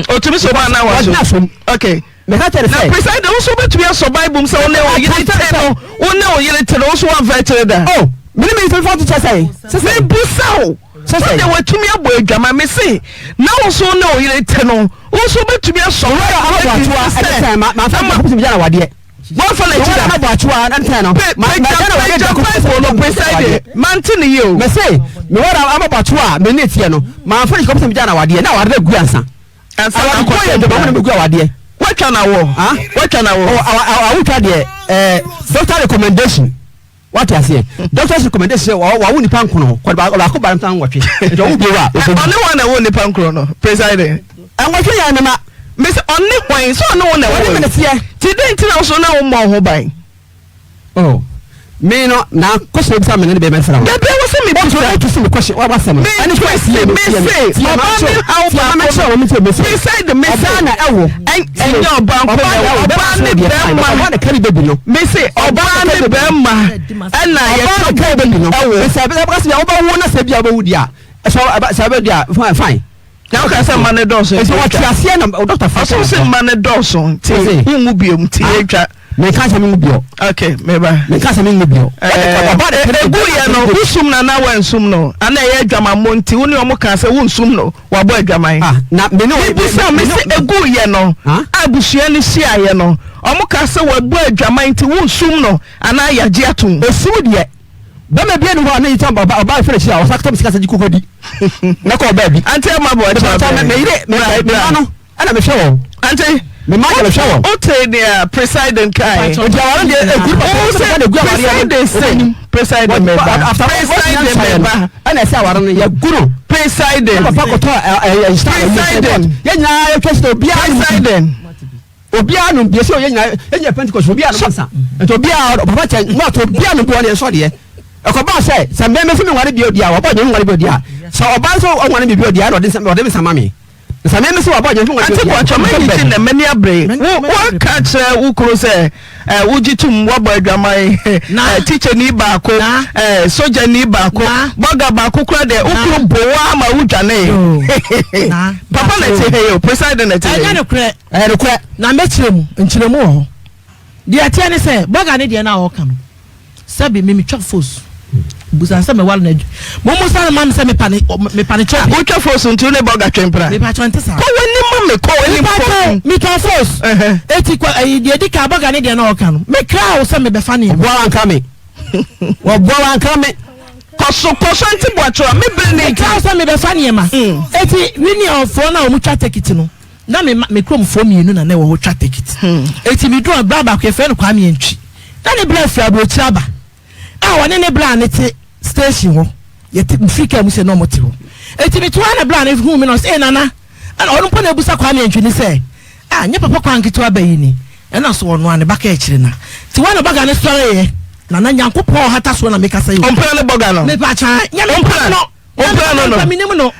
Otumi sɔ mu anaa wasɔ? Okay. Meka kyerɛ no sɛ. Na President, wo nso wobɛtumi asɔ Bible mu sɛ wo ne wo yere te no, wo ne wo yere te no, wo nso woamfa akyire da. Oh, me ne me yere fa to kyerɛ sɛ. Sɛ Mebusa wo, sɛdeɛ watumi abɔ adwama, me se, na wo nso wo ne wo yere te no, wo nso wobɛtumi asɔ Bible mu adi sɛ. Ama Wɔmfa n'akyi da. Pagya pagya Bible no presiding. Mante ne yie o. Mese, mewɔ ama bɔtoa a me ne teɛ no, mamfa n'akyi kɔpem sɛ megyaa no awadeɛ, na awadeɛ no agu ansa. Ansa na Awadeɛ akɔhyɛ yɛ dwuma na bɛgu awadeɛ. Watwa na wɔ. Watwa na wɔ. Awotwa deɛ ɛɛ doctor recommendation wate aseɛ doctor's recommendation sɛ wawo nipa nkono kɔde baako ba ntan nwɔtwe nti ɔwo bio a ɔbɛwu. Ɔne wɔn na ɛwɔ nipa nkoro no presiding. Nwɔtwe yɛ ne ma. Mese ɔne hwan sɛ ɔne wo na ɛwɔ. Ɔne me na teɛ. Ti den ti na wo so na wo mmɔ ho ban. Oh, me no na question bisa me ne bɛma sra wo. Dabi ɛwɔ sɛ me bisa. Otu otu si me question wa wasɛm no. Me twist me se ɔbaa ne haw baako no. Beside me se ɔbaa na ɛwɔ. Ɛnyɛ ɔbaa nko na ɛwɔ ɔbaa ne bɛrima. Ɔbaa na carry baby no. Me se ɔbaa ne bɛrima ɛna yɛ ɔbaa na carry baby no. Ɛwɔ. Sɛ ɛbɛ sɛ ɔbɛ wo na sɛ bi a ɔbɛ wu di a sɛ ɔbɛ sɛ ɔbɛ di a fine fine. Na woka sɛ mma no dɔɔso nti wɔte aseɛ na dɔkta fa ɔso sɛ mma no dɔɔso nti wonwu biom nti yɛtwa menka sɛ menwu bio ok meba menka sɛ menwu bio ɛgu yɛ no wosum no anaa wansum no ana ɛyɛ adwamammɔ nti wo ne ɔmo kaa sɛ wonsum no wabɔ adwaman ah, na me ne mebusa me sɛ ɛgu yɛ no a abusua no hyiaeɛ no ɔmo kaa sɛ wabɔ adwaman nti wonsum no anaa yɛagye atom ɛsum deɛ Bɛma bia ni hɔ a na yitwa ɔba ɔba efere akyi a ɔsa kɔtɔ sika sɛ gye koko di na kɔ ɔbaa bi. Ante ama bɔ ɛkyɛ ɔbɛn. Me yere me me ma no ɛna mehwɛ wɔn. Ante me ma yɛ mehwɛ wɔn. O te nea presiding kae. Nti awari deɛ egu papa o sɛ presiding se presiding me ba presiding me ba. Ɛna ɛsɛ awari no yɛ gu no. Presiding. Papa kɔtɔ ɛ ɛ presiding. Yɛn nyinaa yɛ twɛ sɛ obiara. Presiding. Obiara nom bie sɛ yɛn nyinaa yɛn nyɛ Pentecost obiara nom nsa nti obiara papa kyɛ mu ato obiara nom bi wɔn yɛn sɔ deɛ ɛkɔba sɛ sɛ mmɛmɛ sɛ mi nware bio deɛ wɔbɔ nyɛ nware bio deɛ sɛ ɔbaa nso ɔnware mi bio deɛ ɛna ɔde nsa ɔde mi nsa ma mi. Na sɛ meme sɛ wabɔ adwuma Ante Boakye, m'ani gye nnɛ, m'ani abere. Wo, woaka akyerɛ wo kunu sɛ eh, wogye tom woabɔ adwaman, eh, tikyani baako, eh, sogyani baako, bɔga baako kora deɛ, wo kunu bo wo ama wodwanee. Papa na ɛte ha yi o, presiding na ɛte ha yi. Ɛnyɛ nokorɛ. Ɛyɛ nokorɛ. Na mɛkyerɛ mu, nkyerɛmu wɔ hɔ. Deɛ ɛteɛ ne sɛ, bɔga ne deɛ no a ɔreka no, sɛbi me metwa fos. Busa sɛ meware no adwu. Mommusa no ma me sɛ mepa ne mepa ne kyɛw. Wotwa fos nti wo ne bɔga twe mpena. Mepa kyɛw nte saa. Kɔ w'anim ma me, kɔ w'anim kɔ. Mepa kyɛw, metwa fos. Eti kɔ ɛyi deɛ edi kan bɔga ne deɛ no a ɔreka no, mekra wo sɛ mebɛfa ne. Ɔboa wanka me. Wɔboa wanka me. Kɔ so, kɔ so nte boakyerɛ, me bere ne nti. Mekra wo sɛ mebɛfa nneɛma. Eti Winiɔfoɔ no a wɔtwa tekiti no, Na me ma me kuromfoɔ mienu na na ɛwɔ hɔ twa tekit. Enti me duru hɔ bra baako yɛfrɛ no Kwame Antwi. Na ne bra firi aburokyire aba a ɔne ne bra no te station hɔ. Yɛte me firi kaa mu sɛ na ɔmo te hɔ. Enti me te hɔ a na bra no huu me na ɔse ee Nana. Ɛna ɔno mpo na abusa Kwame Antwi no sɛ ah nyɛ papa kwan ketewa ba yi ni? Ɛna so ɔno a ne ba ka akyire na. Nti hɔ a na bɔga no sɔreeɛ. Nana Nyankopɔn a ɔhata soɔ na mekasa yi o. Ɔmpena ne bɔga no. Mepa kyɛw nyɛ me mpena no. Wopira no no,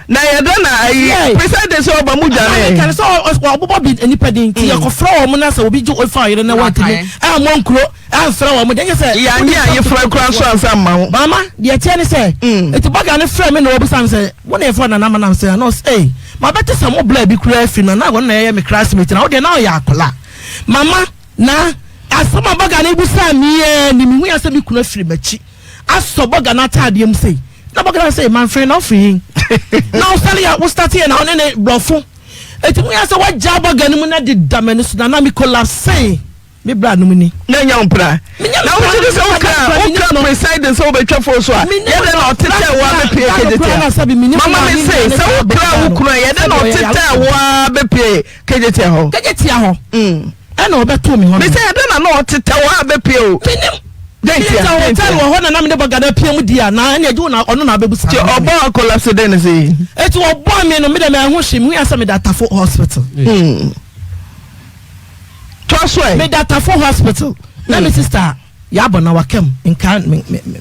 na ɛyɛ dɛn na ayi presiding sɛ ɔba mu dwane? Kan sɛ ɔbobɔ bi nipa din nti yɛkɔfrɛ wɔn na sɛ obi gye ofa ɔyere na wɔntumi ammɔ nkuro amfrɛ wɔn deɛ nyɛ sɛ. Yɛanye ayefra kura nso ansa mma wo. Mama deɛ ɛteɛ ne sɛ eti bɔga no frɛ me na wɔbusa me sɛ wo na yɛfrɛ Nana Manam sɛ na ɔsɛ ee mabɛte sɛ mo bla bi kura afi no na wɔn na ɛyɛ me classmate na wo deɛ na ɔyɛ akwadaa mama na asɛm a bɔga no busaa me yɛ ni mehu yɛ sɛ me kunu afiri m'akyi. Asɔ bɔga no ataadeɛ mu sei na bɔga no sɛ manfrɛ na ɔfiri hin na ɔsane yɛ wo start yɛ na ɔne ne brɔfo eti mu yɛ sɛ wagya bɔga no mu na de da m'ani so na na me collapse me bra no mu ni. Na nya wo mpra na wogye di sɛ wokra wokra presiding sɛ wobɛtwa fo so a yɛdɛ na ɔtetɛ wo a bɛpie kegyetia mama me se sɛ wokra wo kunu a yɛdɛ na ɔtetɛ wo a bɛpie kegyetia hɔ kegyetia hɔ ɛna ɔbɛto me hɔ me sɛ yɛdɛ na na ɔtetɛ wo a bɛpie o menim Dɛn nti a? Hotel wɔ hɔ na na me ne bɔga no apia mu di a na ɛne agye wo na ɔno na abɛbu saa. Nti ɔbɔ a collapse dɛn ne sɛ. Eti ɔbɔ me no me dɛ mɛho hye mehu asɛ meda Tafo hospital. Hmm. Toa so ɛ. Meda Tafo hospital na me sister yɛabɔ na wakam nka me me me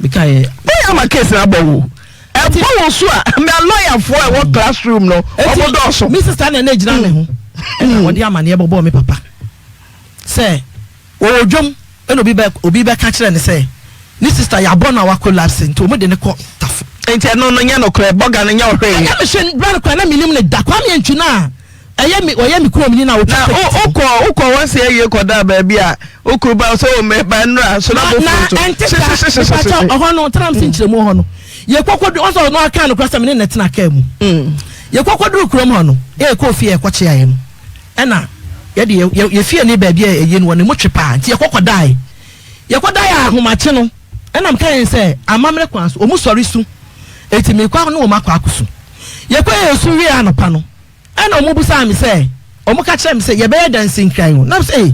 meka yɛ. Bɛyɛ ama case na abɔ wo. Ɛbɔ wo so a mɛ lɔyafoɔ a ɛwɔ classroom no ɔmo dɔɔso. Me sister na ɛna gyina me ho ɛna wɔde amaneɛ bɔbɔɔ me papa sɛ. Wɔwɔ dwam ɛna obi bɛ obi bɛka kyerɛ no sɛ ne sister yabɔ no a wa collapse nti wɔn de no kɔ tafo. Nti ɛno no nyɛ nokorɛ bɔga no nyɛ ɔhwee. Ɛnyɛ me hwee bra no koraa na menim no da Kwame Antwi no a ɛyɛ me ɔyɛ me kurom ni na ɔtwa Na ticket no. wokɔ wokɔ wasi ayie kɔdaa baabi a wo kuru ba sɛ o me ba nnura so na Na bo na furu to ɛnte saa mepakyɛw hyehyehyehyehyehye. ɔhɔ no tena mse nkyerɛmu hɔ no yɛkɔkɔdu ɔsɛ ɔno aka no koraa sɛ me ne no tena kaa mu yɛkɔkɔduru kurom hɔ no yɛkɔɔ fie yɛkɔkyeaeɛ no Ɛna yɛde yɛ yɛ yɛ fie ne baabi a ɛyɛ no wɔ ne mu twe paa nti yɛkɔ kɔdae. Yɛkɔdae a ahomakye no ɛna meka yɛn sɛ amammerɛ kwan so wɔn sɔre su eti mekɔ ne wɔn akɔ akɔsu. Yɛkɔ yɛ su wie anɔpa no ɛna wɔn busaa me sɛ wɔn ka kyerɛ me sɛ yɛbɛyɛ dansinkran o na me sɛ ee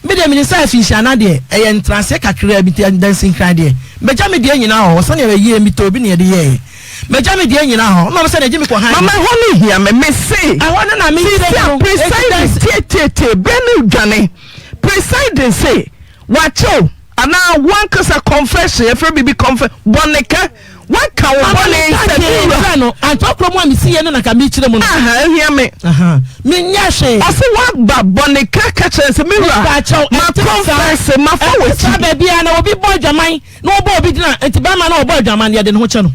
Me deɛ menim sɛ afinhyiana deɛ ɛyɛ ntenaseɛ kakraa bi nti dansinkran deɛ magya me deɛ nyinaa wɔ hɔ sɛdeɛ ɛyie metɔɔ bi na yɛde yɛeɛ magya me deɛ nyinaa hɔ na ɔmo sɛ na ɛgye me kɔ han Mama ɛhɔ no hia me mese ɛhɔ no na me sisi a no presiding tietietie berɛ no dwane presiding se wakyew anaa wankasa confession yɛfrɛ biribi confession bɔneka Woaka wo bɔne sɛ me wura. Mama no, antɔ kurom a mesiiɛ no na nka mekyerɛ mu no. Aha, ahia me. Menyɛ hwee. Ɔse woaba bɔne ka ka kyerɛ no sɛ me wura, ma confess, mafa w'akyi. Ɛnte saa baabiara na obi bɔ adwaman na ɔbɔ obi din a, nti bɛrima no a ɔbɔ adwaman no yɛde ne ho kyɛ no.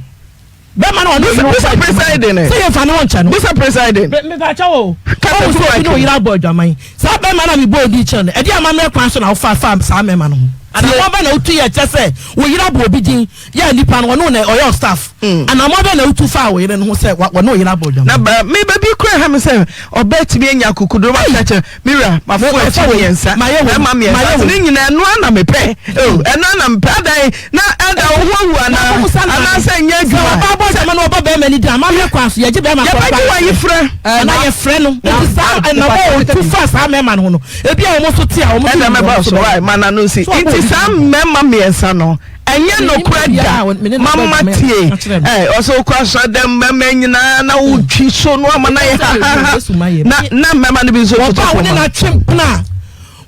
Bɛrima no a ɔne yere bɔ adwaman sɛ yɛmfa ne ho nkyɛ no. Busa presiding. Mepakyɛw o. Ɔhu sɛ obi ne oyere abɔ adwaman. Saa bɛrima no a mebɔɔ din kyerɛ no, ɛdeɛn amammerɛ kwan so na wofaa faa saa mmarima no ho? Anammɔn bɛn na wotu yɛ kyerɛ sɛ wo yere abɔ obi din? Yɛ nipa no, ɔne wo na ɔyɛ wo staff. Anammɔn bɛn na wotu faa wo yere no ho sɛ wɔne wo yere abɔ adwaman? Na ba me ba bi kura ha me sɛ ɔbaa tumi anya akokoduro ma ka kyerɛ me wura mafo akyi mmiɛnsa mmarima mmiɛnsa ase ne nyinaa ɛno ara na mepɛ oh ɛno ara na mepɛ adan na ɛda wo ho awu anaa anaasɛ nyɛ adwuma. Sɛ ɔbaa bɔ adwaman na ɔbɔ bɛrima ni din amammerɛ kwan so yɛgye bɛrima kɔ yɛbɛgye w'ayefrɛ anaa yɛfrɛ no nti saa ɛnabɔ a ɔtu faa saa mmarima no ho no ebi a wɔn nso te a wɔn nso ɛna mɛba so wae ma n'ano nsi nti saa mmarima mmiɛnsa no Ɛnyɛ nokorɛ da mama tie eh, ɔsɛ wokɔ asɔre dɛm mmarima nyinaa na wotwi so no ama no ayɛ hahaha na na mmarima no bi nso toto fam a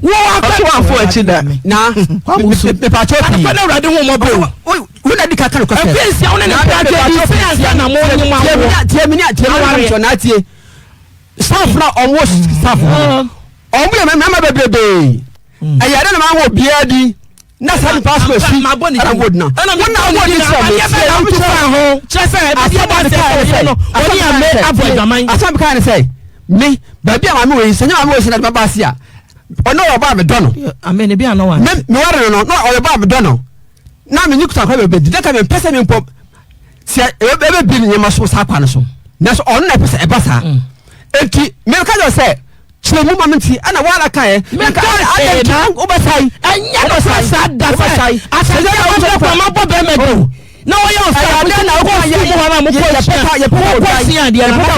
ɔso wamfo akyi da na mepatwɔ pii na awurade ho mmɔbɔ wo na di ka ka nokorɛ sɛ ɛfiri nsia wo ne ne mpratwe bi sɛ ansa na mo nye mo awoɔ tie me ne tie me ne na tie. Staff na ɔmo staff hɔ ɔmo yɛ mmarima bebrebe. Ɛyɛ dɛ na maa wɔ obiara di na saa nipa aso esi ɛna wɔ dina. Wɔn na wɔ di sɛ mo tie na mo kyerɛ ho kyerɛ sɛ ebi ɛda sɛ ɛyɛ no wɔne ame abɔ adwaman. Asɛm kaa ne sɛ me baabi a maame wɔ yi sɛ nyɛ maame wɔ yi sɛ na ɛde ba ase a ɔno ɔyɛ ɔbaa medɔ no. Ame ne bi anɔ wa. Me me ware no no na ɔyɛ ɔbaa medɔ no na me nye kuta kora bɛbɛ di na ka me mpɛ sɛ me mpɔ sɛ ɛbɛ bi ne nneɛma so saa kwan no so nanso ɔno na ɛpɛ sɛ ɛba saa mm. Eti meka kyerɛ sɛ kyerɛ mu ma me nti ɛna wɔn aka yɛ nka adɛ nti wobɛsae ɛnyɛ no sɛ saa da sɛ asase a wɔbɛ kɔ ma bɔ bɛrima di oh. Na wɔyɛ ɔsɛ ɛyɛ na wokɔ yɛ mu hɔ na mokɔ sua mokɔ sua adeɛ na mokɔ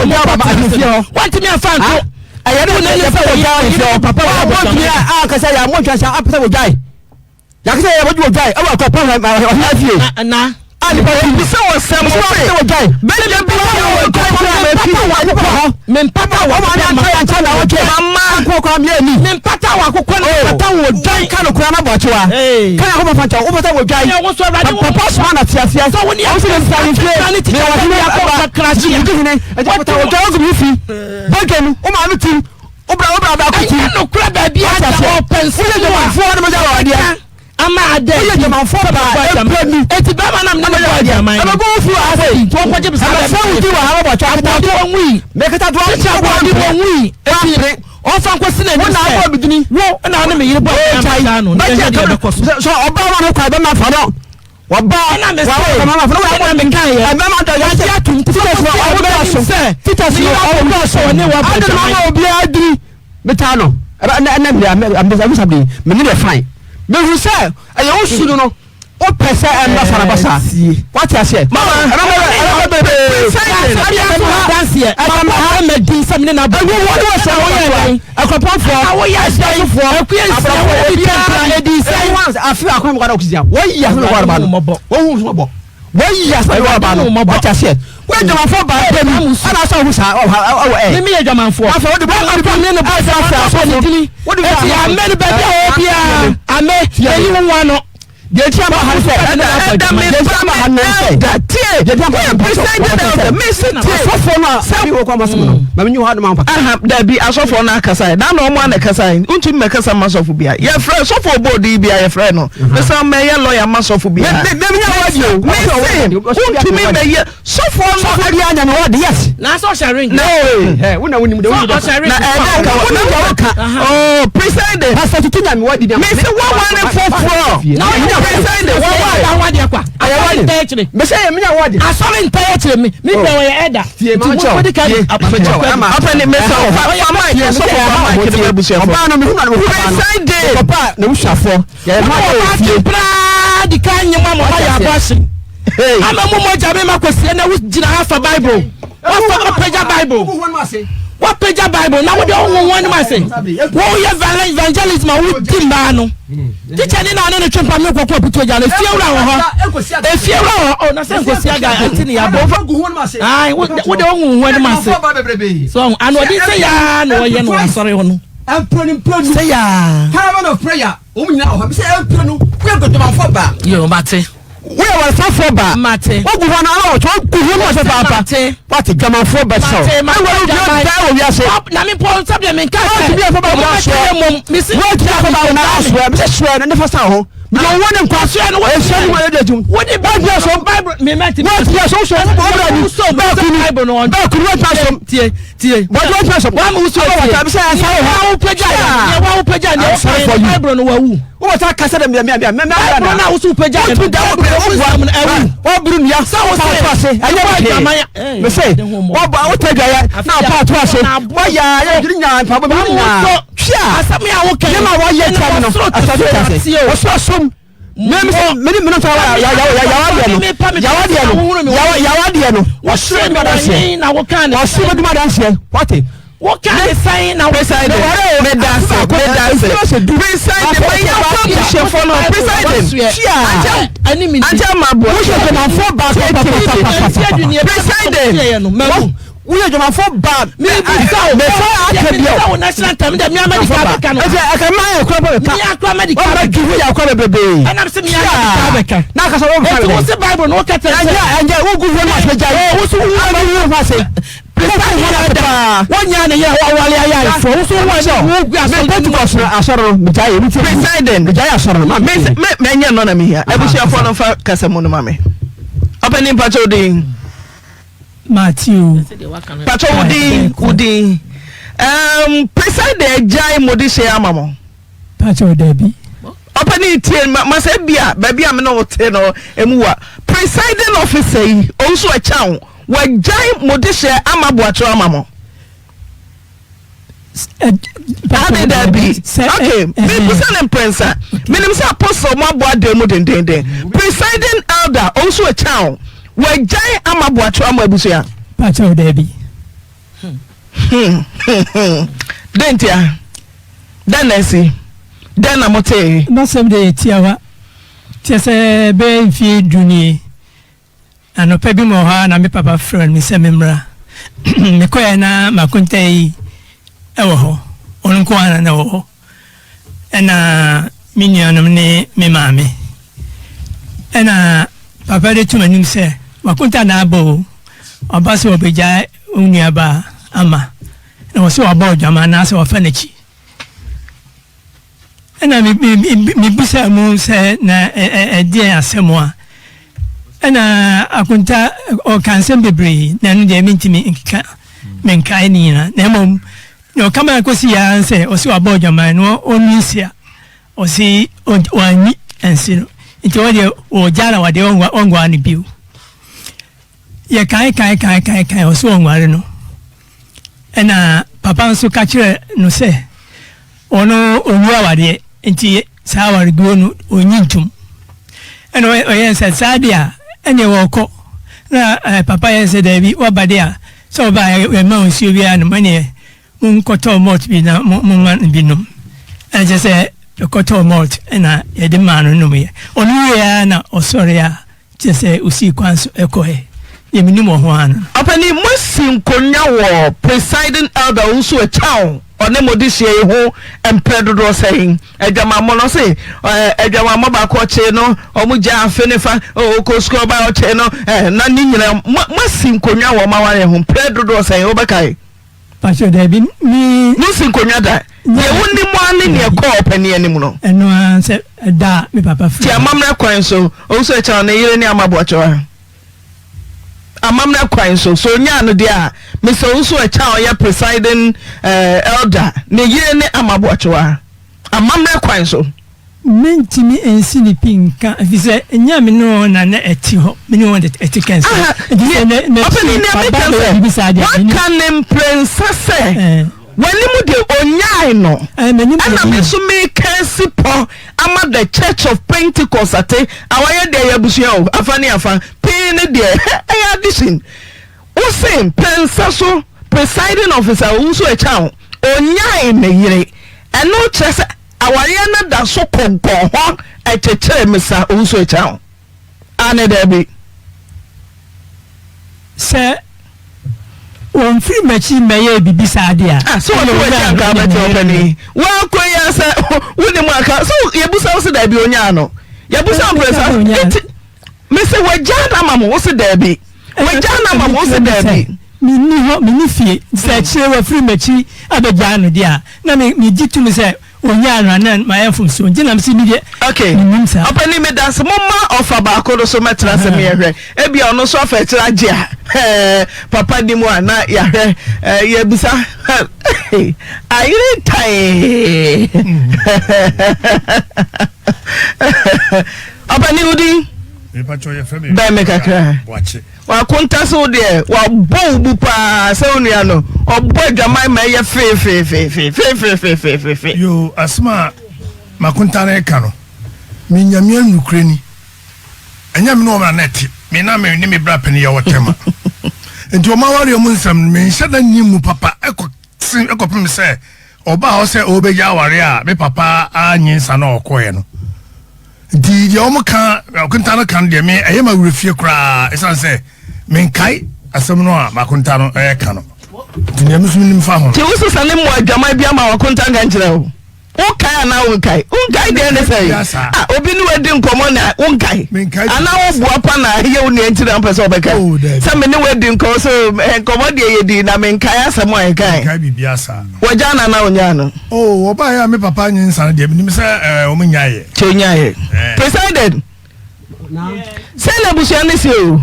tena wɔntumi afa nto ɛyɛ dɛ na yɛpɛ wɔ gyae ahemfie hɔ papa wɔ wɔntumi akasa yɛ amɔntwa sɛ apɛ sɛ wɔ gyae Yàkísɛ yɛ bɔjú wɔ dwae ɛwɔ akɔ pɔn ɔhene afie. Na. A nipa yɛ bi sɛ wɔ sɛ mo se wɔ dwae. Bɛyɛ bi sɛ wɔ dwae kura mɛ fi wɔ nipa hɔ. Me mpata wɔ akokɔ na ma yɛn na wɔtwe. Mama akokɔ kora mi ani. Me mpata wɔ akokɔ na mpata wɔ dwae. Ka no kora na bɔ akyewa. Ka na akokɔ fankyɛ wo pata wɔ dwae. Papa soma na te aseɛ. Sɛ wo ne akokɔ ne ti kyɛ ne akokɔ kakra hyia. Ɛgya pata wɔ dwae ɔgu mi fi. Bɔdwa mu wo maame ti. Wobra wobra baako ti. Ɛnyɛ nokorɛ baabi a da ɔpɛ nsɛm Woyɛ dwamanfoɔ na mogya wɔ adeɛ. Ama ada Woyɛ dwamanfoɔ baa ebura ni. Eti bɛrima nam ne ne bɔ adwaman. Ɛbɛbɔ wo fi wɔ ha sei. Nti wɔkɔgye bisa bɛrima. Ɛbɛsɛ wo di wɔ ha wɔbɔ twɛ. Aboɔde wɔn wui. Mekata doa. Tete aboɔde wɔn wui. Eti ɔnfa nkɔsi n'anim sɛ. Wo na abɔ bidini. Wo na ɔne me yere bɔ adwaman no. Bɛgye ɛka no. Sɛ ɔbaa ma no kwan bɛma fa no. Wɔba ɛna me se ɛna me kan yɛ wagye atum ti sɛ ɔwɔ bɛ so sɛ teachers no ɔwɔ bɛ so ɔne wɔ bɛ dama ma obiara diri metaa no ɛna ɛna mi amisa amisa bi me ne yɛ fine mehu sɛ ɛyɛ wo su no no wopɛ sɛ ɛmba sa na ba saa wate aseɛ mama ɛna bɛ ɛna bɛ bɛ danseɛ mama ɛmɛ di nsɛm ne na bɔ ɛwɔ wɔn wɔ sɛ wɔyɛ dɛn ɛkɔpɔnfoɔ ɛsiasofoɔ aborɔfo obiara edi sɛn afi akɔn mu kɔda oxygen wɔyi asɛm ɛkɔ araba no wɔhu nsoma bɔ wɔyi asɛm ɛkɔ araba no wɔte aseɛ wɔyɛ dwamanfoɔ baa bɛ mu ɛna asɛ ɔho saa ɔwɔ ɛ mímí yɛ dwamanfoɔ afɛ wɔde bɔ wɔde bɔ ne ne bɔ afɛ afɛ asɔfo eti amɛ no baabi a ɔwɔ biara amɛ eyi ho wa no. Deɛ nti ama ha sɛ ɛda ɛda me ba me elder tie woyɛ presiding elder me si tie asɔfoɔ no a sɛ wɔ kɔ ama sɛm no ma menyi hɔ adoma mpa aha dabi asɔfoɔ no akasa yɛ na ɔmo ana kasa yɛ ntumi mɛkasa ma sɔfo bia yɛfrɛ sɔfo ɔbɔ odi bia yɛfrɛ no mesan mɛyɛ lɔya ma sɔfo bia me me nya wɔ di o me se ntumi mɛyɛ Sɔfoɔ no Sɔfoɔ biara nya ne ward yes. Na sɛ ɔhyɛ ring. Na ee wo na wonim de wonim de. Ɔhyɛ ring. Na ɛdɛ ka wo na wo ka. Oh presiding. Pastor tutu nya me ward bi. Me se waware foforɔ. Na ɔnyɛ presiding waware. Asɔre ntɛ kwa. Asɔre ntɛ akyire. Me se yɛ me nya ward. Asɔre ntɛ akyire me. Me bɛ wɔyɛ ɛda. Tie ma kyɛw. Tie ma kyɛw. Ɔpɛ ni me sɛ ɔfa fa mic sɔfo fa mic ne ma busuafo. Ɔbaa no me hu na me hu Presiding. Papa na busuafo. Yɛ ma wɔ fie. Praa di kan nyɛ mo ama yɛ abɔ ase. Ama mu mogya me ma kɔsie na wogyina ha fa Bible. Wafa wapagya Bible. Wapagya Bible na wode wo ho anim ase. Woyɛ evangelism a wodi mmaa no. Tikya ni na ɔne ne twe mpam ne kɔkɔ aputu agya no. Efie wura wɔ hɔ. Efie wura wɔ hɔ. Oh, na sɛ nkosi aga ante ne yabɔ. Ai, wode wo ho anim ase. So ano ɔde sɛ yaa na ɔyɛ no asɔre hɔ no. Sɛ yaa. Caravan of prayer. Wɔn nyinaa wɔ hɔ. Sɛ ɛmpere no, woyɛ nkɔtɔmanfoɔ baa. Yo, mate. Woyɛ waresafoɔ baa. Mate. Wogu hɔ no ala wɔtɔ wogu hɔ no ɔsɛ paapa. Mate. Wate dwamanfoɔ bɛ sɛw. Mate, mate, Ɛwɔ obi dwaman. ɔdaa wɔ wiase. Na me mpo sɛ deɛ menka sɛ. Wɔntumi afa ba Ɔmo wo bɛka asoɛ. yɛ mmom. Mesi Wɔntumi afa ba wo nan asoɛ. Mesɛ soɛ no ne fa sa wo ho. Mede wo ne nkwa. Asoɛ no wode Ɛhyɛ no mu ayɛ adwum. Wode Wɔntumi asom. Bible me mɛte. Wɔntumi asom so. Wɔbra ni. Bɛɛko ni. Bible no ɔn. Bɛɛko ni wɔntumi asom. Tie tie. Wɔntumi asom. Wɔn mu so tie. Wɔntumi asom. Ɛsɛ wo Nea ho. wopagya yɛ. Nea wopagya nea I'm sorry wokan for you. Bible no wawu. Wobɛta kasa dɛ mea mea mea mea mea Bible no a woso wopagya yɛ no. Wotumi da wo brɛ wo Bible no awu. Wɔburu nnua Sɛ wo pa se, ato ase ɛnyɛ ɛbɔ hwee. adwaman a- Ee, Mese Awurade hu mmɔbɔ. wɔbɔ wotɛ adwaeɛ na Afei apa ato ase na aboɔ wɔyɛ a yɛ dwiri nyaa mpaebɔ bi Wɔn nyinaa. nso, Hwɛ a asɛm yi a woka yi, nneɛma a wɔyɛ ɛna tia me no wɔsoro te asase so te ase aseɛ o. wɔsoro asom meme sɛ mene mene nso yawadeɛ no yawadeɛ no yawadeɛ no wɔsoro Wɔsoro bɛdi adanseɛ me na woka ne wɔsoro bɛdi adanseɛ wate woka ne sɛn na Presiding, medase, medase. Presiding, ma yɛn kɔ abusuafoɔ no. Presiding, ankyɛ ma boa. woyɛ dwamanfoɔ baa papapapapapa Presiding, woyɛ dwamanfoɔ baa mebisa wo mɛfa aka bi mebisa wo national anthem dɛ mea medical bɛka no ɛsɛ ɛka maa yɛ kura bɔ bɛka mea kura medical wɔn bɛ bɛka ju yɛ akɔ bebree ɛnam sɛ mea medical bɛka na akasa wɔn eti fa wo se bible no woka kyerɛ ɛnyɛ sɛ ɛnyɛ wogu hɔ no ase gya wo so wo wo ase. Presiding elder. Wɔnyɛ ne yɛ wawale ayɛ ayeforɔ wo so wo wɔ wo gu asɔre. Me Pentecost no asɔre no megyae yɛ metie. Presiding. Megyae asɔre no ma me me mɛnyɛ no na mehia. Abusuafoɔ no fa kasa mu no ma me. Ɔpɛni mpakyɛ wo din. Matthew. Pakyɛ wo din wo din. Um, presiding agyae mo de hyɛ ama mo. Pakyɛ dabi. Ɔpɛni tie ma ma sɛ bia baabi a me ne wo te no emu wa. Presiding officer yi owusu ɛkyɛn wagyae mo de hyɛ ama boakyerɛ ama mo. Ade dabi. Okay, mebusa ne mprɛnsa. Menim sɛ apostle mo aboa dan mu dendenden. Presiding elder owusu ɛkyɛn wagyae ama boakyerɛ ama abusua. Pakyɛ dabi. Dɛn ntia? Dɛn na asi? Dɛn na motee? M'asɛm deɛ yɛ tiawa. Kyerɛ sɛ bɛyɛ mfeɛ du nie, anɔpa bi mewɔ hɔ ara na me papa frɛɛ me sɛ memmra. Mekɔeɛ na m'akonta yi wɔ hɔ, ɔno nko ara na na ɛwɔ hɔ. Ɛna me nuanom ne me maame. Ɛna papa de to m'anim sɛ, w'akonta na aba o, ɔba sɛ ɔbɛgyae wo nuabaa ama, na ɔsɛ wabɔ odwaman anaasɛ wafa n'akyi. Ɛna mebisaa mu sɛ na ɛdeɛn asɛm a. Ɛna akonta ɔka nsɛm bebree na ɛno deɛ mentumi nkeka menkae ne nyinaa na mmom na ɔka maa kɔsi yɛ ara sɛ ɔse wabɔ odwaman no ɔnni nse a ɔse wanni nse no nti ɔdeɛ ɔgya na wadeɛ ɔnwaa no bio. Yɛ kae kae kae kae kae ɔse ɔnware no ɛna papa nso ka kyerɛ no sɛ ɔno ɔnwu awareɛ nti saa awareguo no ɔnyi ntom ɛna ɔyɛ sɛ saa deɛ a ɛneɛ wɔkɔ na eh, papa yɛ sɛ daabi waba deɛ a sɛ ɔba yɛma nsuo biara nom ɛneɛ monkɔtɔ malt bi na momma no bi nom ɛna kyerɛ sɛ ɛkɔtɔɔ malt ɛna yɛde maa no nomyɛ ɔno wieɛ ara na ɔsɔre a kyerɛ sɛ ɔsii kwan so ɛkɔɛ deɛ menim wɔ ho ara no. Ɔpanin, moasi nkonnwa wɔ Presiding Elder Owusu Akyang ɔne mo dehyeɛ yi ho mprɛ dodoɔ sɛn? Adwamammɔ no, ɔse adwamammɔ baako ɔkyee no, ɔmo gyaa afe ne fa, ɔkɔ sukuu ɔba ɔkyee no, na ne nyinaa moasi nkonnwa wɔ mo awareɛ ho mprɛ dodoɔ sɛn? Wobɛkae? Pastor dabi me. Me nsi nkonnwa da. Deɛ wonim ara ne deɛ ɛkɔɔ ɔpanin anim no. Ɛno ara sɛ ɛda a me papa firi. Ti amammerɛ kwan so owusu ɛkyɛn ne yere ne ama boakyewa. Amammerɛ kwan so so onyaa no deɛ a Mr. Owusu ɛkyɛn ɔyɛ presiding eh, elder ne yere ne ama boakyewa. Amammerɛ kwan so. Mentumi nsi no pi nka, efisɛ ɛnyɛ me ne wɔn na na ɛte hɔ, me ne wɔn de ɛte kɛnsɛn. Aha, Nti sɛ nea, na na ɔpanin, nea waba meka abɛyɛ sɛ, biribi saa deɛ, menni. waka ne mprɛnsa sɛ, Ɛɛ. w'anim deɛ ɔnyae no, Ɛɛ, m'anim deɛ ɛna me ɔnyae. nso meka asi pɔ ama The Church of Pentecost ate, awareɛ deɛ ɛyɛ abusua o, afa ne afa, pii ne deɛ, hɛ, ɛyɛ addition. Wo se mprɛnsa so presiding officer Owusu Akyang, ɔnyae ne yere, ɛno kyerɛ sɛ, Awareɛ no da so kɔnkɔn hɔ ɛkyekyere me sa owusu ɛkyɛn wo aane daabi. Sɛ wɔnfiri m'akyi mmɛyɛɛ biribi saa deɛ a. Ah sɛ wɔde w'akyi anka wobɛte ɔpanin woakɔ yi a sɛ wonim aka sɛ yɛbusa wo se daabi onyaa no yɛbusa wo mprɛsa nti mese wagyaa no ama mo wo se daabi wagyaa no ama mo wo se daabi. Menni hɔ menni fie sɛ akyire wafiri m'akyi abɛgyaa no deɛ a na megye tom sɛ Onyaa no a na mayɛ mfomsoɔ nti na mese medeɛ Ok mennim saa. Ɔpanin medase momma ɔfa baako no so mɛtena ase me yɛhwɛ ebia ɔno nso afa akyire agye a ɛɛ papa ni mu a na yɛahwɛ ɛɛ yɛbisa ayere tae ɔpanin wo din bɛn me kakra. W'akonta so wo deɛ wabɔ wo bu paa sɛ wo nua no ɔbɔ adwaman ma ɛyɛ feefeefeefeefeefeefeefe. Yoo asɛm a m'akonta no reka no me Nyame nokorɛ ni ɛnyɛ me ne wɔn na na ɛte me na me ne me bra panin yɛwɔ tɛma nti wɔn awareɛ mu nsɛm no menhyɛ da nni mu papa ɛkɔ ɛkɔpem sɛ Ɔbaa hɔ sɛ ɔrebɛgya awareɛ a me papa annye nsa na ɔkɔeɛ no. Nti deɛ wɔn ka, akonta no ka no deɛ me ɛyɛ ma werɛ fie koraa ɛsiane sɛ menkae asɛm no a m'akonta no ɛreka no. Nti deɛ me nso menim fa ho no. Nti wo sesa ne mmɔ adwaman bi ama w'akonta nka nkyerɛ wo? Wokae anaa wonkae? Wonkae deɛ ne sɛ ah, obi ne wadi nkɔmmɔ na wonkae anaa woboa pa na ɛyɛ wo nua nti na wopɛ sɛ wobɛka oh, sɛ me ne wadi nkɔmmɔ so eh, nkɔmmɔ deɛ yɛdi na menkae asɛm a ɛkae. Wɔgyaa no anaa wonyaa no? Oh, wɔbaeɛ a me papa nye nsa no deɛ menim sɛ eh, wɔn nyaeɛ. Kyɛ nyaeɛ. Eh. Presided. Sɛ na abusua no si o.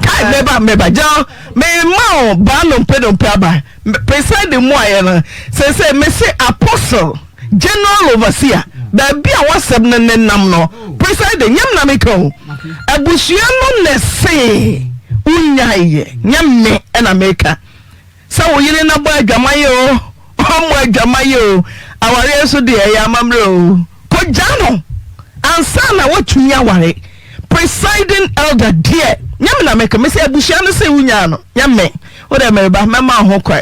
Kai meba meba gyina mema o baa ndompe dompe aba. Presiding mu ayɛ no sese mese apostle general overseer baabi a wasɛm no nenam no presiding nyɛ me na meka o. Abusua no na ɛse wonyaeɛ nyɛ me na meka. Sɛ wo yere no abɔ adwaman oo, ɔmmɔ adwaman oo, awareɛ nso deɛ ɛyɛ amammerɛ oo, kɔgyaa no ansa na woatumi aware. Presiding elder deɛ, nyɛ me na meka, mese abusua no se wonyaa no, nyɛ me. Wo deɛ mereba, mɛma wo ho kwan.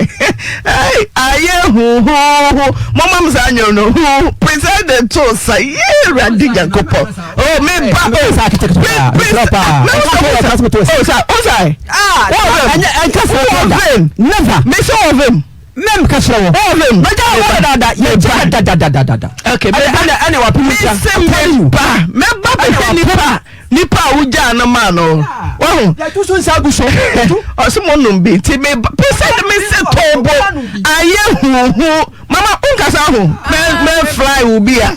Ei, ayɛ huhuuhu, momma me saa nnwom no, hu, presiding too sa, yee Awurade Nyankopɔn. Oh, me ba, oh, pre, pre, oh, sa, oh, sa. Ah, ɛnyɛ ɛnka sɛ wɔ vim. Never. Me sɛ wɔ vim. Mɛm ka kyerɛ wɔ. Wɔ vim. Mɛgya wɔ bɛ dada. Yɛ gya dadadadada. Okay, mɛ ɛna ɛna wapem Me ntia. sɛ mɛ ba mɛ ba bɛhwɛ nipa nipa a wogyaa no maa no. Wahu. Yɛtu so nsa gu so. Ɔsɛ mo nom bi nti me ba pɛ sɛ me sɛ tɔɔbo ayɛ huhu mama nkasa ho mɛ mɛ fly wo bi a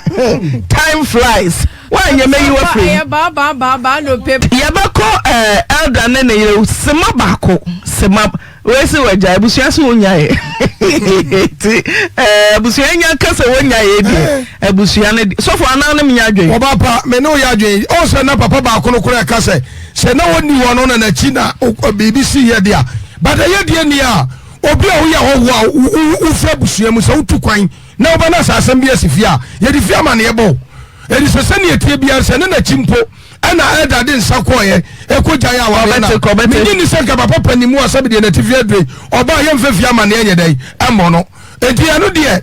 time flies. Woanyɛ mɛyi wo afiri mu. Yɛbɛkɔ eh, elder ne ne yere sema baako sema wei se wagya abusua se wonyaeɛ nti eh, abusua nya ka sɛ wonyaeɛ deɛ abusua no sɔfo anaa ne menya adwen. Ɔba pa me ne wo yɛ adwen ɔn sɛ na papa baako no koraa ɛka sɛ sɛ na wɔnni hɔ no na n'akyi na biribi si yɛ deɛ but ɛyɛ deɛ ni a obi a woyɛ hɔhoɔ a wofiri abusua mu sɛ wotu kwan na woba na sɛ asɛm bi asi fie a, yɛde fie amanneɛ bɔ wo. Enti sɛ sɛnea ɛteɛ biara sɛ ne n'akyi mpo ɛna ɛda de nsa kɔɔeɛ ɛkɔgyae awareɛ no a, mennye nni sɛ nka papa panin mu a sɛbe deɛ n'atifi adure ɔba a yɛmfa fie amanneɛ nyɛ dɛn ɛmmɔ no. Enti ɛno deɛ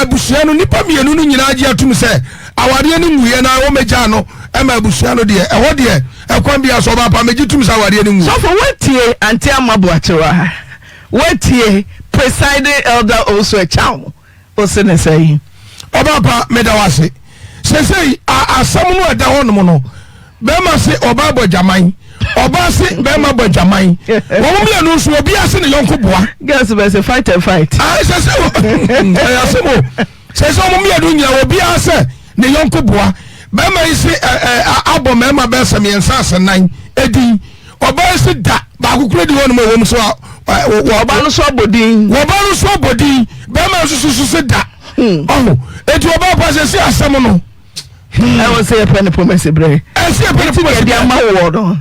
abusua no nnipa mmienu no nyinaa gye atum sɛ awareɛ no nwuiɛ na wɔmmɛgyaa no ɛma abusua no deɛ ɛhɔ deɛ ɛkwan biara so ɔbaa pa megye tum sɛ awareɛ no nwui. Sɔfo woatie Auntie Ama Boakyewa? Woatie Presiding Elder Owusu Akyang? Ose ne sɛn? Ɔbaapa, meda wo ase. Seesei, a, asɛm no a ɛda hɔnom no, bɛrima se ɔbaa bɔ adwaman, ɔbaa se bɛrima bɔ adwaman. Wɔn mmienu nso, obiara se ne yɔnko boa. Girls bɛ se fight and fight. Ah, sɛ sɛ, ɛyɛ asɛm o. Sɛ sɛ wɔn mmienu nyinaa, obiara sɛ ne yɔnko boa. Bɛrima yi se ɛ, ɛ, abɔ mmarima bɛyɛ sɛ mmiɛnsa asɛ nan edin. Ɔbaa yi se da baako kura di hɔnom a wɔn so a wɔ ɔbaa no so abɔ din. Wɔbaa no so abɔ din. Bɛrima nso so so se da. Hmm. Ɔho eti ɔbaa pa sɛ si asɛm no. Hmm. Ɛwɔ sɛ yɛpɛ ne pɔmɛsi brɛ. Ɛsɛ yɛpɛ ne pɔmɛsi brɛ. Ɛdi ama wɔ no.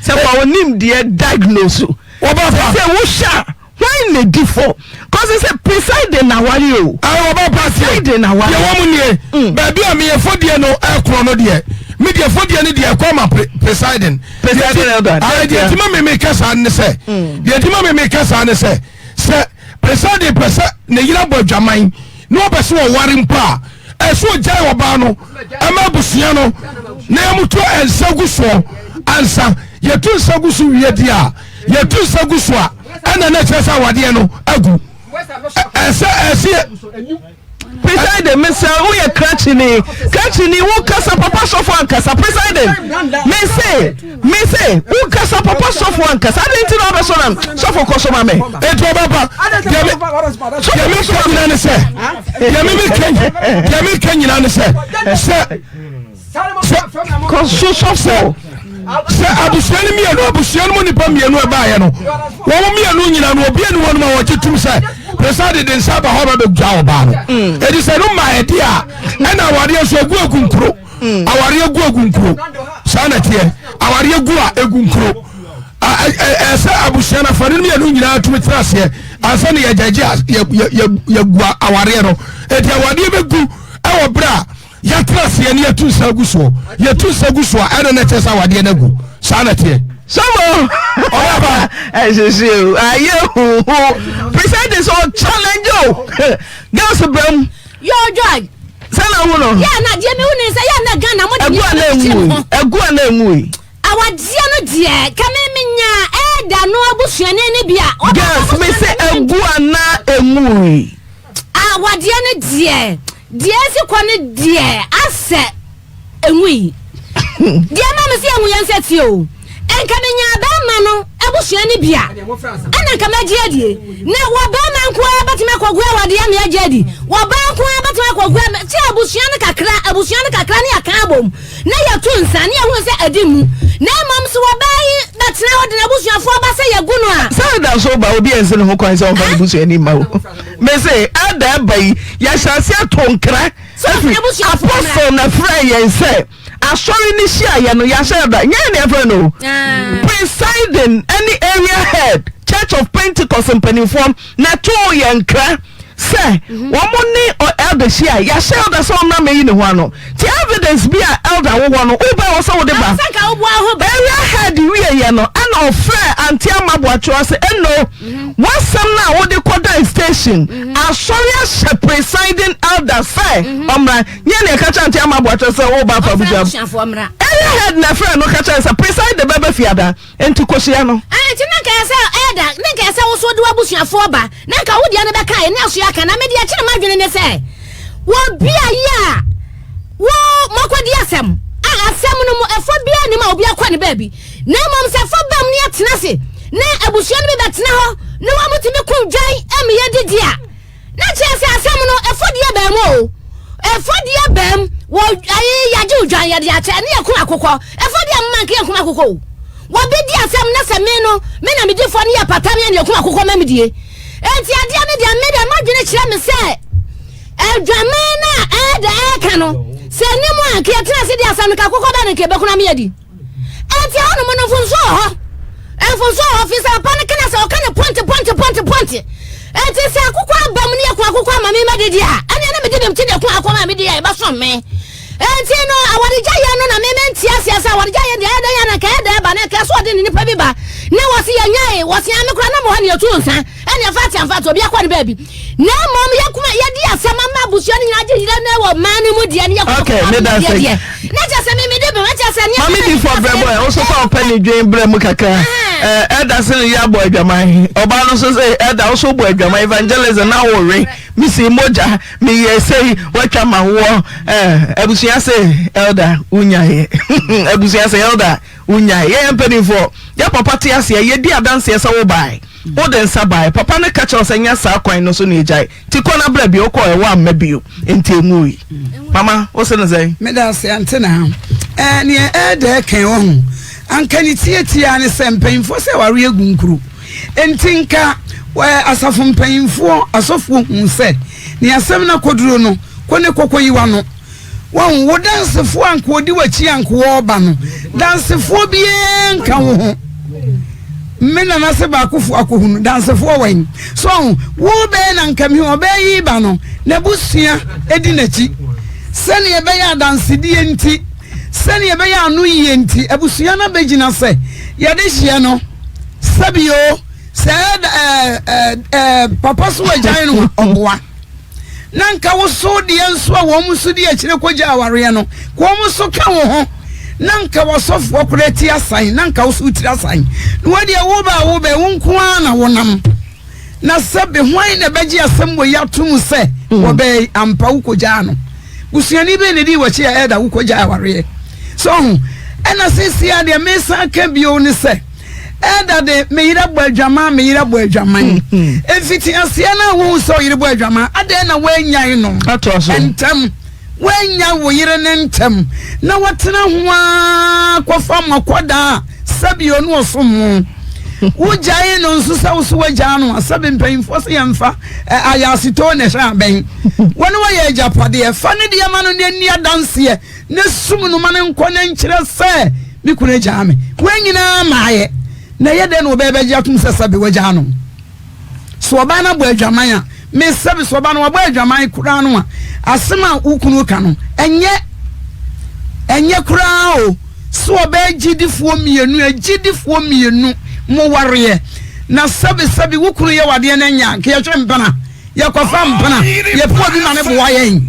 Sɛ fa onim deɛ diagnose. Wɔbaa pa. Sɛ wohyɛ a. Hwan na edi fɔ? Kɔsi sɛ presiding na ware o. Ayi ɔba pa se. Presiding na ware. Deɛ wɔn nie. Mm. Baabi a meyɛ fɔdeɛ no ɛkorɔ no deɛ. Me deɛ fɔdeɛ no deɛ ɛkɔ ama presiding. Presiding elder. Ayi deɛ ti ma mi mi kasa ne sɛ. Mm. Deɛ ti ma mi mi kasa ne sɛ. Sɛ presiding pɛ sɛ ne yere abɔ adwaman na ɔpɛ sɛ ɔware mpo a ɛsɛ ɔgyae ɔbaa no ɛma abusua no na yɛmutu nsa gu soɔ ansa yɛtu nsa gu so wie di a yɛtu nsa gu so a ɛna na ɛkyerɛ sɛ awadeɛ no agu ɛsɛ ɛsɛ Presiding mesɛ woyɛ krakyeni krakyeni wo kasa papa sɔfo ankasa presiding mese mese wo kasa papa sɔfo ankasa adi nti na ɔbɛsɔ na sɔfo kɔ so ma me. Etu ɔba pa deɛ me deɛ me ka nyina ne sɛ deɛ me me ka deɛ me ka nyina ne sɛ sɛ sɛ kɔ so sɔfo. Sɛ abusua no mmienu abusua no mu nipa mmienu ɛbaayɛ no wɔn mmienu nyina no obi ani wɔn mu a wɔgye tum sɛ presa de de nsa aba hɔ ba bɛgya ɔbaa no mm. ɛdi sɛ no ma ɛdi a ɛna awadeɛ nso egu egu nkuro mm. awadeɛ gu egu nkuro saa na ɛteɛ awadeɛ gu a egu nkuro ɛsɛ abusua no afa no mmienu nyinaa tumi tena aseɛ ansa na yɛgyagye yɛgu awadeɛ no ɛdi awadeɛ bɛgu ɛwɔ berɛ a Yɛtena aseɛ ne yɛtu nsa gu soɔ. Yɛtu nsa gu so a, ɛna na ɛkyerɛ sɛ awadeɛ no agu. Saa na ɛteɛ. Sɔfo! Ɔyaba! Ɛhyehye o, ayɛ huhu. Presiding sɛ ɔchallenge o. Girls bram. Yo Joy. Sɛ na wo no. Yɛ na deɛ mehu ne sɛ yɛ na Ghana mo de Ɛgu a na enwu yi. Ɛgu a na enwu yi. Awadeɛ no deɛ kame menya ɛda no abusuani no bi a. Girls me sɛ ɛgu a na enwu yi. Awadeɛ no deɛ. Deɛ esi kɔ ne deɛ asɛ enwui. Deɛ ɛma me sɛ enwu yɛn sɛ tie o. Nka menyaa bɛrima no abusua no bi a, ɛna nka mɛgye adie. Na wɔ bɛrima nko ara bɛtumi akɔgu awadeɛ ama yɛagye adi. Wɔ baa nko ara bɛtumi akɔgu ama sɛ abusua no kakra, abusua no kakra ne yɛka abom na yɛto nsa ne yɛhunu sɛ adi mu. Na mmom sɛ ɔbaa yi bɛtena hɔ de n'abusuafoɔ ba sɛ yɛgu no a. Sɛ ɛda so ba obi ansi ne ho kwan sɛ ɔmfa ne busuani mma o. Mese ɛda ɛba yi yɛahyɛ ase ato nkra afiri apostle na frɛ yɛn sɛ asɔre no hyiaeɛ no yɛahyɛ da nyɛ yɛn na yɛfrɛ no o presiding ɛne area head church of pentecost mpanimfoɔ na ɛtoo yɛn nkra sɛ wɔn ne elder hyia yɛahyɛ elder sɛ ɔmmra mɛyi ne ho ano ti evidence bi a elder wowɔ no wobɛ wɔ sɛ wode ba area head wieɛ no ɛna ɔfrɛ ante ama boakyewa sɛ ɛno W'asɛm no a wode kɔdan station asɔre ahyɛ presiding elder sɛ ɔmmra nyɛ nea ɛka kyerɛ Auntie Ama Aboakyɛ sɛ woba afa abusua mmra. Area head na ɛfrɛɛ no ka kyerɛ no sɛ presiding bɛba fiada nti kɔhyia no. Nti na nka ɛyɛ sɛ elder na nka ɛyɛ sɛ wo nso wode w'abusuafoɔ ba na nka wo deɛ no bɛka yɛ ne aso aka na me deɛ ɛkyere m'adwene ne sɛ wɔ beaeɛ a wo moakɔdi asɛm a asɛm no mu ɛfɔ biara nnim a obi akɔ ne baabi. Na mmom sɛ fɔ bam ne yɛtena ase na abusua no bi bɛtena hɔ na wɔtumi ko dwan ma yɛdidi a, na kyerɛ sɛ asɛm no ɛfɔdeɛ baa mu o. Ɛfɔdeɛ baa mu wɔ ayi yɛagye odwan yɛde akyɛ ne yɛko akokɔ. Ɛfɔdeɛ mma nka yɛnko akokɔ o. Wɔbɛdi asɛm na sɛ me no me na medi fɔ ne yɛpata me ne yɛko akokɔ ma medie. Enti adeɛ no deɛ me deɛ m'adwene kyerɛ me sɛ adwaman no a ɛɛdɛ ɛɛka no sɛ anim a nka yɛtena ase di asɛm no ka akokɔ bɛn no nka yɛbɛko na meyɛdi. Enti ɛhɔnom no mfomsoɔ wɔ hɔ. Mfomsoɔ wɔ hɔ firi sɛ papa no ka na sɛ ɔka no pɔnte pɔnte pɔnte pɔnte. Enti sɛ akokɔ aba mu ne yɛko akokɔ ama me madidi a, ɛneɛ na medi bem ti na ɛko akokɔ ma medi a ɛbɛsom me. Enti no awaregyaeɛ no na me mente aseɛ sɛ awaregyaeɛ deɛ ɛyɛ dɛn a na nka ɛyɛ dɛn ba na nka ɛsɛ ɔde ne nipa bi ba na wɔse yɛnyae wɔse ame koraa na mewɔ hɔ na yɛtu nsa. Ɛne ɛfa te amfa te obi akɔ ne baabi na mmom yɛkuma yɛdi asɛm ama abusua no nyinaa gye yere no wɔ man no mu deɛ ne yɛkɔ Okay, kɔkɔ me da deɛ se. deɛ na kyerɛ sɛ me mede bem kyerɛ sɛ Mame di fɔ brɛ bɔ ɛ wo so fa ɔpɛ ne dwen brɛ mu kakra ɛ ɛda se ne yɛ abɔ adwaman ɔbaa no so sɛ ɛda wo so bɔ adwaman evangelism na wo we mesi mogya meyɛ sei watwa ma woɔ ɛ abusua se elder wonyaeɛ abusua se elder wonyaeɛ yɛyɛ mpanimfoɔ yɛ papa te aseɛ yɛdi adanseɛ sɛ wobae Wode nsa baeɛ. Papa no ka kyerɛɛ wo sɛ nyɛ saa kwan no so na yɛgyae. Nti kɔ na bra bio. Wokɔeɛ, woamma bio. Nti ɛnwui. Mama, wo se no sɛn? Meda ase, Ante Naa. Ɛɛ, neɛ ɛɛdɛ ɛkɛn wɔ ho. Anka ne tiatia ne sɛ mpanyinfoɔ sɛ awareɛ gu nkuro. Nti nka ɛɛ asafo mpanyinfoɔ, asɔfoɔ hu sɛ nea asɛm no akɔduro no, kɔ ne kɔkɔ yi w'ano. Wahu, wo dansefoɔ a nka ɔdi w'akyi a nka wɔreba no, dansefoɔ biara nka wo ho. Me nana se baakofo akɔhunu dansefoɔ wɛn. So ɔho, wo bɛyɛ na nka mehu ɔbɛyɛ yi ba no, n'abusua di n'akyi. Sɛnea ɛbɛyɛ adansedie nti, sɛnea ɛbɛyɛ ano yie nti, abusua no abɛgyina sɛ yɛde hyeɛ no, sɛbio, sɛ ɛɛ ɛɛ ɛɛ papa so agyan no a, ɔboa. na nka wo so deɛ nso a wɔn nso di akyire kɔgya awareɛ no ka wɔn nso ka wo ho na nka wɔsɔfoɔ koraa ti asan na nka wo so tiri asan na wɔdeɛ wo ba wo bɛ wo nko ara na wonam na sɛbe hwan na ɛbɛgye asɛm wɔ yi ato mu sɛ hmm. wɔbɛɛ ampa wo kɔgyaa no busuani bɛn na ɛdii w'akyi a ɛda wo kɔgyaa awareɛ so ho ɛna seesia deɛ mesan ka bio ne sɛ Ɛda de, me yere bɔ adwaman, me yere bɔ adwaman. Mfitiaseɛ no a wohu sɛ ɔyere bɔ adwaman, adɛn na woanyae no ntɛm? Woannya wo yere no ntɛm na watena ho ara kɔfa makɔdaa a sɛbi ɔno ɔsom mo. Wogyae no nso sɛ wo so woagyaa no a, sɛbi mpanyimfoɔ sɛ yɛmfa ayasetoo na ɛhyɛ abɛn. Wɔne wɔyɛ agyapadeɛ, fa ne deɛ ma no na ɛnni adanseɛ. Ne sum no ma no nkɔ na nkyerɛ sɛ me kunu agyaa me. Wei nyinaa maayɛ. Na ɛyɛ dɛn na ɔbɛyɛ bɛgye atom sɛ sɛbe wagyaa no? So ɔbaa no abɔ adwaman a, me sɛbe so ɔbaa no wabɔ adwaman koraa no a, asɛm a wo kunu ka no, ɛnyɛ ɛnyɛ koraa o. So ɔbɛyɛ gyidifoɔ mmienu, agyidifoɔ mmienu mo wareɛ, na sɛbe sɛbe wo kunu yɛ wadeɛ no anya, nka yɛtwe mpena. Yɛkɔfa mpena, yɛpɛ obi ma no boa yɛn.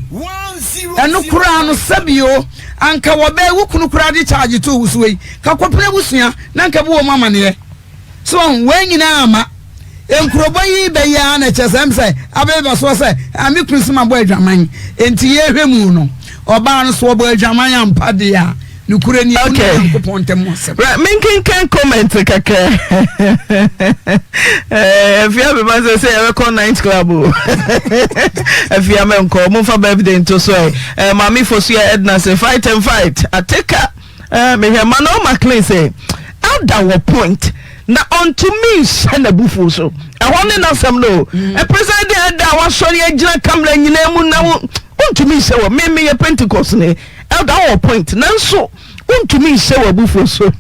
Ɛno koraa no, sɛbio, anka wɔbɛɛ wo kunu koraa de charge too wo so yi, ka kɔpene abusua na anka bi wɔ mu amaneɛ. So wahu, wei nyinaa ama. Nkurobɔ yi bɛyɛ ara na kyerɛ sɛ ɛm sɛ abɛba soɔ sɛ ah me kunu se mabɔ adwaman enti yɛhwɛ mu no ɔbaa no so ɔbɔ adwaman ampa deɛ a nokorɛ ni ɛno ne Nyankopɔn ntam asɛm. Right, menkenkan comment kakra. Afia bɛba sɛ sɛ yɛbɛkɔ night club o. Afia mɛnkɔ, momfa birthday nto so ɛ. Eh, Maame Fosuya Edna sɛ fight and fight. Ateka. Eh, mehwɛ Manuel McLean sɛ elder wɔ point na ɔntumi nhyɛ n'abufuo so. Ɛhɔ ne n'asɛm no o. Mm. President elder a wasɔre agyina kamera nyinaa mu na wo wontumi nhyɛ wɔ me meyɛ Pentecost ne elder wɔ point nanso wontumi nhyɛ wɔ abufuo so.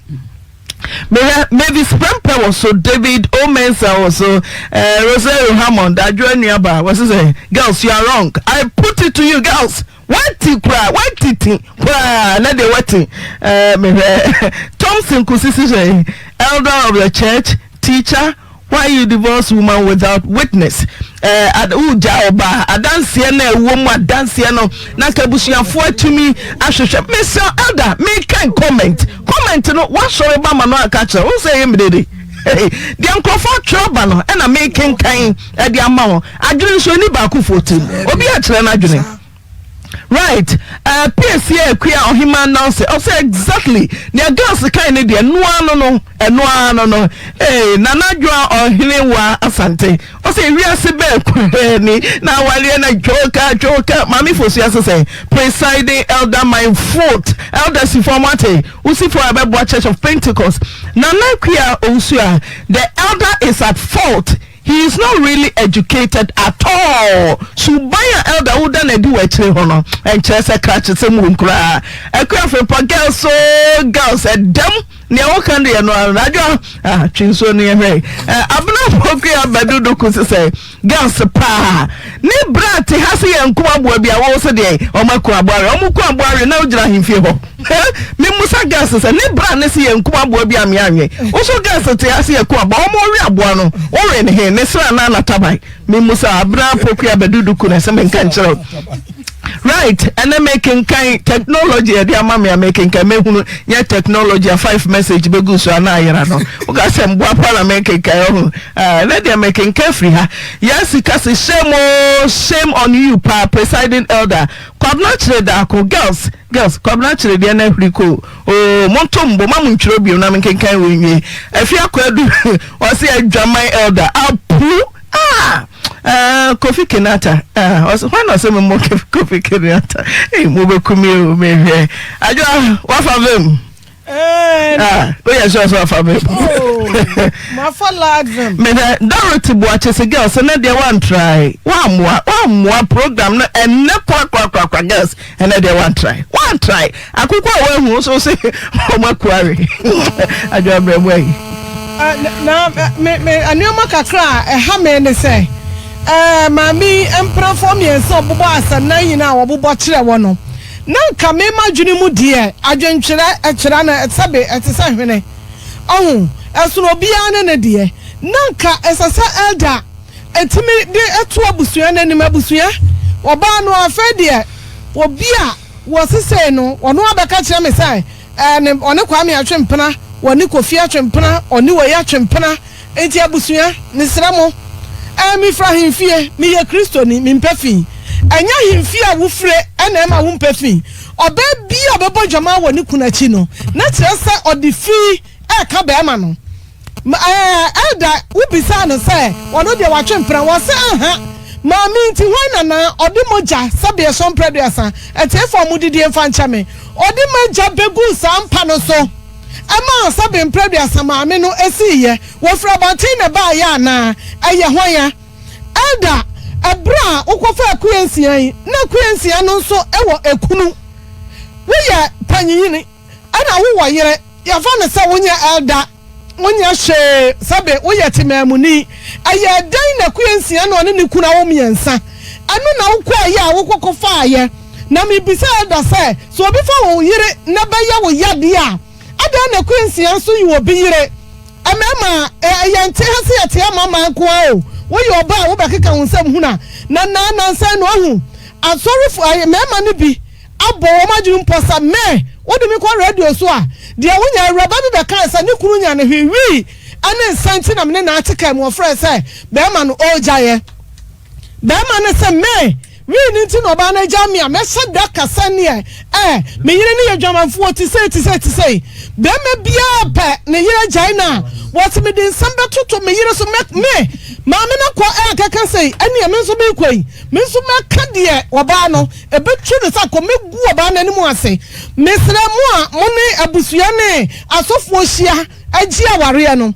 Mehwɛ Mavis Prempeh wɔ so, David O Mensah wɔ so, eh, Rosario Hammond, Adwoa nuaba, wɔse sɛ girls you are wrong. I put it to you girls. Wati koraa, watiti koraa, na deɛ wati. Eh, mehwɛ Thompson Kusisi sɛ elder of the church, teacher, why you divorce woman without witness? Eh, ad, wogya ɔbaa, adanseɛ na ɛwɔ mu adanseɛ no, na nka abusuafoɔ atumi ahwehwɛ. Mesrɛ elder, mekan comment, comment no, wasɔre ba ma no aka kyerɛ, wo sɛ ɛyɛ mmerede. Deɛ nkurɔfoɔ atwerɛ ba no, ɛna mekenkan ɛde ama wɔn. Adwene nso ɛni baakofoɔ tirim. Obi akyerɛ n'adwene. Right eh, PSC Akua Ɔhemaa Nelson ɔsɛ exactly nea girls kan ne deɛ ɛno ano no ɛno ano no ee Nana Adwoa Ɔhene wa Asante ɔsɛ wiase bɛɛ koraa ni na awareɛ na twoka twoka Maame Fosu ase sɛ presiding elder my foot elder sifo ɔmo ate wosifo a ɛbɛboa Church of Pentecost Nana Akua Owusu a the elder is at fault He is not really educated at all Suban a elder wo da no adi wɔ akyire hɔ no ɛnkyerɛ sɛ krakyesɛm wom koraa Akua Frimpong girls oo girls ɛdɛm nea woka deɛ no ara Adwoa ah twe nsuo no yɛhwɛ eh, Abena Pokuya Badu Duku sesɛ girls paa ne bra te ha se yɛn nko aboa bi a wo se deɛ ɔmo ako aboa we ɔmo ko aboa we na wogyina ahemfie hɔ Memusa girls sɛ ne bra ne se yɛn kum aboa bi a me anwe wo so girls te ase yɛ ku aboa wɔn we aboa no wo we ne he ne sra na nataban memusa abena pokua bɛdudu ku na sɛ menka nkyerɛ right ɛnɛ mekenkan technology ɛde ama me a mekenkan mehunu nyɛ technology a five message bɛgu so ana ayera no woka sɛ mboa pa na mekenkan ɔho ɛnɛ deɛ mekenkan firi ha yɛasi ka se shame o shame on you pa presiding elder Kwabena kyerɛ daako girls Girls, Kwabena kyere deɛ na ahuri koo oo monto mbo ma mo ntwerɛ bio na menkenkan wei nwie Afie Akwadu ɔse adwaman elder apu ah eh, Kofi Kenata ah ɔse hwan na ɔse memmɔ Kofi Kenata ei mobɛku me o mehwɛ Adwoa wafa vem Ah, woyɛ sure sɛ wafa vem oh, mafa large vem mehwɛ Dorothy Boakye se girls ɛnɛ deɛ wantrae wammoa wammoa program no ɛnɛ korakorakorakora girls Ɛnɛ deɛ wantrae wantrae akoko a wahu nso se wɔn akuare adwa mmerɛ mu ayi. Na me me nneɛma kakra a ɛha me ne sɛ ɛɛ maame yi mpenafoɔ mmiɛnsa a ɔbobɔ asɛnnan nyinaa a wɔbobɔ kyerɛ wɔ no na nka me m'adwene mu deɛ adwentwerɛ ɛkyerɛ no sɛbe ɛte sɛ hwene ɔho ɛsono obiara ne ne deɛ na nka ɛsɛ sɛ elder Ɛtumi de to abusua no anim. Abusua, ɔbaa no afei deɛ obi a wɔsesei no, ɔno abɛka kyerɛ me sɛ ɛɛ ne ɔne Kwame atwe mpena, ɔne Kofi atwe mpena, ɔne wei atwe mpena. Nti abusua, mesrɛ mo, ɛɛ mefiri ahemfie, meyɛ Kristoni, mempɛ fi. Ɛnyɛ ahemfie a wofire na ɛma wompɛ fi. Ɔbaa bi a ɔbɛbɔ dwaman wɔ ne kunu akyi no, na kyerɛ sɛ ɔde fi reka barima no. Ma ɛɛ Elder wo bisaa no sɛ ɔno deɛ watwe mpena wɔse aha Maame nti hwan na na ɔde mogya sɛbeɛ sɔ mprɛduasa atiefoɔ a modidie mfa nkyɛ me ɔde magya bɛguu saa mpa no so ɛmaa sɛbe mprɛduasa maame no ɛsiiɛ wɔfiri abɔnten na ɛbaayɛ anaa ɛyɛ hwan a Elder ɛberɛ a wokɔfa akua nsia yi na akua nsia no nso wɔ ekunu woyɛ panyini Ɛna wo wɔ yere, yɛfa no sɛ wonyɛ elder, wonyɛ hwee, sɛbe woyɛ temaamuni. Ɛyɛɛ dɛn na Akua nsia na ɔne ne kunu awo mmiɛnsa? Ɛno na wokɔeɛ a wokɔkɔfaeɛ? Na mebisa elder sɛ, sɛ obi fa wo yere na ɛbɛyɛ wo yadeɛ a, adɛn na Akua nsia nso yɛ obi yere? Mmarima, yɛnte ha sɛ yɛte ama mmaa nko ara o. Woyɛ ɔbaa a wobɛkeka wo nsɛm hunu a, na nnansa yi no wahu asɔrefo, mmarima no bi abɔ wɔn adwene mpo sɛ me, wode me kɔ radio so a, deɛ wonya. Awuraba bi bɛkae sɛ ne kunu nya no hwee wii. ne nsa nti na me ne no ate kaa mu. Ɔfrɛɛ sɛ bɛrima no ɔregyaeɛ. Bɛrima no sɛ me wii no nti na ɔbaa no agya me a mɛhyɛ da ka sɛneɛ ɛ me yere no yɛ dwamanfoɔ te sei te sei te sei. Bɛrima biara pɛ ne yere agyae no a wɔse mede nsɛm bɛtoto me yere so mɛ me maame no kɔ ɛ akɛka sei ɛneɛ me nso meekɔ yi me nso mɛka deɛ ɔbaa no ɛbɛtu no sɛ akɔ mɛgu ɔbaa no anim ase. Mesrɛ mo a mo ne abusua ne asɔfoɔ hyia agye awareɛ no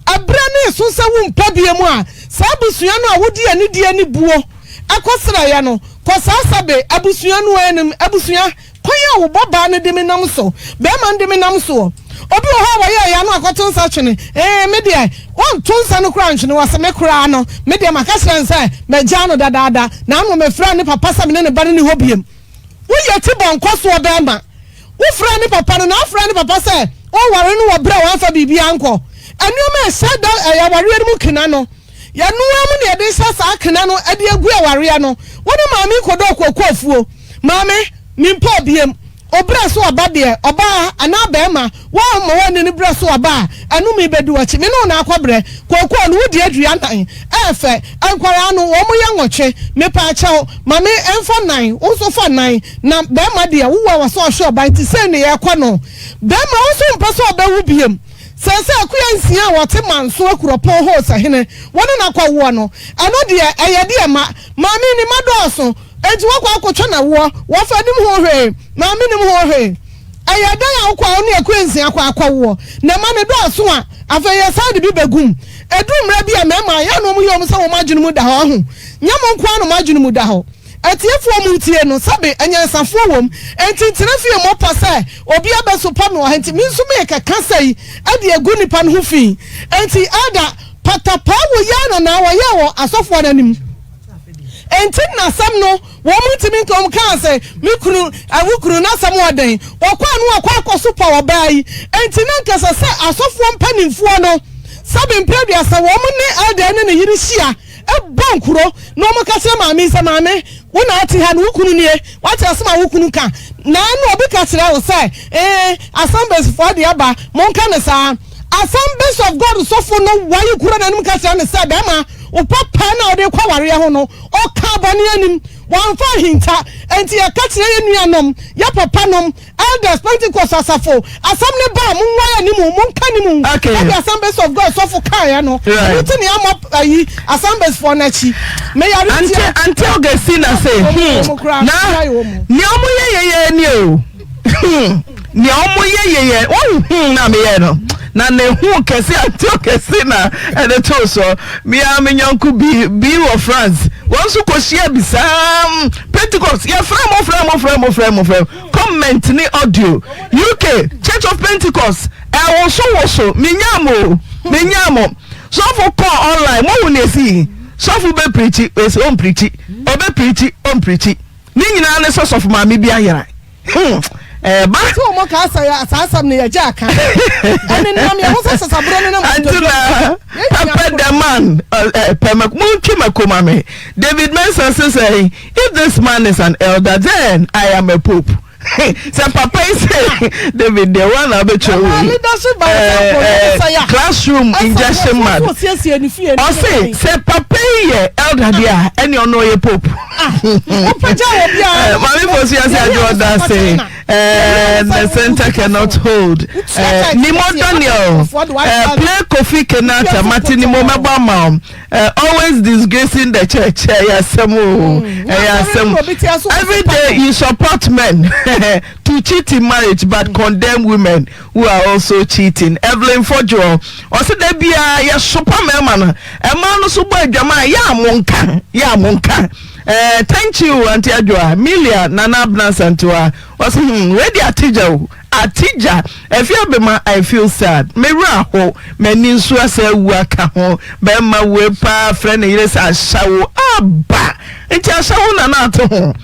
Ɛberɛ no reso sɛ wompɛ bio mu a, saa abusua no a wode anidie ne buo kɔsrɛeɛ no, kɔ saa sɛbe abusua no anim, abusua, kwan a wo bɔbaa no de me nam so, barima no de me nam soɔ. Obi wɔ hɔ a wɔyɛeɛ a na wakɔto nsa twene, ee, me deɛ, wɔnto nsa no koraa ntwene, wɔse me koraa no, me deɛ maka kyerɛ no sɛ magyaa no dadaada, na ano mefrɛɛ ne papa sɛ me ne ne ba no nni hɔ biom. Woyɛ ti bɔ nkɔsoɔ bɛɛma. Wofrɛɛ ne papa no na afrɛ ne papa sɛ ɔnware no wɔ berɛ a wamfa biribiara ankɔ. Nneɛma a ɛhyɛ da ɛyɛ awareɛ no mu kena no, yɛnoa mu na yɛde hyɛ saa kena no de agu awareɛ no. Wo ne maame kɔdɔɔ kooko afuo. Maame, mempɛ obiem. Wo berɛ so aba deɛ, ɔbaa anaa bɛɛma, woamma woanni ne berɛ so aba a, ɛnome bɛdi w'akyi. Me ne wo na akɔbrɛ. Kookoo no, wodi adua nan. Ɛyɛ fɛ. Nkwadaa no, wɔn yɛ nwɔtwe. Mepaakyɛw, ma me mfa nnan, wo nso fa nnan. Na bɛɛma deɛ, wo wɔ ɛwɔ sɛ ɔhwɛ ɔbaa nti sei ne yɛkɔ no. Bɛɛma, wo nso wompɛ sɛ ɔbɛwo biom. Seesei akuya nsia a wɔte Manso Akuropɔn hɔ Osahene, wo ne no akɔwoɔ no, ɛno deɛ, ɛyɛ deɛ ma. Maame, ne mma dɔɔso, enti woakɔ akɔtwa no awoɔ. Wɔfa nim ho hwee. Maame nim ho hwee. Ɛyɛ dɛn a wokɔ a wo ne akua nsia kɔ akɔwoɔ na mma no dɔɔso a, afei yɛsan de bi bɛgu mu. Ɛduru mmerɛ bi a mmarima ɛyɛ a na wɔyɛ wɔn sɛ wɔn adwene mu da hɔ. Ahu? Nyɛ mo nko ara na mo adwene mu da hɔ. Atiefoɔ a moretie no, sɛbe anyansafoɔ wɔ mu, enti ntena fie mmɔ pɔ sɛ obi abɛsopɔ me wɔ ha nti me nso merekɛka sei de agu nnipa no ho fi. Enti Elder, patapaa wɔ yi ara na na wɔyɛɛ wɔ asɔfoɔ no anim. Enti na asɛm no wɔn ntumi nka, wɔn kaa sɛ, Me kunu, eh, wo kunu, n'asɛm wɔ den. Wɔkɔ a na wɔkɔ akɔsopa ɔbaa yi. Enti na anka ɛsɛ sɛ asɔfoɔ mpanimfoɔ no, sɛbe mprɛ aduasa, wɔn ne elder ne ne yere hyia bɔ nkuro na wɔka kyerɛ maame yi sɛ, Maame, wo na ate ha no, wo kunu nie, woate asɛm a wo kunu ka? Na ɛnna obi ka kyerɛ wo sɛ, Ee, Assembliesfoɔ de aba, monka no saa. Assemblies of God sɔfo no wae kuro n'anim ka kyerɛ no sɛ, Bɛrima, wo papa no a wode rekɔ awareɛ ho no, ɔkaa bɔne anim, wamfa ahinta. Enti yɛka kyerɛ yɛn nuanom, yɛn papanom, elders, Pentecost asafo, asɛm no ba a, monwae anim, monka anim. Okay. Sɛdeɛ Assemblies of God sɔfo kaeɛ no, Right. ɛno nti na yɛammɔ ayi Assembliesfoɔ no akyi. Meyare Ante tia. Ante Augustina se, Wɔn- hmm, wɔn koraa, na wɔn wɔn. nea wɔn yɛ yɛyɛ ni o. Hmm, nea wɔn yɛ yɛyɛ wɔn hmm na meyɛ no na ne ho kɛse Ante Augustina ɛde too so. Mea me nyɔnko bi bi wɔ France, wɔn nso kɔhyia bi saa mm, Pentecost yɛfrɛ mo frɛ mo frɛ mo frɛ mo frɛ mo comment ne audio UK Church of Pentecost ɛwosowoso menyaa mo o menyaa mo sɔfo kɔɔ online mohu ne esi sɔfo bɛ pirikyi esi ɔmpirikyi ɔbɛ pirikyi ɔmpirikyi ne nyinaa ne sɛ sɔfo maame bi ayera hmm ɛɛba. Tí wɔn ka asa yɛ saa asɛm no yɛ gye aka ɛne nam yɛ ho sɛ sasaburo ne nam Ante na pɛpɛ the man pɛmɛ mo ntwi mako ma me David Mensah se sɛ if this man is an elder then I am a pope sɛ papa yi sɛ David deɛ wɔn na abɛtwerɛ wei classroom injection man ɔse sɛ papa yi yɛ elder deɛ a ɛne ɔno ɔyɛ pope maame fosu ase adwo ɔda ase the center cannot hold Nimo Daniel play Kofi Kenata mate Nimo mɛbɔ ama wo always disgracing the church ɛyɛ asɛm o ɛyɛ asɛm every day you support men to cheat in marriage but condemn women who are also cheating Evelyn Fojuo ɔsɛ da biara yɛsopa mmarima no mmaa no so bɔ adwama a yɛ a mo nka yɛ a mo nka eh, thank you Auntie Adwoa Milia Nana Abena Santewa ɔsɛ hmm wei de atigya o Atigya, Afia Bema I feel sad, me werɛ aho, m'ani nso asɛ awu aka ho, bɛrima wei paa frɛ ne yere sɛ ahyɛwo, aba! Nti ahyɛwo na na ate ho?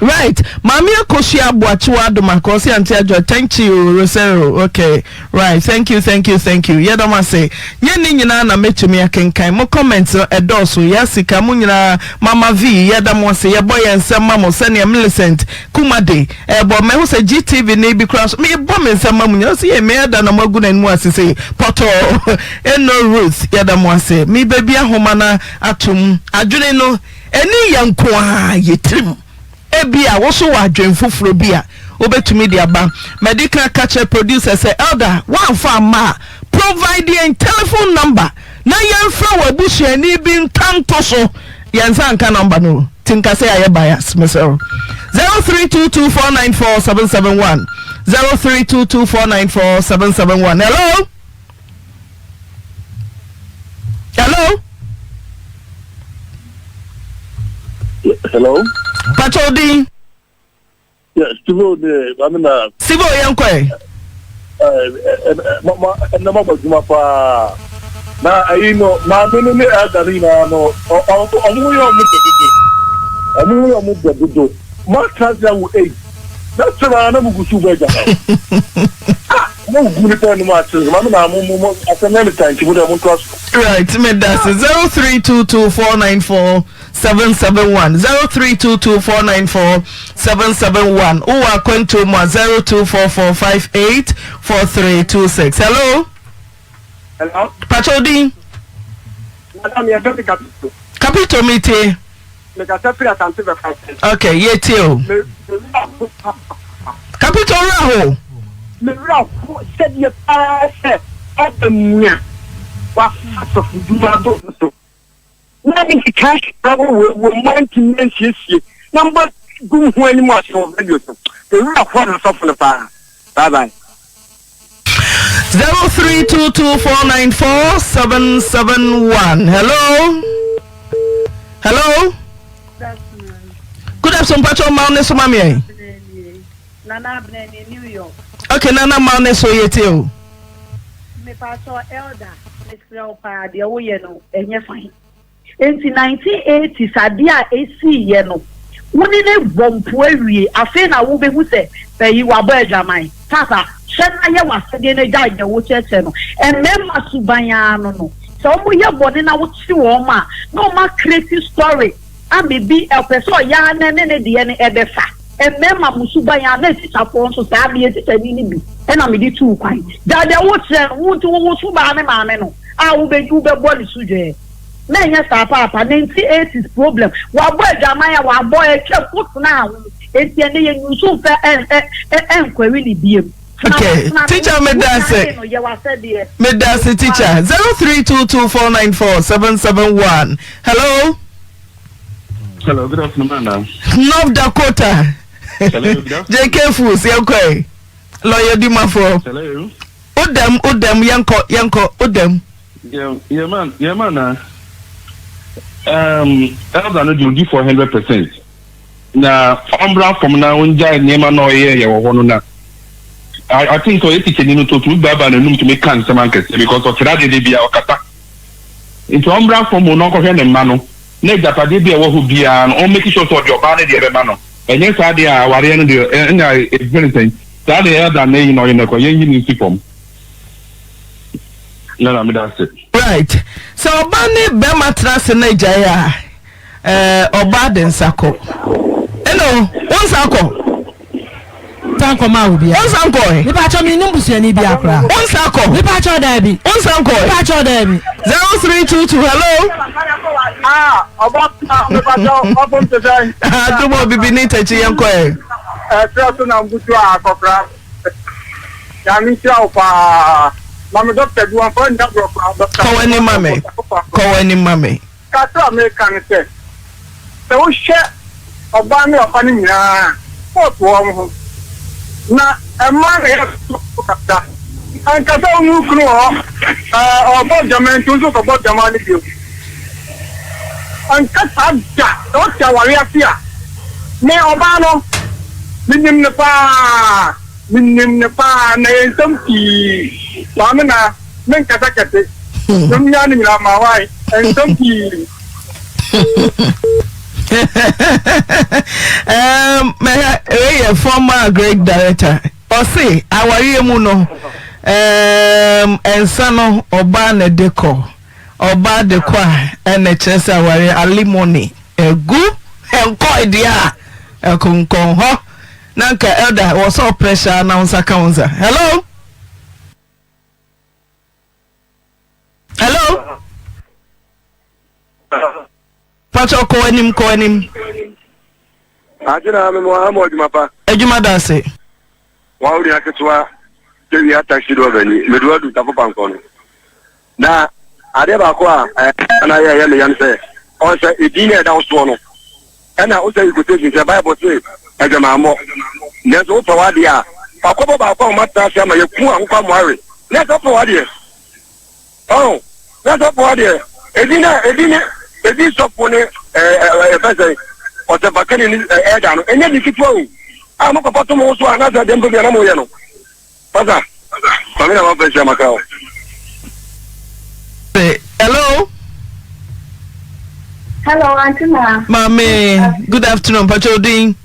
Right maame akosua aboakyewa adomako ɔse auntie adwoa thank you rosero ok right thank you thank you thank you yɛda mo ase nyɛ ne nyinaa na mɛtumi akenkan mo comments no ɛdɔɔso yɛ sika mo nyinaa mama v yɛda mo ase yɛbɔ yɛn nsɛm ma mo sɛnea Millicent Kumade ɛbɔ mɛho sɛ GTV ne bi koraa so mebɔ me nsɛm ma mo nyinaa ɔse yɛ mɛyɛ da na mo agu n'anim ase sei pɔtɔɔ ɛno Ruth yɛda mo ase mebɛbi ahoma no atom adwene no Ɛne yɛn nko ara yɛ tirim. Ebia wo nso wɔ adwene foforɔ bi a wobɛtumi de aba. Madi kan aka kyerɛ producer sɛ, Elder, woamfa amma a, provide yɛn telephone number na yɛmfrɛ w'abusuani bi nka nto so. Yɛn nsa anka number no o, nti nka sɛ yɛayɛ bias, mesrɛ wo. 0322494771 0322494771 Hello? Hello? Hello. Pacho din. Yeah, Steve de maame na. Steve yɛn kɔ yɛ. Ɛɛ ma ɛnna ma bɔ adwuma paa na ayi no maame no ne ɛda no nyinaa no ɔmo yɛ ɔmo dɛ dodo ɔmo yɛ ɔmo dɛ dodo ma transi awo eight na sɛbaa na mo gu so bɔ agya ah mo gu nipa anim ase maame na mo mo asɛm yɛ ne tan ti mo dɛ mo ntoa so. Right, me da se 0322494771 0322494771 wowɔ akwantuo mu a 0244584326. Hello. Hello. Pacho din. Madam yɛ fɛ mi Kapito. Kapito mi tie. Me kasa firi Asante bɛfa. Okay, yɛ tie o. Me me Kapito wura ho. Me wura ho sɛdeɛ paa sɛ ɛbɛ mua wafa sɔfodwuma ato no so na ne nkeka wɔ wɔ mu antumi ansiesie na mbɔ gu ho anim ase wɔ radio so. Me wura ho na sɔfo no paa. Bye bye. 0322494771 hello hello good afternoon mpatsɔ mmaa ne so ma mi. Nana Abena ni New York. Okay Nana ma ne so yɛ tie o. Mepakyɛw Elder mesrɛ wo paa deɛ woyɛ no ɛnyɛ fine. Enti 1980s adeɛ a ɛsiiɛ no wo ne no bɔ mpo awie afei na wobɛhu sɛ ɛyi wabɔ adwaman. Papa hwɛ na yɛ w'asɛdeɛ na gyae deɛ wokyerɛkyerɛ no. Mmarima suban ara no no sɛ wɔyɛ bɔne na wokye wɔn a na wɔn a create story Ame bi ɔpɛ sɛ ɔyɛ ara na ɛne ne deɛ no ɛbɛfa. Mmarima mo suban a na atikyafoɔ nso saa, meyɛ tikyani no bi ɛna mede tuu kwan. Gyae deɛ wokyerɛ no, wo nti wo wo so baa ne maame no a wobɛ wobɛbɔ ne so dwɛɛ. Na ɛnyɛ saa paapa, 1980s problem, wabɔ adwaman a wabɔ atwam, wotenaa ho, enti ɛnɛ yɛ nyusu mfa ɛ ɛ ɛ ɛnkwari ne biem. Okay, teacher me dase. Me dase teacher. 0322494771. Hello. Hello, good afternoon, madam. North Dakota. Hello, good afternoon. JK Foods, yɛnkɔ Lawyer Dimafo. Hello. Odam, odam, yɛnkɔ, yɛnkɔ, odam. Yeah, yeah, man, yeah, man. Um, elder no di 400%. Na ɔmbra fam na ongyae nneɛma na ɔyɛɛyɛ wɔ hɔ no na I, I think ɔyɛ tikyani no to otumi baabaa n'anum tumi ka nsɛm ankɛseɛ because ɔkyerɛ adeɛ da biara ɔkasa nti ɔmbra fam o na ɔnkɔhwɛ ne mma no na agyapadeɛ bi a ɛwɔ hɔ biara no ɔn make sure sɛ ɔde ɔbaa no deɛ bɛma no ɛnyɛ saa deɛ a awareɛ no deɛ ɛna ɛfɛ ne sɛn saa deɛ ɛda na ɛyi na ɔyɛ no ɛkɔ yɛnyi no nsi fam na na meda ase. Right sɛ ɔba ne bɛrima tena ase na agyae a Ɛɛ ɔbaa de nsa kɔ. Ɛna o, wo nsa kɔ. Nsa nkɔ maa obi a. Wo nsa nkɔ ɛ. Nipa atwa mi nim busuani bi akora. Wo nsa kɔ. Nipa atwa daabi. Wo nsa nkɔ ɛ. Nipa atwa daabi. 0322 hello. Ah, ɔba nipa atwa ɔfom te sɛ. Adumo bibi ni tɛkyi yɛn kɔ ɛ. Ɛsɛ so na mbutu a akɔkora. Nyame nhyira wo paa. Mame dɔkta bi wɔn fa nni agorɔ koraa dɔkta. Kɔ w'anim ma me. Kɔ w'anim ma me. Kakra a meka ne sɛ, sɛ wohwɛ ɔbaa ne ɔba no nyinaa a, fault wɔ wɔn ho. Na mmaa na ɛyɛ so kakra. Ɛnka sɛ wo ne wo kunu wɔ hɔ, ɛɛ ɔrebɔ adwaman nti wo nso wokɔbɔ adwaman no bio. Ɛnka saa da. Sɛ wote aware ase a, me ɔbaa no, menim no paa, menim no paa, na ɛyɛ nsɛm pii. Maame na. Me nkasa kɛse. Dwom nyaa ne nyinaa ma why? Nsɛm pii. Um, mɛhɛ wei yɛ former great director. Ɔse awareɛ mu no, um, nsa no ɔbaa na ɛde kɔ. Ɔbaa de kɔ a ɛna ɛkyerɛ sɛ awareɛ alimony agu. Ɛnkɔe deɛ a ɛkonkɔn hɔ. Na nka elder wɔ sɛ ɔpressure na wo nsa ka wo nsa. Hello? Hello? Pacho kɔ anim kɔ anim. Ade na me mo ama adwuma pa. Adwuma da ase. Wa wo nua ketewa tewia taxi driver ni medu adu tafo pankɔ no. Na adeɛ baako a ɛna yɛ ɛyɛ me yam sɛ ɔn sɛ edin na ɛda wo soɔ no ɛna wo sɛ quotation sɛ Bible se adwamammɔ nanso wopɛ w'adeɛ a fakɔbɔ baako a wɔatena ase ama yɛku akokɔ amoawe na sɛ wopɛ w'adeɛ Ɔn, na sɔfo hɔ deɛ, edin na edin ne edin sɔfo ne ɛɛ ɛɛ ɛfɛ sɛ ɔsɛmpakani ne ɛɛda no, ɛnyɛ di ketewa o. A mo papa to mo ho so a na sɛ deɛ mpɛ bia na mo yɛ no. Pasa, maame na ma fɛ hyia maka o. Hello. Hello, Auntie Ma. Maame, good afternoon. Pacho din.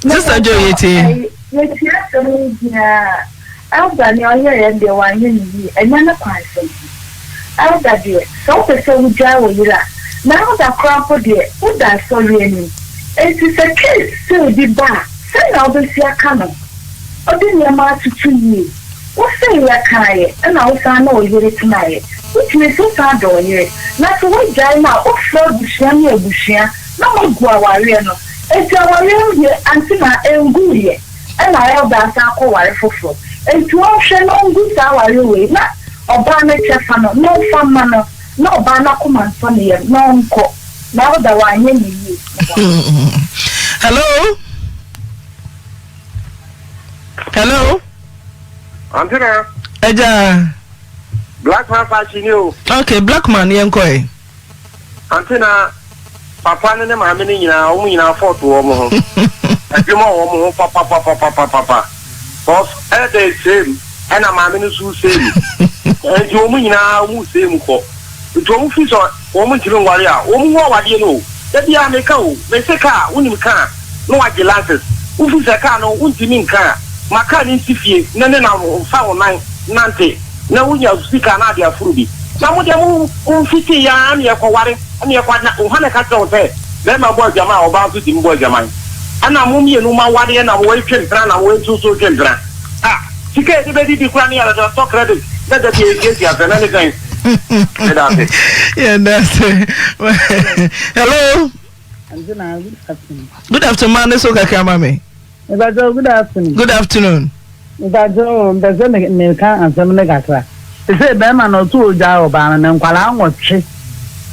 Sister Joe yɛtie. Yɛtie asɛm yi biara Elder nea ɔyɛeɛ no deɛ wanyɛ no yie ɛnyɛ ne kwan so no Elder deɛ sɛ wopɛ sɛ wogyae wo yere a na Elder koraa mpo deɛ woda asɔre anim enti sɛ case sei bi ba a sɛnea wobɛsi aka no wode nneɛma atoto yie Wosee yɛkaeɛ ɛna wosan ne wo yere tenaeɛ. Wotumi nso san dɔ wo yere. Na sɛ woagyae no a, wofrɛ abusua ne abusua na moagu awareɛ no. Enti awareɛ no deɛ ante na ɛnguiɛ ɛna elder asan akɔware foforɔ. Enti ɔnhwɛ na ɔngu saa awareɛ wei na ɔbaa no kyɛfa no na ɔmfa mma no na ɔbaa no akoma ntɔ ne yam na ɔnkɔ. Na elder wanyɛ no yie. Hello? Hello? Antenna. Ẹja. Black man fashion ni o. Okay, black man yẹn kọ ẹ. Antenna, papa ne ne maame ne nyinaa wɔn nyinaa fɔɔto wɔn ho. Adwuma wɔn ho papapapapapa. Cause ɛda same ɛna maame no nso same. Nti wɔn nyinaa wɔn same kɔ. Nti wɔn fi sɛ wɔn ntumi nware a wɔn ho awadeɛ no o. Da biara meka o, mese kaa, wonim kaa na wagye lances. Wofi sɛ kaa no wontumi nka a, ma kaa no nsi fie na ne na fa wo nan nante na wonya sika na ade aforo bi. Na mo deɛ mo mfiti yɛ ara na yɛkɔware na yɛkɔ na hwan na ɛka kyerɛ wo sɛ bɛrima bɔ adwaman a ɔbaa nso tumi bɔ adwaman? Ɛna mo mmienu moawareɛ na wɔretwe mpena na wei nso so retwe mpena. Ah! Sika a yɛde bɛdidi koraa ne yɛde tɔ credit na da bi yɛsiesie asɛ na ne sɛn? Meda ase. Yɛda ase. Hello. Antina, good afternoon. Good afternoon, maa ne so kakra ma me. Mepakyɛw, good afternoon. Good afternoon. Mepakyɛw, mpɛ sɛ meka asɛm no kakra. Sɛ bɛrima no ɔto ogya ɔbaa no ne nkwadaa nwɔtwe.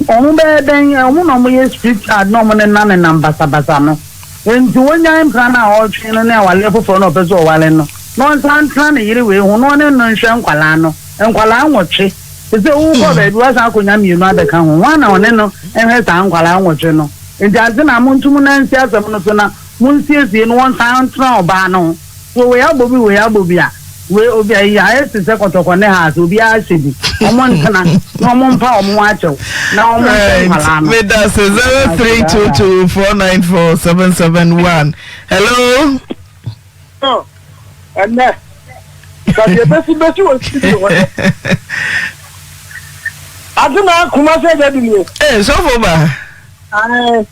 Wɔn bɛyɛ dɛn? Wɔn na wɔyɛ street child na wɔn ne nanenam basabasa no. Enti wonyae mpena no a ɔretwe no ne awareɛ foforɔ no a ɔpɛ sɛ ɔware no, na ɔnsan ntena ne yere wei ho na ɔne no nhwɛ nkwadaa no, nkwadaa nwɔtwe. Te sɛ wokɔ baabi woasan akɔnya mmienu abɛka ho, hwan na ɔne no nhwɛ saa nkwadaa nwɔtwe no? Enti ansa na monto mo nan nsi asɛm no so na monsiesie no wɔnsan ntena ɔbaa no ho. So wei abɔ bi wei abɔ bi a, wei obi ayi ayɛ te sɛ kɔtɔkɔ ne haas obiara hyɛ bi, wɔn ntena na wɔn mpa wɔn ho akyɛw na wɔn nhwɛ nkwadaa no. Meda se 0322494771. Hello. Ɛnɛ, ka deɛ bɛsi bɛsi wɔ studio hɔ. Ade na akoma sɛ ɛda bi nie. Ee sɔfo ba. Ae,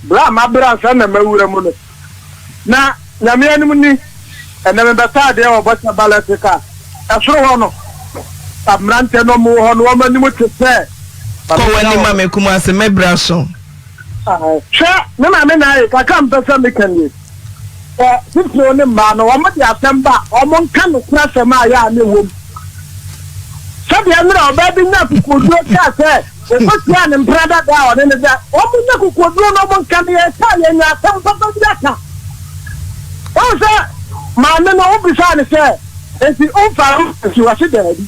berɛ a mabrɛ ansa na mawura mu no, na Nyame anim ni, ɛnɛ mebɛtɔ adeɛ wɔ Bɔhyɛ Balɛte ka ɛsoro hɔ no, mmeranteɛ no ɔmo wɔ hɔ no wɔn anim te sɛ. Kɔ w'anim ma me Kumasi me bra so. Hwɛ, me maame na aye, kakra a mepɛ sɛ meka nie. Sɛ titiriw ne mmaa no, wɔde asɛm ba a, wɔnka nokorɛ asɛm a ɛyɛ a na ɛwom. Sɛdeɛ mmerɛ a ɔbaa bi nyaa kokoɔduro kaa sɛ ɔkɔtiaa ne mpena dada a ɔne no da, wɔnya kokoɔduro na wɔnka no, yɛka a yɛnya asɛm papa bi aka. Wohu sɛ maame no, wobisaa no sɛ, Enti womfaa wo nsi? Ɔse daabi.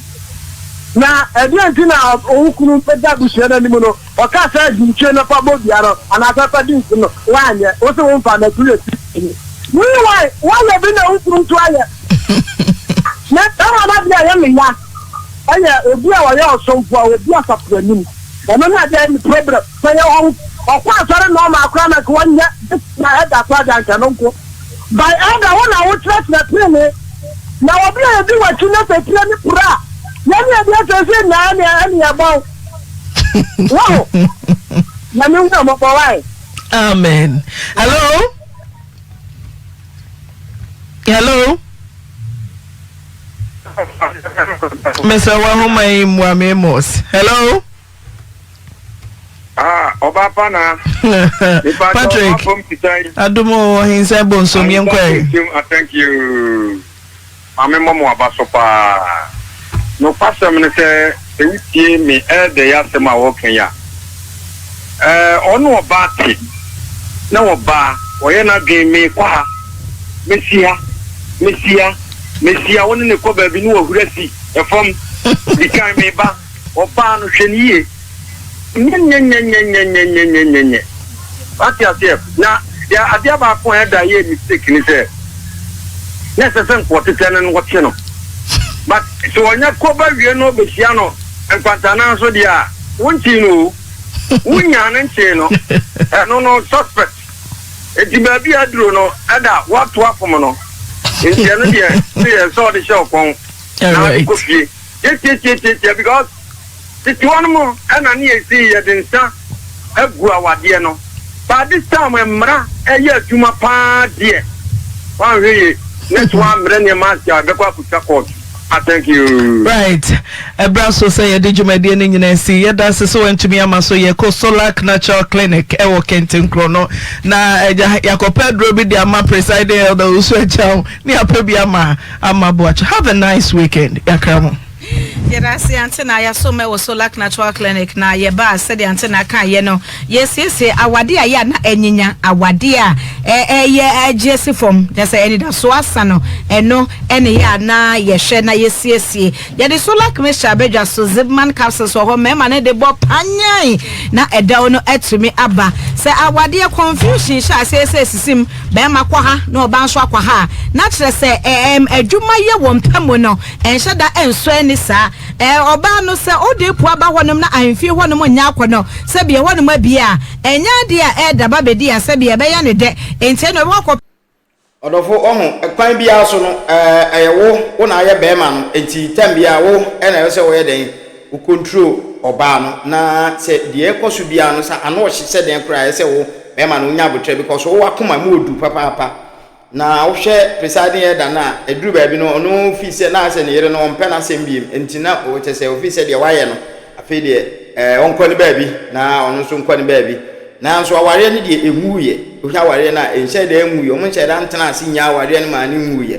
Na ɛdeɛn nti na wo kunu bɛda abusua no anim no? Ɔkaa sɛ di nkyene na fa bɔ dua no anaasɛ fa di nku no, woanyɛ. Wo se womfa na kuru esi. Meanwhile, woayɛ bi na wo kunu nso ayɛ. Na bɛrima no adeɛ a ɛyɛ me ya ɛyɛ obi a ɔyɛ ɔsomfo a ɔdi asafo anim. Ɛno ne adeɛ ne problem. Sɛ yɛ ɔn ɔkɔ asɔre normal koraa na nka wɔnyɛ na ɛda so adeɛ anka ɛno nko. By elder wo na wo kyerɛkyerɛ trenee. Na obi a edi w'akyi na sɛ tire ne pira a, yɛn ne yɛde asiesie nyinaa ɛne ɛne yɛbɔ wo. Waho? Nyame hu ɔmɔbɔ wae. Amen. Hello. Hello. Mr. Wahoma yi mmoa me Amos. Hello. Ah, ọba pa na. Patrick. Adumo ɔhensa bonsom yɛn kɔ yi. Thank you. Maame mmɔ mo aba so paa. Nokwasɛm ne sɛ, sɛ wotie me elder yi asɛm a ɔreka yi a, ɛɛ, ɔne ɔbaa te, na ɔbaa, ɔyɛ n'adwene, merekɔ ha, mɛsi ha, mɛsi ha, mɛsi ha, wo ne no kɔ baabi na wahuri asi fam, di kan meba, ɔbaa no, hwɛ no yie. Nyɛnyɛnyɛnyɛnyɛnyɛnyɛnyɛ. Wate aseɛ? Na deɛ adeɛ baako a ɛda yɛ mistake ne sɛ, na ɛsɛ sɛ nka ɔtetɛ no na ɔte no. But sɛ ɔnya kɔ ba wie na ɔbɛhyia no nkwantanan so deɛ a, wonkyee no o. Wonyaa no nkyee no. Ɛno no suspect. Enti baabi a aduro no ɛda woato afom no. Enti ɛno deɛ sɛ ɔde hyɛ ɔkɔn na ɔde kɔ fie. Tiatiatiatia because Tete hɔ no mu na ne yɛsi yɛde nsa agu awadeɛ no but this time mmara ɛyɛ adwuma paa deɛ wanhwɛ yie na sɛ wammrɛ nneɛma ase a ɛbɛkɔ akɔtwa court ah thank you. Right, ɛbra so sɛ yɛde dwumadie no nyinaa si. Yɛda ase sɛ wantumi ama so. Yɛkɔ Solac Natural Clinic ɛwɔ Kentenkorɔ no na agya yɛakɔpɛ aduro bi de ama presiding elder Owusu Agyao ne yɛapɛ bi ama ama Boakye. Have a nice weekend. Yɛakra mo. Yɛda ase Ante Na yɛaso mɛ wɔ Solac Natural Clinic na yɛbaa sɛdeɛ Ante Na kaa yɛ no yɛsiesie awadeɛ a yɛ a na anyinya awadeɛ a ɛyɛ agye asi fam kyɛ sɛ anidasoɔ asa no ɛno ɛne yɛ a na yɛhwɛ na yɛsiesie yɛde Solac mixture abɛdwa so Zipman capsules wɔ hɔ mmarima no de bɔ panyan na ɛdɛw no atumi aba sɛ awadeɛ confusion hyɛ aseɛ sɛ esisim bɛrima kɔ ha na ɔbaa nso akɔ ha a na kyerɛ sɛ ɛɛm adwuma yɛ wɔ mpa mu no Ɛnhyɛ da nsɔ ani saa. Ɛɛ, ɔbaa no, sɛ ode po aba hɔnom na ahemfie hɔnom nyɛ akɔnnɔ, sɛbi ɛhɔnom abue a, ɛnyɛ adeɛ a ɛɛda ba bɛdi a sɛbi ɛbɛyɛ no dɛ. Enti ɛnna ɔbɛkɔ akɔ. Ɔdɔfo, wahu, kwan biara so no, ɛɛ, ɛyɛ wo, wo na ayɛ barima no, enti time biara wo na ɛwɔ sɛ woyɛ dɛn, wo control ɔbaa no, na sɛ deɛ ɛrekɔ so biara no, sɛ ano ɔhye sɛ dɛn koraa a, ɛyɛ sɛ wo, barima no, wonya aboterɛ because wo w'akoma mu ɔdu papaapa. Na wohwɛ presiding elder no a, ɛduru baabi no, ɔno fii sɛ na asɛ ne yere no ɔmpɛ n'asɛm biem, nti na kyɛ sɛ ɔfii sɛ deɛ wayɛ no, afei deɛ ɛɛ ɔnkɔ ne baabi na ɔno nso nkɔ ne baabi. Nanso awareɛ no deɛ ɛnwuiɛ. Wohwɛ awareɛ no a, ɛnhyɛɛ da nwuiɛ. Wɔn nhyɛɛ da ntena ase nyaa awareɛ no maa no nwuiɛ.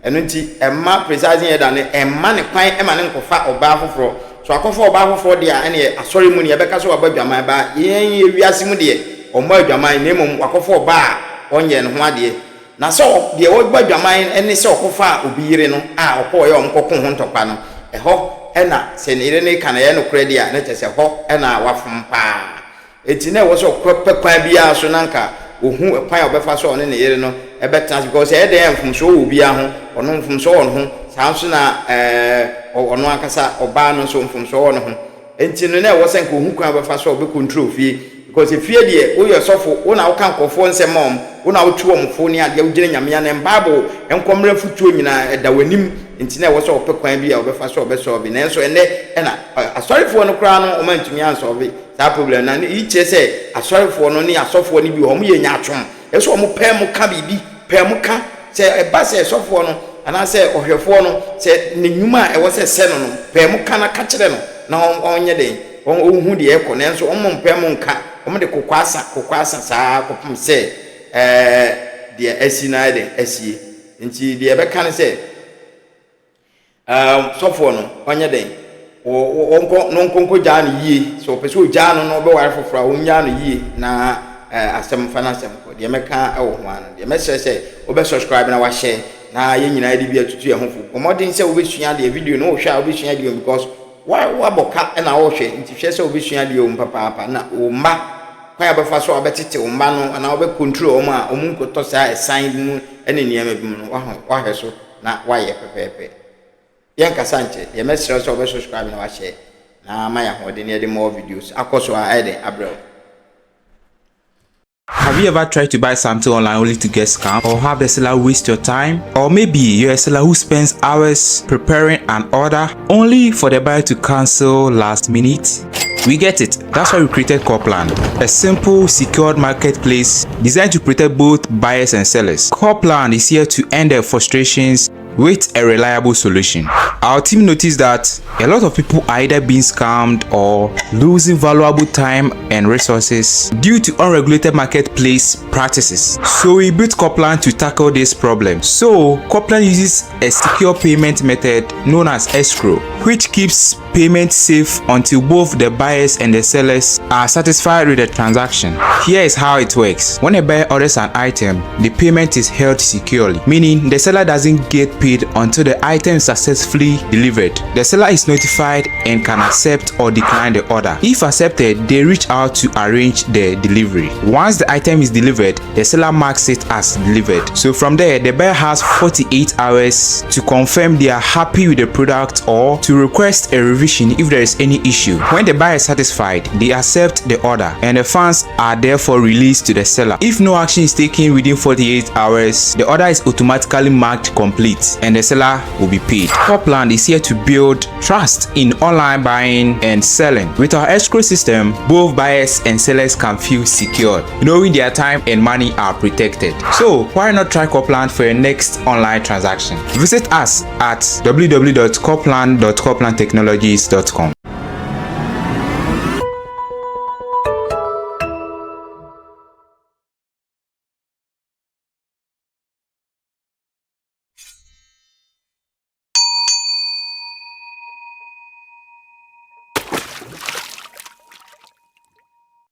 Ɛno nti, ɛmma presiding elder no ɛmma ne kwan ɛma no nkɔfa ɔbaa foforɔ. So akɔfa ɔbaa foforɔ deɛ a, ɛneɛ asɔre mu no yɛbɛka sɛ wabɔ adwaman, ba yɛn yɛ wiase mu deɛ, ɔmmɔ adwaman, na mmom wakɔfa ɔbaa a ɔnyɛɛ ne ho adeɛ. Na sɛ deɛ ɔbɔ adwaman ne sɛ ɔkɔfaa obi yere no a ɔkɔeɛ a wɔkɔkoo ho ntɔkwa no, ɛhɔ na sɛ ne yere no reka no ɛyɛ nokorɛ deɛ a, na kyerɛ sɛ ɛhɔ na wafom pa ara. Enti na ɛwɔ sɛ ɔpɛ kwan biara so na anka ɔhu kwan a ɔbɛfa so a ɔne ne yere no bɛtena ase because ɛyɛ dɛn a mfomsoɔ wɔ obiara ho, ɔno mfomsoɔ wɔ ne ho, saa nso na ɛɛ ɔno ankasa ɔbaa no nso mfomsoɔ wɔ ne ho. Enti no na ɛwɔ sɛ nka ɔhu kwan a ɔbɛfa so a ɔbɛ control fie because efie deɛ woyɛ sɔfo, wo na woka nkurɔfoɔ nsɛm ma wɔn, wo na wotu wɔn fo ne adeɛ, wogyina Nyame anan, Bible nkɔmmerɛ afotuo nyinaa ɛda w'anim, enti na ɛwɔ sɛ ɔpɛ kwan bi a ɔbɛfa so a ɔbɛ solve. Nanso ɛnnɛ ɛna asɔrefoɔ no koraa no wɔn antumi ansɔlve. Saa problem no, na eyi kyerɛ sɛ asɔrefoɔ no ne asɔfoɔ no bi wɔ hɔ, wɔyɛ nyaatwom. Ɛsɛ sɛ wɔpae mu ka biribi, pae mu ka. Sɛ ɛba sɛ sɔfoɔ no anaasɛ ɔhwɛfoɔ no, sɛ ne nnwuma a ɛwɔ sɛ ɛsɛ no no, pae mu ka na ka kyerɛ no na ɔnyɛ dɛn, ɔnhu deɛ ɛrekɔ. Nanso wɔmpae mu nka, wɔde kokoasa, kokoasa saa ara kɔpem sɛ ɛɛ deɛ asi no ayɛ dɛn, asie. Nti deɛ ɛbɛka ne sɛ, Ɛɛm, sɔfoɔ no, ɔnyɛ dɛn? Wɔ, wɔ, ɔnkɔ, na ɔnkɔ nkɔgyaa no yie. Sɛ ɔpɛ sɛ ɔgyaa no na ɔbɛware foforɔ a, ɔnnyaa no yie na ɛɛ, asɛm mfa n'asɛm nkɔ. Deɛ mɛka wɔ ho ara no, deɛ mɛsrɛ sɛ wobɛ subscribe na wahyɛ na yɛn nyinaa yɛde bi atutu yɛn ho fo. Bɔ mmɔden sɛ wobɛsua adeɛ, video no wohwɛ a wobɛsua adeɛ wɔ mu because wa, woabɔ ka na wohwɛ nti hwɛ sɛ wobɛsua adeɛ wɔ mu papaapa na wo mma, kwan a wobɛfa so a wobɛtete wo mma no anaa wobɛ control wɔn a wɔn nkɔtɔ saa ɛsan bi mu ne nneɛma bi mu no, woahwɛ so. na wayɛ pɛpɛɛpɛ. Yɛnkasa nkyɛ, deɛ mɛsrɛ wo sɛ wobɛ subscribe na wahyɛ. na ama yɛn ahoɔden na yɛde more videos akɔ so a ayɛ dɛn abrɛ wo. Have you ever tried to buy something online only to get scammed or have the seller waste your time? Or maybe you're a seller who spends hours preparing an order only for the buyer to cancel last minute? We get it. That's why we created Copland, a simple, secured marketplace designed to protect both buyers and sellers. Copland is here to end their frustrations with a reliable solution. Our team noticed that a lot of people are either being scammed or losing valuable time and resources due to unregulated marketplace practices. So we built Copland to tackle this problem. So Copland uses a secure payment method known as escrow, which keeps payment safe until both the buyers and the sellers are satisfied with the transaction. Here is how it works. When a buyer orders an item, the payment is held securely, meaning the seller doesn't get paid until the item is successfully delivered. The seller is notified and can accept or decline the order. If accepted, they reach out to arrange the delivery. Once the item is delivered, the seller marks it as delivered. So from there, the buyer has 48 hours to confirm they are happy with the product or to request a revision if there is any issue. When the buyer is satisfied, they accept the order and the funds are therefore released to the seller. If no action is taken within 48 hours, the order is automatically marked complete and the seller will be paid. Copland is here to build trust in online buying and selling. With our escrow system, both buyers and sellers can feel secured, knowing their time and money are protected. So why not try Copland for your next online transaction? Visit us at www.copland.coplandtechnologies.com.